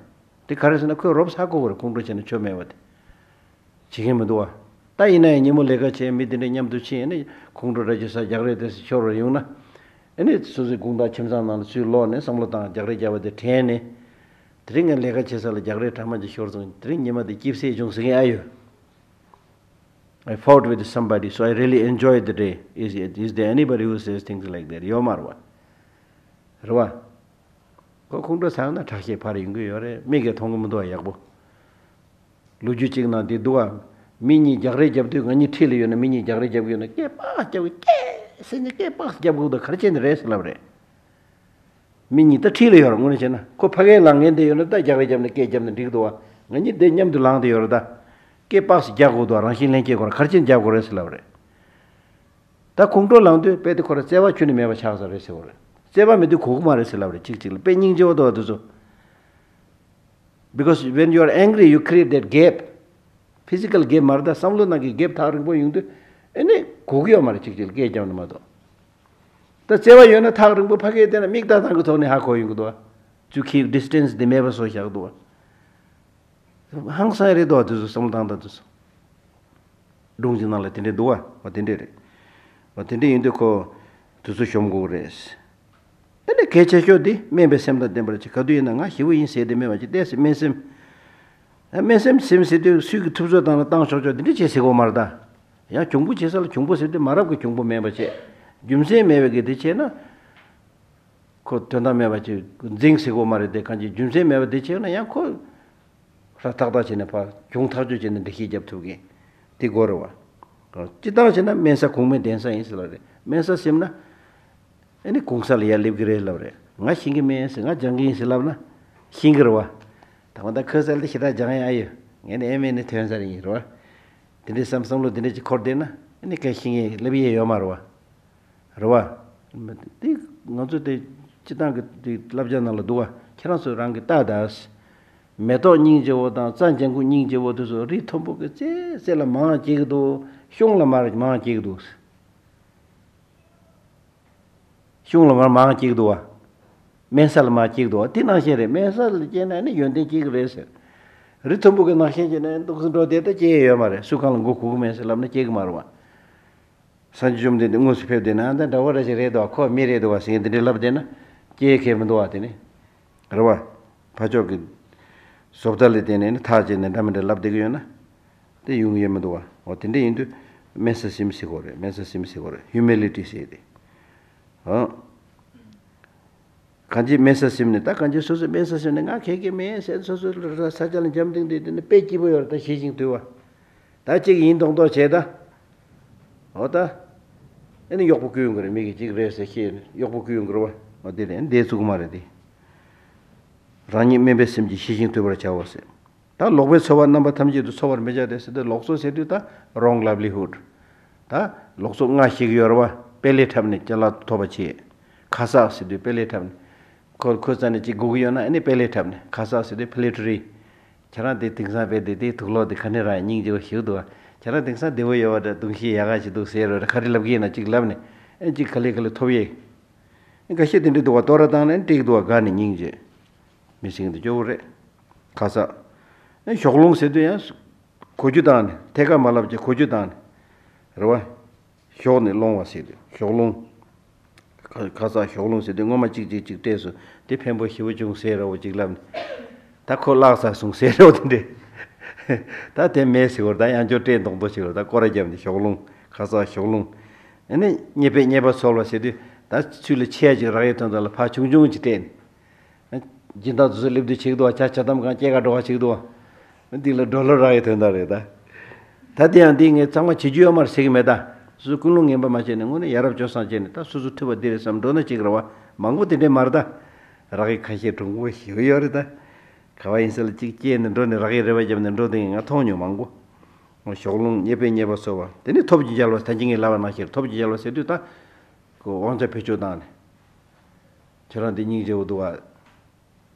དེ་ག་རེ་ཟེར་ན་ཁོས་རོབ་ཧ་གོ་གི་རེད། ཁོང་ཁྲོ་བྱས་ནས་ཆོ་མེད་པ་དེ། བྱེད་མཁན་མི་འདུག་བ། ད་ཡིན་ན་ཡང་ཉིན་མོ་ལས་ཀ་བྱས་མི་དེ་འདྲའི་མཉམ་དུ་ཕྱིན་ནས་ཁོང་ཁྲོ་འདྲ་ཅིག་ཟ་རྒྱག་རེས་དེ་ཤོར་བར་ཡོང་ན། ཨ་ནི་སོ་སོའི་དགོང་དག་ཁྱིམ་ཚང་ནང་ལ་ཚུར་ལོག་ནས་བསམ་བློ་བཏང་རྒྱག་རེས་རྒྱག་པ་དེ་དྲན་ནས། དེ་རིང་ངས་ལས་ཀ་བྱེད་ས་ལ་རྒྱག་རེས་གྲ་མ་ཅིག་ཤོར་སོང་། དེ་རིང་ཉི་མ་དེ་སྐྱིད་སེ་བྱུང་ཟེར་མཁན་ཨ་ཡོད། I fought with somebody, so I really enjoyed the day. Is, is there anybody who says things like that? ཡོད་མ་རེད་བ། རེད་བ། ཁོ་ཁོང་ཁྲོ་ཟ་ན་ཁྲག་ཤེད་འཕར་ཡོང་གི་ཡོད་རེད། མིག་གིས་མཐོང་གི་མི་འདུག་བ་ཡག་པོ། ལོ་རྒྱུས་གཅིག་ནང་འདི་འདུག་བ། མི་གཉིས་རྒྱག་རེས་རྒྱབ་དུས་ང་གཉིས་འཁྲིས་ལ་ཡོད་ན་མི་གཉིས་རྒྱག་རེས་རྒྱབ་ཀྱི་ཡོད་ན་སྐད་པགས་རྒྱབ་ཀྱི་སྐད་ཟེར་ནས་སྐད་པགས་རྒྱབ་དགོས་འདུག་ག་རེ་བྱས་ནས་རེད་ཟེར་ལབ་རེད། མི་གཉིས་ད་འཁྲིས་ལ་ཡོད་རེད། དངོས་གནས་བྱས་ན་ཁོ་ཕ་གིར་ལངས་མཁན་དེ་ཡོད་ན་ད་རྒྱག་རེས་རྒྱབ་ནས་སྐད་རྒྱབ་ནས་འགྲིག་འདུག་བ། ང་གཉིས་དེ་མཉམ་དུ་ལངས་དེ་ཡོད་རེད་ད། སྐད་པགས་སུ་རྒྱག་དགོས་འདུག་བ། རང་བཞིན་ལྷན་སྐྱེས་ཁོ་རང་ག་རེ་བྱས་ནས་རྒྱག་དགོས་རེད་ཟེར་ལབ་རེད། ད་ཁོང་ཁྲོ་ལངས་དུས་དཔེ་དེ་ཁོ་རང་བརྩེ་བ་ཁྱོན་ནས་མེད་པ་ཆགས་ས་རེད་ཟེར་བ་རེད། བརྩེ་བ་མེད་དུས་གོ་གི་མ་རེད་ཟེར་ལབ་རེད། གཅིག་གཅིག་ལ་དཔེ་སྙིང་རྗེ་བོ་འདུག་བ་དེ་ཚོ། Because when you are angry, you create that gap. Physical gap མ་རེད་ད། བསམ་བློ་ནང་གི་gap ཐག་རིང་པོ་ཡོང་དུས་ཨེ་ནི་གོ་གི་ཡོད་མ་རེད། གཅིག་གཅིག་ལ་སྐད་རྒྱབ་ན་མ་གཏོགས། ད་བརྩེ་བ་ཡོད་ན་ཐག་རིང་པོ་ཕ་གིར་བལྟས་ན་མིག་ལྟ་སྟངས་ཀྱི་ཐོག་ནས་ཧ་གོ་ཡོང་གི་འདུག་བ། ཚུར་ཁྱེར་distance དེ་མེད་པ་བཟོས་བཞག་འདུག་བ། ཧང་སང་རེད་འདུག་བ། དེ་ཚོ་བསམ་བློ་བཏང་དང་དེ་ཚོ། སྒྲུང་གཅིག་ནང་ལ་དེ་འདྲས་འདུག་བ། བ་དེ་འདྲས་རེད། བ་དེ་འདྲས་ཡིན་དུས་ཁོ་དུས་ཚོད་གཞོམ་དགོས་རེད། ཨ་ནི་གལ་ཆེ་ཤོས་འདི་སྨན་པའི་སེམས་དང་ལྡན་པར་བྱེད། ག་དུས་ཡིན་ན་ང་ཞེ་པོ་ཡིན་ཟེར་དེ་སྨན་པ་ཅིག་བལྟས་ཟེར། སྨན་སེམས། ཨ་སྨན་སེམས་སེམས་ཟེར་དུས་སུས་ཀྱི་ཐུབ་ཚོད་བཏང་ན་བཏང་ཆོག་ཆོག་དེ་འདྲས་བྱེད་ཟེར་གོ་མ་རེད་ད། ཡང་གྱོང་པོ་བྱེད་ས་ལ་གྱོང་པོ་ཟེར་དུས་མ་རབས་ཀྱི་གྱོང་པོ་མེད་པ་བྱེད། རྒྱུ་མཚན་མེད་པའི་གི་དེ་བྱས་ན། ཁོ་དོན་དག་མེད་པ་ཅིག་འཛིང་ཟེར་གོ་མ་རེད་དེ། གང་ཅི་རྒྱུ་མཚན་མེད་པ་དེ་བྱས་ན་ཡང་ཁོ་ཧྲ་ཐག་ཐག་བྱས་ནས་ཕར་གྱོང་ཐག་གཅོད་བྱས་ནས་འགྲེལ་བཤད་རྒྱབ་ཐུབ་གི། དེ་དགོས་རེད་བ། སྤྱིར་བཏང་བྱས་ན་དམན་ས་གོང་མའི་གདན་ས་ཡིན་ཟེར་ལབ་རེད། དམན་ས་སེམས་ན་ཨ་ནི་གོང་ས་ལ་ཡར་སླེབས་ཀྱི་རེད་ལབ་རེད། ང་ཤེས་ཀྱི་མེད་ཟེར། ང་སྦྱང་གི་ཡིན་ཟེར་ལབ་ན་ཤེས་ཀྱི་རེད་བ། ད་མ་ད་ཁོས་ཟེར་ལ་ཞེ་དྲག་སྦྱང་ཡ་ཨ་ཡོད། ངས་ནི་ཨེ་མེད་ནི་ཐོན་ས་རེད་ཡིན་རེད་བ། དེ་འདྲའི་བསམ་བསམ་བློ་དེ་འདྲ་ཅིག་འཁོར་བསྡད་ན་ཨ་ནི་ག་ཤེས་ངེས་སླེབས་ཡས་ཡོད་མ་རེད་བ། རེད་བ། དེ་ང་ཚོ་དེ་སྤྱི་བཏང་གི་དེ་བསླབ་བྱ་ནང་ལ་འདུག་བ། ཁྱེད་རང་ཚོ་རང་གི་ལྟ་དང་། མེ་ཏོག་སྙིང་རྗེ་བོ་དང་རྩྭ་ལྗང་གུ་སྙིང་རྗེ་བོ་དེ་ཚོ་རི་མཐོན་པོ་གི་རྩེ་རྩེ་ལ་མང་སྐྱེ་གི་འདུག་གཤོང་ལ་མར་མང་སྐྱེ་གི་འདུག་གཤོང་ལ་མར་མང་སྐྱེ་གི་འདུག་བ། དམན་ས་ལ་མར་སྐྱེ་གི་འདུག་བ། དེ་ནང་བཞིན་རེད། དམན་ས་ལ་སྐྱེས་ན་ནི་ཡོན་ཏན་སྐྱེ་གི་རེད་ཟེར། རི་མཐོན་པོ་གི་ནང་བཞིན་སྐྱེས་ན་འདུག་སེ་འགྲོ་བསྡད་ད་སྐྱེ་ཡས་ཡོད་མ་རེད། སུ་གང་ལ་མགོ་གུག་གི་མེད་ཟེར་ལབ་ན་སྐྱེ་གི་མ་རེད་བ། སངས་རྒྱས་བཅོམ་ལྡན་འདས་དངོས་སུ་ཕེབས་བསྡད་ན་ཨ་ད་འདྲ་བོ་ར་ཞིག་རེད་འདུག་བ། ཁོ་མི་རེད་འདུག་བ་ཟེར་འདི་འདྲའི་ལབ་བསྡད་ན་སྐྱེ་ཁེ་མི་འདུག་བ། དེ་ནི་རེད་བ། ཕ་ཕྱོགས་ཀྱི་བཟོ་ལྟ་ལ་བརྟེན་ནས་ནི་ཐག་བཅད་ནས་འདྲ་མི་འདྲ་ལབ་བསྡད་ཀྱི་ཡོད་ན་དེ་ཡོང་གི་ཡོད་མི་འདུག་བ། འོ་དེ་འདྲ་ཡིན་དུས་དམན་ས་སེམས་ཟེར་གོ་རེད། དམན་ས་སེམས་ཟེར་གོ་རེད། ཧིའུ་མི་ལི་ཊི་ཟེར་ཏེ། ཨ། གང་ཅི་དམན་ས་སེམས་ནས་ད་གང་ཅི་སོ་སོ་དམན་ས་སེམས་ནས་ང་གལ་གལ་མེད་ཟེར་སོ་སོ་ས་ཆ་ལ་འཇམ་ཐིང་ཐིང་དེ་ནི་དཔེ་སྐྱིད་པོ་ཡོད་རེད། ད་ཞི་ཞིང་དུལ་བ། ད་གཅིག་ཡིན་མདོག་མདོག་བྱས་ད། འོ་ད། ཨེ་ནི་གཡོག་པོ་བསྐུལ་ཡོང་གི་རེད། མི་གིས་གཅིག་རེད་ཟེར་ཤེས་ནས་གཡོག་པོ་བསྐུལ་ཡོང་གི་རེད་བ། འོ་དེ་ལས་འདས་ཚུགས་མ་རེད་དེ། རང་ཉིད་དམན་པའི་སེམས་ཀྱིས་ཞི་ཞིང་དུལ་བར་བྱའོ་ཟེར། ད་ལོག་པའི་ཚོར་བ་རྣམ་པ་ཐམས་ཅད་དུ་ཚོར་བར་མི་བྱ་སྟེ་ཟེར་ཏེ། ལོག་ཚོར་ཟེར་དུས་ད་རོང་ལབ་ལི་ཧུད། ད་ལོག་ཚོར་ལྔ་ཞིག་ཡོད་རེད་བ། དཔེ་ལས་འཁྲབ་ནས་ཅ་ལག་ཐོབ་པ་བྱེད། ཁ་གསག་ཟེར་དུས་དཔེ་ལས་འཁྲབ་ནས། ཁོ་ཁོ་རྩ་ནས་ཅིག་དགོས་ཀྱི་ཡོད་ན་ཨ་ནི་དཔེ་ལས་འཁྲབ་ནས། ཁ་གསག་ཟེར་དུས་ཕི་ལེ་ཊ་རི། ཁྱེད་རང་དེ་དེང་སང་བས་དེ་དེ་དུག་ལོག་དེ་ག་ནས་རག་ཡིན། སྙིང་རྗེ་བོ་ཞིག་འདུག་བ། ཁྱེད་རང་དེང་སང་བདེ་བོ་ཡོད་བ་འདྲ། གདུང་ཤེས་ཡག་ག་ཞིག་འདུག་ཟེར་རོ། ག་རེ་ལབ་ཀྱི་ཡིན་ན་ཅིག་ལབ་ནས། ཨེ་ཅིག་ག་ལེ་ག་ལེ་ཐོབ་ཡས། ཨེ་འགའ་ཤས་དེ་འདྲ་འདུག་བ། ལྟོ་ར་བཏང་ནས་འགྲིག་འདུག་བ། དགའ་ནས་སྙིང་རྗེ། མི་སེང་དེ་སྐྱོ་བོ་རེད། ཁ་གསག་ཨེ་ཞོགས་ལུང་ཟེར་དུས་ཡང་གོ་རྒྱུ་བཏང་ནས། ཐད་ཀར་མ་ལབ་ཀྱི་གོ་རྒྱུ་བཏང་ནས། རེད་བ། ཞོགས་ནས་ལོང་བ་ཟེར་དུས་ཞོགས་ལུང་། ཁ་ཁ་གསག་ཞོགས་ལུང་ཟེར་དུས་སྔོན་མ་གཅིག་གཅིག་གཅིག་སྤྲད་སོང་། དེ་ཕན་པོ་ཞེ་པོ་བྱུང་ཟེར་ར་བོ་གཅིག་ལབ་ནས། ད་ཁོ་བརླག་ཚར་སོང་ཟེར་ར་བོ་དེ་འདྲས། ད་དེ་མེད་ཟེར་བར་ད་ཡང་བསྐྱར་སྤྲད་མདོག་མདོག་བྱེད་བར་ད་སྐོར་ར་བརྒྱབ་ནས་ཞོགས་ལུང་། ཁ་གསག་ཞོགས་ལུང་། ཨ་ནི་རྙེད་པས་རྙེད་པ་ཚོལ་བ་ཟེར་དུས་ད་ཚུར་ལ་ཆས་ཅིག་རག་ཡས་དོན་དག་ལ་ཕར་ཆུང་ཆུང་ཅིག་སྤྲད་ནས། སྦྱིན་བདག་དེ་ཚོ་སླེབས་དུས་བྱེད་ཀྱི་འདུག་བ། ཇ་ཇ་དམ་གང་སྐྱེལ་ག་འགྲོ་ག་བྱེད་ཀྱི་འདུག་བ། འདི་ལ་ཌོ་ལར་རག་ཡས་དོན་དག་རེད་ད། ད་དེ་ཡང་འདི་ངས་ཚང་མ་བྱེད་རྒྱུ་ཡོད་མ་རེད་ཟེར་གྱི་མེད་ད། སོ་སོ་ཀུན་སློང་ངན་པ་མ་བྱས་ནས་དངོས་གནས་ཡ་རབས་སྤྱོད་བཟང་བྱས་ནས་ད་སོ་སོ་ཐུབ་པ་འདི་རེད་བསམ་འགྲོ་ན་ཅིག་རེད་བ། མང་པོ་དེ་འདྲས་མ་རེད་ད། རག་གི་ཁ་ཤས་གྲུང་པོ་ཞེ་པོ་ཡོད་རེད་ད། ག་བ་ཡིན་ས་ལ་ཅིག་སྐྱེས་ནས་འགྲོ་ནས་རག་གི་རེ་བ་བརྒྱབ་ནས་འགྲོ་དེ་ང་མཐོང་མྱོང་མང་པོ། ཞོགས་ལུང་རྙེད་པས་རྙེད་པ་ཚོལ་བ། དེ་ནི་ཐོབ་ཀྱི་རྒྱལ་བ། ད་གིན་ངས་ལབ་པ་ནང་བཞིན་ཐོབ་ཀྱི་རྒྱལ་བ་ཟེར་དུས་ད། ཁོ་དབང་ཆ་བེད་སྤྱོད་བཏང་ནས། ཁྱེད་རང་འདི་སྙིང་རྗེ་བོ་འདུག་བ།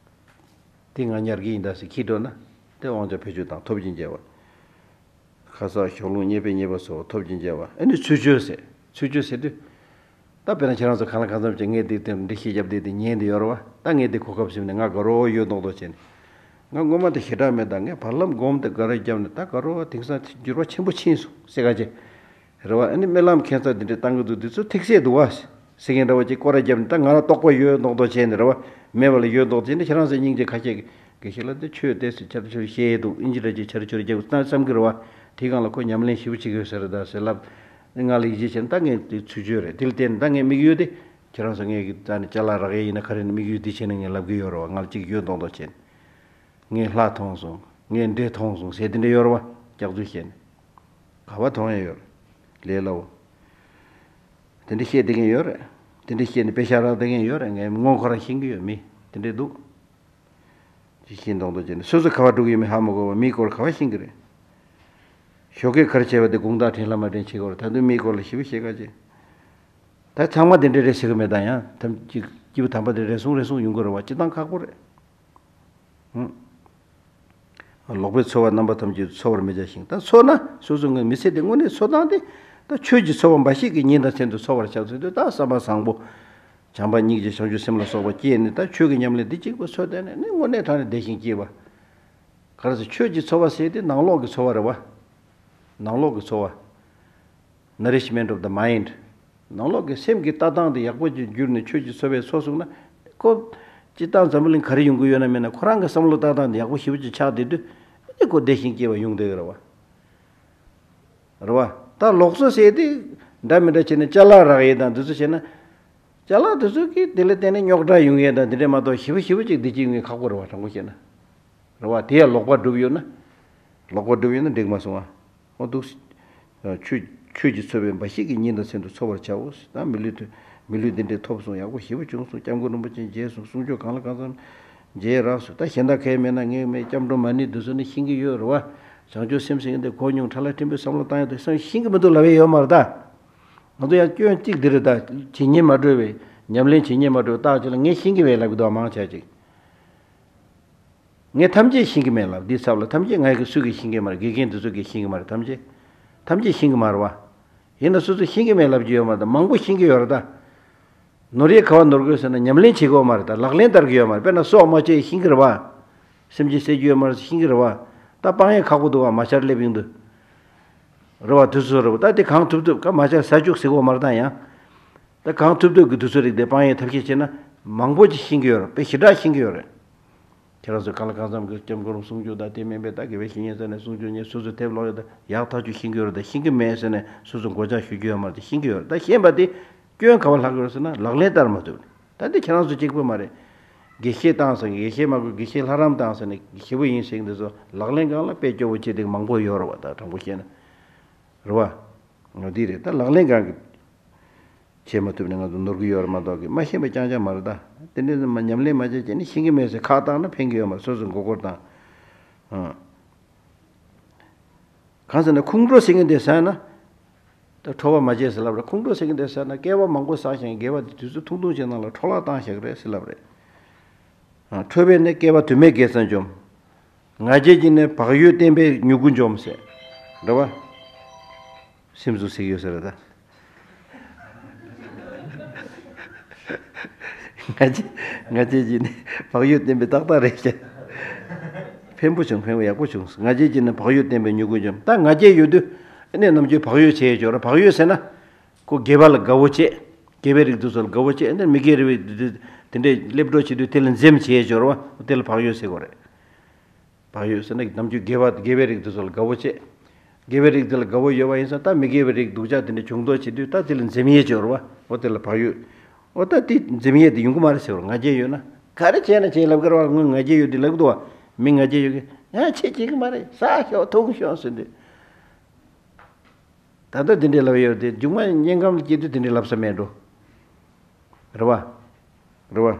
དེ་ང་ཉར་གི་ཡིན་ད་ཟེར་ཁྱེར་འགྲོ་ན། དེ་དབང་ཆ་བེད་སྤྱོད་དང་ཐོབ་ཀྱི་རྒྱལ་བ། ཁ་གསག་ཞོགས་ལུང་རྙེད་པས་རྙེད་པ་ཚོལ་བ། ཐོབ་ཀྱི་རྒྱལ་བ། ཨ་ནི་ཚུལ་འཆོས་ཟེར། ཚུལ་འཆོས་ཟེར་དུས། ད་དཔེར་ན་ཁྱེད་རང་ཚོ་གང་ལ་གང་འཚམ་ཅིག་ངས་འདི་དེ་འདི་ཤེས་རྒྱབ་འདི་དེ་ཉན་འདི་ཡོད་རེད་བ། ད་ངས་འདི་གོ་སྐབས་ཟིན་ནས་ང་དགའ་རོགས་ཡོད་མདོག་མདོག་བྱས་ནས། ང་སྔོན་མ་དེ་ཞེ་དྲག་མེད་ད། ངས་བར་ལམ་སྒོམ་དེ་དགའ་རོགས་བརྒྱབ་ནས་ད་དགའ་རོགས་དེང་སང་འགྱུར་བ་ཆེན་པོ་ཕྱིན་སོང་ཟེར་ག་ཅེ། རེད་བ། ཨ་ནི་རྨི་ལམ་ཁྱད་མཚར་འདི་འདྲའི་བཏང་གི་འདུག་འདི་ཚོ་ཐིག་ཚད་འདུག་བ། ཟེར་མཁན་འདྲ་བ་ཅིག་སྐོར་ར་བརྒྱབ་ནས་ད་ང་རང་རྟོགས་པ་ཡོད་མདོག་མདོག་བྱས་ནས་རེད་བ། མེད་པ་ལ་ཡོད་མདོག་བྱས་ནས་ཁྱེད་རང་ཚོ་སྙིང་རྗེ་ཁ་ཤས་ཀྱིས་དགེ་བཤེས་ལགས་འདི་ཆོས་དེ་ཚོ་ཆར་ཆུར་བཤད་འདུག་ཨིན་ཇི་འདྲ་ཅིག་ཆར་ཆུར་རྒྱབ་བསམ་གི་རེད་བ། དེའི་སྒང་ལ་ཁོ་ཉམས་ལེན་ཞེ་པོ་བྱེད་ཀྱི་ཡོད་ས་རེད་ད་ཟེར་ལབ། ང་ལ་ཡིད་ཆེས་བྱས་ན་ད་ངས་དེ་ཚུལ་འཆོས་རེད། དེ་ལ་བརྟེན་ནས་ད་ངའི་དམིགས་ཡུལ་དེ་ཁྱེད་རང་ཚོ་ངས་ཀྱི་ད་ནི་ཅ་ལག་རག་ཡས་ཡིན་ན་ག་རེ་ནས་དམིགས་ཡུལ་དེ་བྱས་ནས་ངས་ལབ་གི་ཡོད་རེད་བ། ང་ལ་ཅིག་ཡོད་མདོག་མདོག་བྱས་ནས། ངས་ལྷ་མཐོང་སོང་། ངས་འདྲེ་མཐོང་སོང་ཟེར་དེ་འདྲ་ཡོད་རེད་བ། སྐྱག་རྫུན་བཤད་ནས། ག་བ་མཐོང་ཡ་ཡོད་རེད། ལས་སླ་བོ། དེ་འདྲ་བཤད་བསྡད་མཁན་ཡོད་རེད། དེ་འདྲ་བཤད་ནས་པེ་ཤ་རག་བསྡད་མཁན་ཡོད་རེད། ངས་སྔོན་ཁོ་རང་ཤེས་ཀྱི་ཡོད། མི་དེ་འདྲ་འདུག་ཅི་ཤེས་མདོག་མདོག་བྱས་ནས་སོ་སོ་ག་བ་འགྲོ་གི་ཡོད་མེད་ཧ་མ་གོ་བ། མིའི་སྐོར་ག་བ་ཤེས་ཀྱི་རེད། ཞོགས་ཀས་ག་རེ་བྱས་པ་དེ་དགོང་དག་དྲན་ལྷ་མ་དྲན་བྱེད་དགོས་རེད། ད་དུང་མིའི་སྐོར་ལ་ཞེ་པོ་བཤད་ག་བྱེད། ད་ཚང་མ་དེ་འདྲ་རེད་ཟེར་གི་མེད་ད། ཡང་ཐམས་ཅད་སྐྱེས་བུ་དམ་པ་དེ་རེ་ཟུང་རེ་ཟུང་ཡོང་གི་རེད་བ། སྤྱིར་བཏང་ཁག་པོ་རེད། ཧུམ། ལོག་པའི་ཚོར་བ་རྣམ་པ་ཐམས་ཅད་ཚོར་བར་མི་བྱ་ཞིང་། ད་ཚོར་ན་སོ་སོ་ངའི་མི་ཚེ་འདི་དངོས་གནས་འཚོ་སྟངས་དེ་ད་ཆོས་ཀྱི་ཚོར་བ་འབའ་ཞིག་གིས་ཉིན་དང་མཚན་དུ་ཚོར་བར་བྱ་ཚུལ་དུ་ད་བསམ་པ་བཟང་པོ། བྱམས་པ་སྙིང་རྗེ་བྱང་ཆུབ་སེམས་ལ་སོགས་པ་སྐྱེས་ནས་ད་ཆོས་ཀྱི་ཉམས་ལེན་འདི་གཅིག་པུ་འཚོ་བསྡད་ནས་ནི་དངོས་གནས་དྲང་ནས་བདེ་ཞིང་སྐྱིད་པ། ག་རེ་ཟེར་ཆོས་ཀྱི་ཚོར་བ་ཟེར་དེ་ནང་ལོགས་ཀྱི་ཚོར་བ་རེད་བ། ནང་ལོགས་ཀྱི་ཚོར་བ། Nourishment of the mind། ནང་ལོགས་ཀྱི་སེམས་ཀྱི་ལྟ་སྟངས་དེ་ཡག་པོ་ཅིག་གྱུར་ནས་ཆོས་ཀྱི་ཚོར་བའི་ཚོགས་བསགས་ན། ཁོ། སྤྱིར་བཏང་འཛམ་བུ་གླིང་ག་རེ་ཡོང་གི་ཡོད་ན་མེད་ན་ཁོ་རང་གི་བསམ་བློ་ལྟ་སྟངས་དེ་ཡག་པོ་ཞེ་པོ་ཅིག་ཆགས་བསྡད་དུས། ཨ་ནི་ཁོ་བདེ་ཞིང་སྐྱིད་པ་ཡོང་བསྡད་ཀྱི་རེད་བ། རེད་བ། ད་ལོག་སོ་ཟེར་དེ། འདྲ་མི་འདྲ་བྱས་ནས་ཅ་ལག་རག་ཡས་དང་འདི་ཚོ་བྱས་ན། ཅ་ལག་དེ་ཚོ་གིས་དེ་ལ་བརྟེན་ནས་རྙོག་དྲ་ཡོང་ཡས་དང་དེ་འདྲས་མ་གཏོགས་ཞེ་པོ་ཞེ་པོ་ཅིག་བདེ་སྐྱིད་ཡོང་ཡས་ཁག་པོ་རེད་བ། དྲང་པོ་བཤད་ན། རེད་བ། དེ་ཡང་ལོག་པ་སྒྲུབ་ཡོད་ན། ལོག་པ་སྒྲུབ་ཡོད་ན་འགྲིག་མ་སོང་ཨ། འོ་འདུག་ཆོས་ཆོས་ཀྱི་ཚོར་བའི་འབའ་ཞིག་གིས་ཉིན་དང་མཚན་དུ་ཚོར་བར་བྱའོ། ད་མི་ལུས་དེ་མི་ལུས་འདི་འདྲས་ཐོབ་སོང་། ཡག་པོ་ཞེ་པོ་བྱུང་སོང་། སྐྱབས་མགོན་རིན་པོ་ཆེ་མཇལ་སོང་། གསུང་ཆོས་གང་ལ་གང་འཚམ་མཇལ་རག་སོང་། ད་གཞན་དག་གས་མེད་ན་ངས་མེད། སྐྱབས་འགྲོ་མ་ཎི་འདི་ཚོ་ནི་ཤེས་ཀྱི་ཡོད་རེད་བ། བྱང་ཆུབ་སེམས་ཟེར་མཁན་དེ་གོ་མྱོང་། ཁྲ་ལ་ཕྲན་བུའི་བསམ་བློ་བཏང་ཡོད་དེ་བསམ་ཤེས་ཀྱི་མི་འདུག་ལབ་ཡས་ཡོད་མ་རེད་ད། ང་ཚོ་ཡང་སྐྱོན་གཅིག་འདི་རེད་ད། ཇི་སྙེད་མ་གྲོལ་བའི་ཉམས་ལེན་ཇི་སྙེད་མ་གྲོལ་བའི་རྟགས་ཅིག་ལ་ངས་ཤེས་ཀྱི་མེད་ལབ་ཀྱི་འདུག་མང་ཆེ་ཅིག་ངས་ཐམས་ཅད་ཤེས་ཀྱི་མེད་ལབ། འདིའི་ཚབ་ལ་ཐམས་ཅད་ང་གི་སུ་གིས་ཤེས་ཀྱི་མ་རེད། དགེ་རྒན་འདི་ཚོ་གིས་ཤེས་ཀྱི་མ་རེད། ཐམས་ཅད། ཐམས་ཅད་ཤེས་ཀྱི་མ་རེད་བ། ཡིན་ན་སོ་སོ་ཤེས་ཀྱི་མེད་ལབ་ཀྱི་ཡོད་མ་རེད་ད། མང་པོ་ཤེས་ཀྱི་ཡོད་རེད་ད། ནོར་ཡས་ག་བ་ནོར་དགོས་ཟེར་ན་ཉམས་ལེན་བྱེད་དགོས་མ་རེད་ད། ལག་ལེན་བསྟར་གྱི་ཡོད་མ་རེད། དཔེར་ན་སྲོག་མ་བཅད་ཤེས་ཀྱི་རེད་བ། སེམས་ཅན་བསད་རྒྱུ་ཡོད་མ་རེད་ཤེས་ཀྱི་རེད་བ། ད་སྤང་ཡས་ཁག་པོ་འདུག་བ། མ་ཤར་སླེབས་ཡོང་དུས། རེད་བ། དུས་ཚོད་རེད་བ། ད་དེ་གང་ཐུབ་ཐུབ་ཀ་མ་ཤར་ས་བཅུག་ཟེར་དགོས་མ་རེད་ད། ཡང་། ད་གང་ཐུབ་ཐུབ་ཀྱི་དུས་ཚོད་རིག་དེ་སྤང་ཡས་ཐབས་ཤེས་བྱས་ན་མང་པོ་ཅིག་ཤེས་ཀྱི་ཡོད་རེད། དཔེ་ཞེ་དྲག་ཤེས་ཀྱི་ཡོད་རེད། ཁྱེད་རང་ཚོས་གང་ལ་གང་འཚམ་གྱི་སྐྱབས་མགོན་རིན་པོ་ཆེ་གསུང་ཆོས་དང་དེ་མིན་པའི་ད་དགེ་བའི་བཤེས་གཉེན་ཟེར་ནས་གསུང་ཆོས་ཉན་སོ་སོའི་དེབ་ཀློག་ཡོད་ད་ཡག་ཐག་ཆོད་ཤེས་ཀྱི་ཡོད་རེད་ད་ཤེས་ཀྱི་མེད་ཟེར་ནས་སོ་སོ་མགོ་ལྕག་གཞུ་རྒྱུ་ཡོད་མ་རེད་ད་ཤེས་ཀྱི་ཡོད་རེད་ད་ཤེས་པ་དེ་སྐྱོན་ག་པར་ལྷག་གི་ཡོད་ཟེར་ན་ལག་ལེན་བསྟར་མ་ཐུབ་ནས་ད་འདི་ཁྱེད་རང་ཚོ་གཅིག་པུ་མ་རེད། དགེ་བཤེས་བཏང་ཟེར་དགེ་བཤེས་མ་དགོས་དགེ་བཤེས་ལྷ་རམས་བཏང་ཟེར་ནས་དགེ་བཤེས་པོ་ཡིན་ཟེར་གྱི་འདི་ཚོ་ལག་ལེན་སྒང་ལ་དཔེ་སྐྱོ་བོ་བྱེད་དེ་མང་པོ་ཡོད་རེད་བ་ད་དྲང་པོ་བཤད་ན་རེད་བ། འོ་འདི་རེད་ད་ལག་ལེན་སྒང་གི་བྱེད་མ་ཐུབ་ནས་ང་ཚོ་ནོར་གི་ཡོད་རེད་མ་གཏོགས་ཀྱི་མ་ཤེས་པ་རྐྱང་རྐྱང་མ་རེད་ད། དེ་འདྲའི་མ་ཉམས་ལེན་མ་བྱས་བྱས་ནས་ཤེས་ཀྱི་མེད་ཟེར་ཁག་བཏང་ན་ཕན་གྱི་ཡོད་མ་རེད་སོ་སོའི་མགོ་སྐོར་བཏང་། ཨང་། གང་ཟེར་ན་ཁོང་ཁྲོ་ཟེར་མཁན་དེ་ཟེར་ན། ད་ཁྲོ་བ་མ་བྱེད་ཟེར་ལབ་རེད་ཁོང་ཁྲོ་ཟེར་མཁན་དེ་ཟེར་ན་སྐྱེ་བ་མང་པོ་བསགས་ཤིང་དགེ་བ་དེ་དུས་ཚོད་ཐུང་ཐུང་ཅིག་ནང་ལ་འཕྲོ་བརླག་བཏང་བཞག་གི་རེད་ཟེར་ལབ་རེད། ཨང་། ཁྲོ་བས་ནི་སྐྱེ་བ་དུ་མའི་དགེ་རྩ་འཇོམས། ང་རྒྱལ་གྱིས་ནི་བག་ཡོད་བསྟན་པའི་མྱུ་གུ་འཇོམས་ཟེར། རེད་བ། སེམས་སུ་ཟེར་ཡོད་ཟེར་རེད་ད། ང་རྒྱལ་ང་རྒྱལ་གྱིས་ནི་བག་ཡོད་བསྟན་པའི་ཏག་ཏག་རེད་ཤག་ཕན་པོ་བྱུང་ཕན་པོ་ཡག་པོ་བྱུང་ང་རྒྱལ་གྱིས་ནི་བག་ཡོད་བསྟན་པའི་མྱུ་གུ་འཇོམས་ད་ང་རྒྱལ་ཡོད་དུས་ཨ་ནི་ནམ་རྒྱུན་བག་ཡོད་བྱས་ཡོད་ཅོག་ར་བག་ཡོད་ཟེར་ན། ཁོ་དགེ་བ་ལ་དགའ་བོ་བྱེད། དགེ་བའི་རིགས་དེ་ཚོ་ལ་དགའ་བོ་བྱེད་ཨ་ནི་མི་དགེ་བའི་རིགས་དེ་དེ་འདྲའི་སླེབས་འགྲོ་བྱེད་དུས་དེ་ལ་འཛེམ་བྱས་ཡོད་ཅོག་ར་བ་དེ་ལ་བག་ཡོད་ཟེར་དགོས་རེད། བག་ཡོད་ཟེར་ན་ནམ་རྒྱུན་དགེ་བ་དགེ་བའི་རིགས་དེ་ཚོ་ལ་དགའ་བོ་བྱེད། དགེ་བའི་རིགས་དེ་ལ་དགའ་བོ་ཡོད་པ་ཡིན་ཙང་ད་མི་དགེ་བའི་རིགས་སྡུག་ཅག་དེ་འདྲ་བྱུང་དོགས་བྱེད་དུས་ད་དེ་ལ་འཛེམ་ཡས་སྦྱོར་བ་འོ་དེ་ལ་བག་ཡོད། འོ་ད་དེ་འཛེམ་ཡས་དེ་ཡོང་གི་མ་རེད་ཟེར་བར་ང་རྒྱལ་ཡོད་ན་ག་རེ་བྱས་ན་བྱས་ལབ་ཀྱི་རེད་བ་ངོས་ང་རྒྱལ་ཡོད་དེ་ལབ་ཀྱི་འདུག་བ་མི་ང་རྒྱལ་ཡོད་ཀྱི་ཡང་ཆེ་བྱེད་ཀྱི་མ་རེད་ཟ་ཤོག་འཐུང་ཤོག་ཟེར་དུས། ད་ལྟ་དེ་འདྲའི་ལབ་ཡོད་དེ་མཇུག་མ་དམྱལ་ཁམས་ལ་སྐྱེ་དུས་དེ་འདྲའི་ལབ་ས་མེད་འགྲོ། རེད་བ། རེད་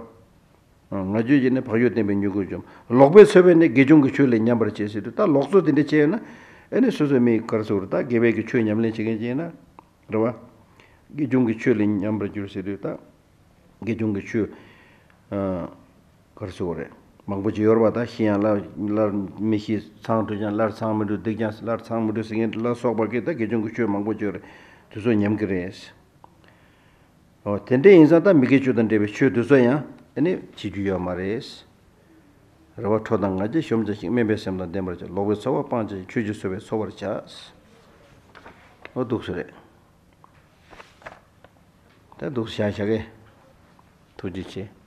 བ། ང་རྒྱལ་གྱིས་ནི་བག་ཡོད་བསྟན་པའི་མྱུ་གུ་འཇོམས། ལོག་པས་འཚོ་བས་ནི་དགེ་སྦྱོང་གི་ཆོས་ལས་ཉམས་པར་བྱེད་ཟེར་དུས་ད་ལོག་འཚོ་དེ་འདྲ་བྱས་ཡོད་ན་ཨེ་ནི་སོ་སོའི་མི་ག་རེ་ཟེར་དགོས་རེད་ད་དགེ་བའི་གི་ཆོས་ཉམས་ལེན་བྱེད་མཁན་ཅིག་ཡིན་ན་རེད་བ། དགེ་སྦྱོང་གི་ཆོས་ལས་ཉམས་པར་འགྱུར་ཟེར་དུས་ད་དགེ་སྦྱོང་གི་ཆོས་ག་རེ་ཟེར་དགོས་རེད་མང་པོ་ཅིག་ཡོད་རེད་བ་ད་ཤི་ཡང་སླར་སླར་མི་ཤི་ཚང་འགྲོ་ཀྱང་སླར་ཚང་མི་འགྲོ་སྡིག་ཀྱང་སླར་ཚང་མི་འགྲོ་ཟེར་མཁན་ལ་སོགས་པ་གི་ད་དགེ་སྦྱོང་གི་ཆོས་མང་པོ་ཅིག་ཡོད་རེད་དེ་ཚོ་ཉམས་ཀྱི་རེད། འོ་དེ་འདྲ་ཡིན་ཙང་ད་མི་དགེ་བཅུ་དང་འབྲེལ་བའི་ཆོས་དེ་ཚོ་ཡང་ཨ་ནི་བྱེད་རྒྱུ་ཡོད་མ་རེད། རེ་བ་ཁྲོ་དང་ང་རྒྱལ་གཞོམ་བྱ་ཞིང་དམན་པའི་སེམས་དང་ལྡན་པར་བྱ། ལོག་པའི་འཚོ་བ་སྤང་བྱ་ཞིང་ཆོས་ཀྱི་འཚོ་བས་འཚོ་བར་བྱ། འོ་འདུག་སེ་རེད། ད་འདུག་སེ་བཞག་བཞག་གི་ཐུགས་རྗེ་ཆེ།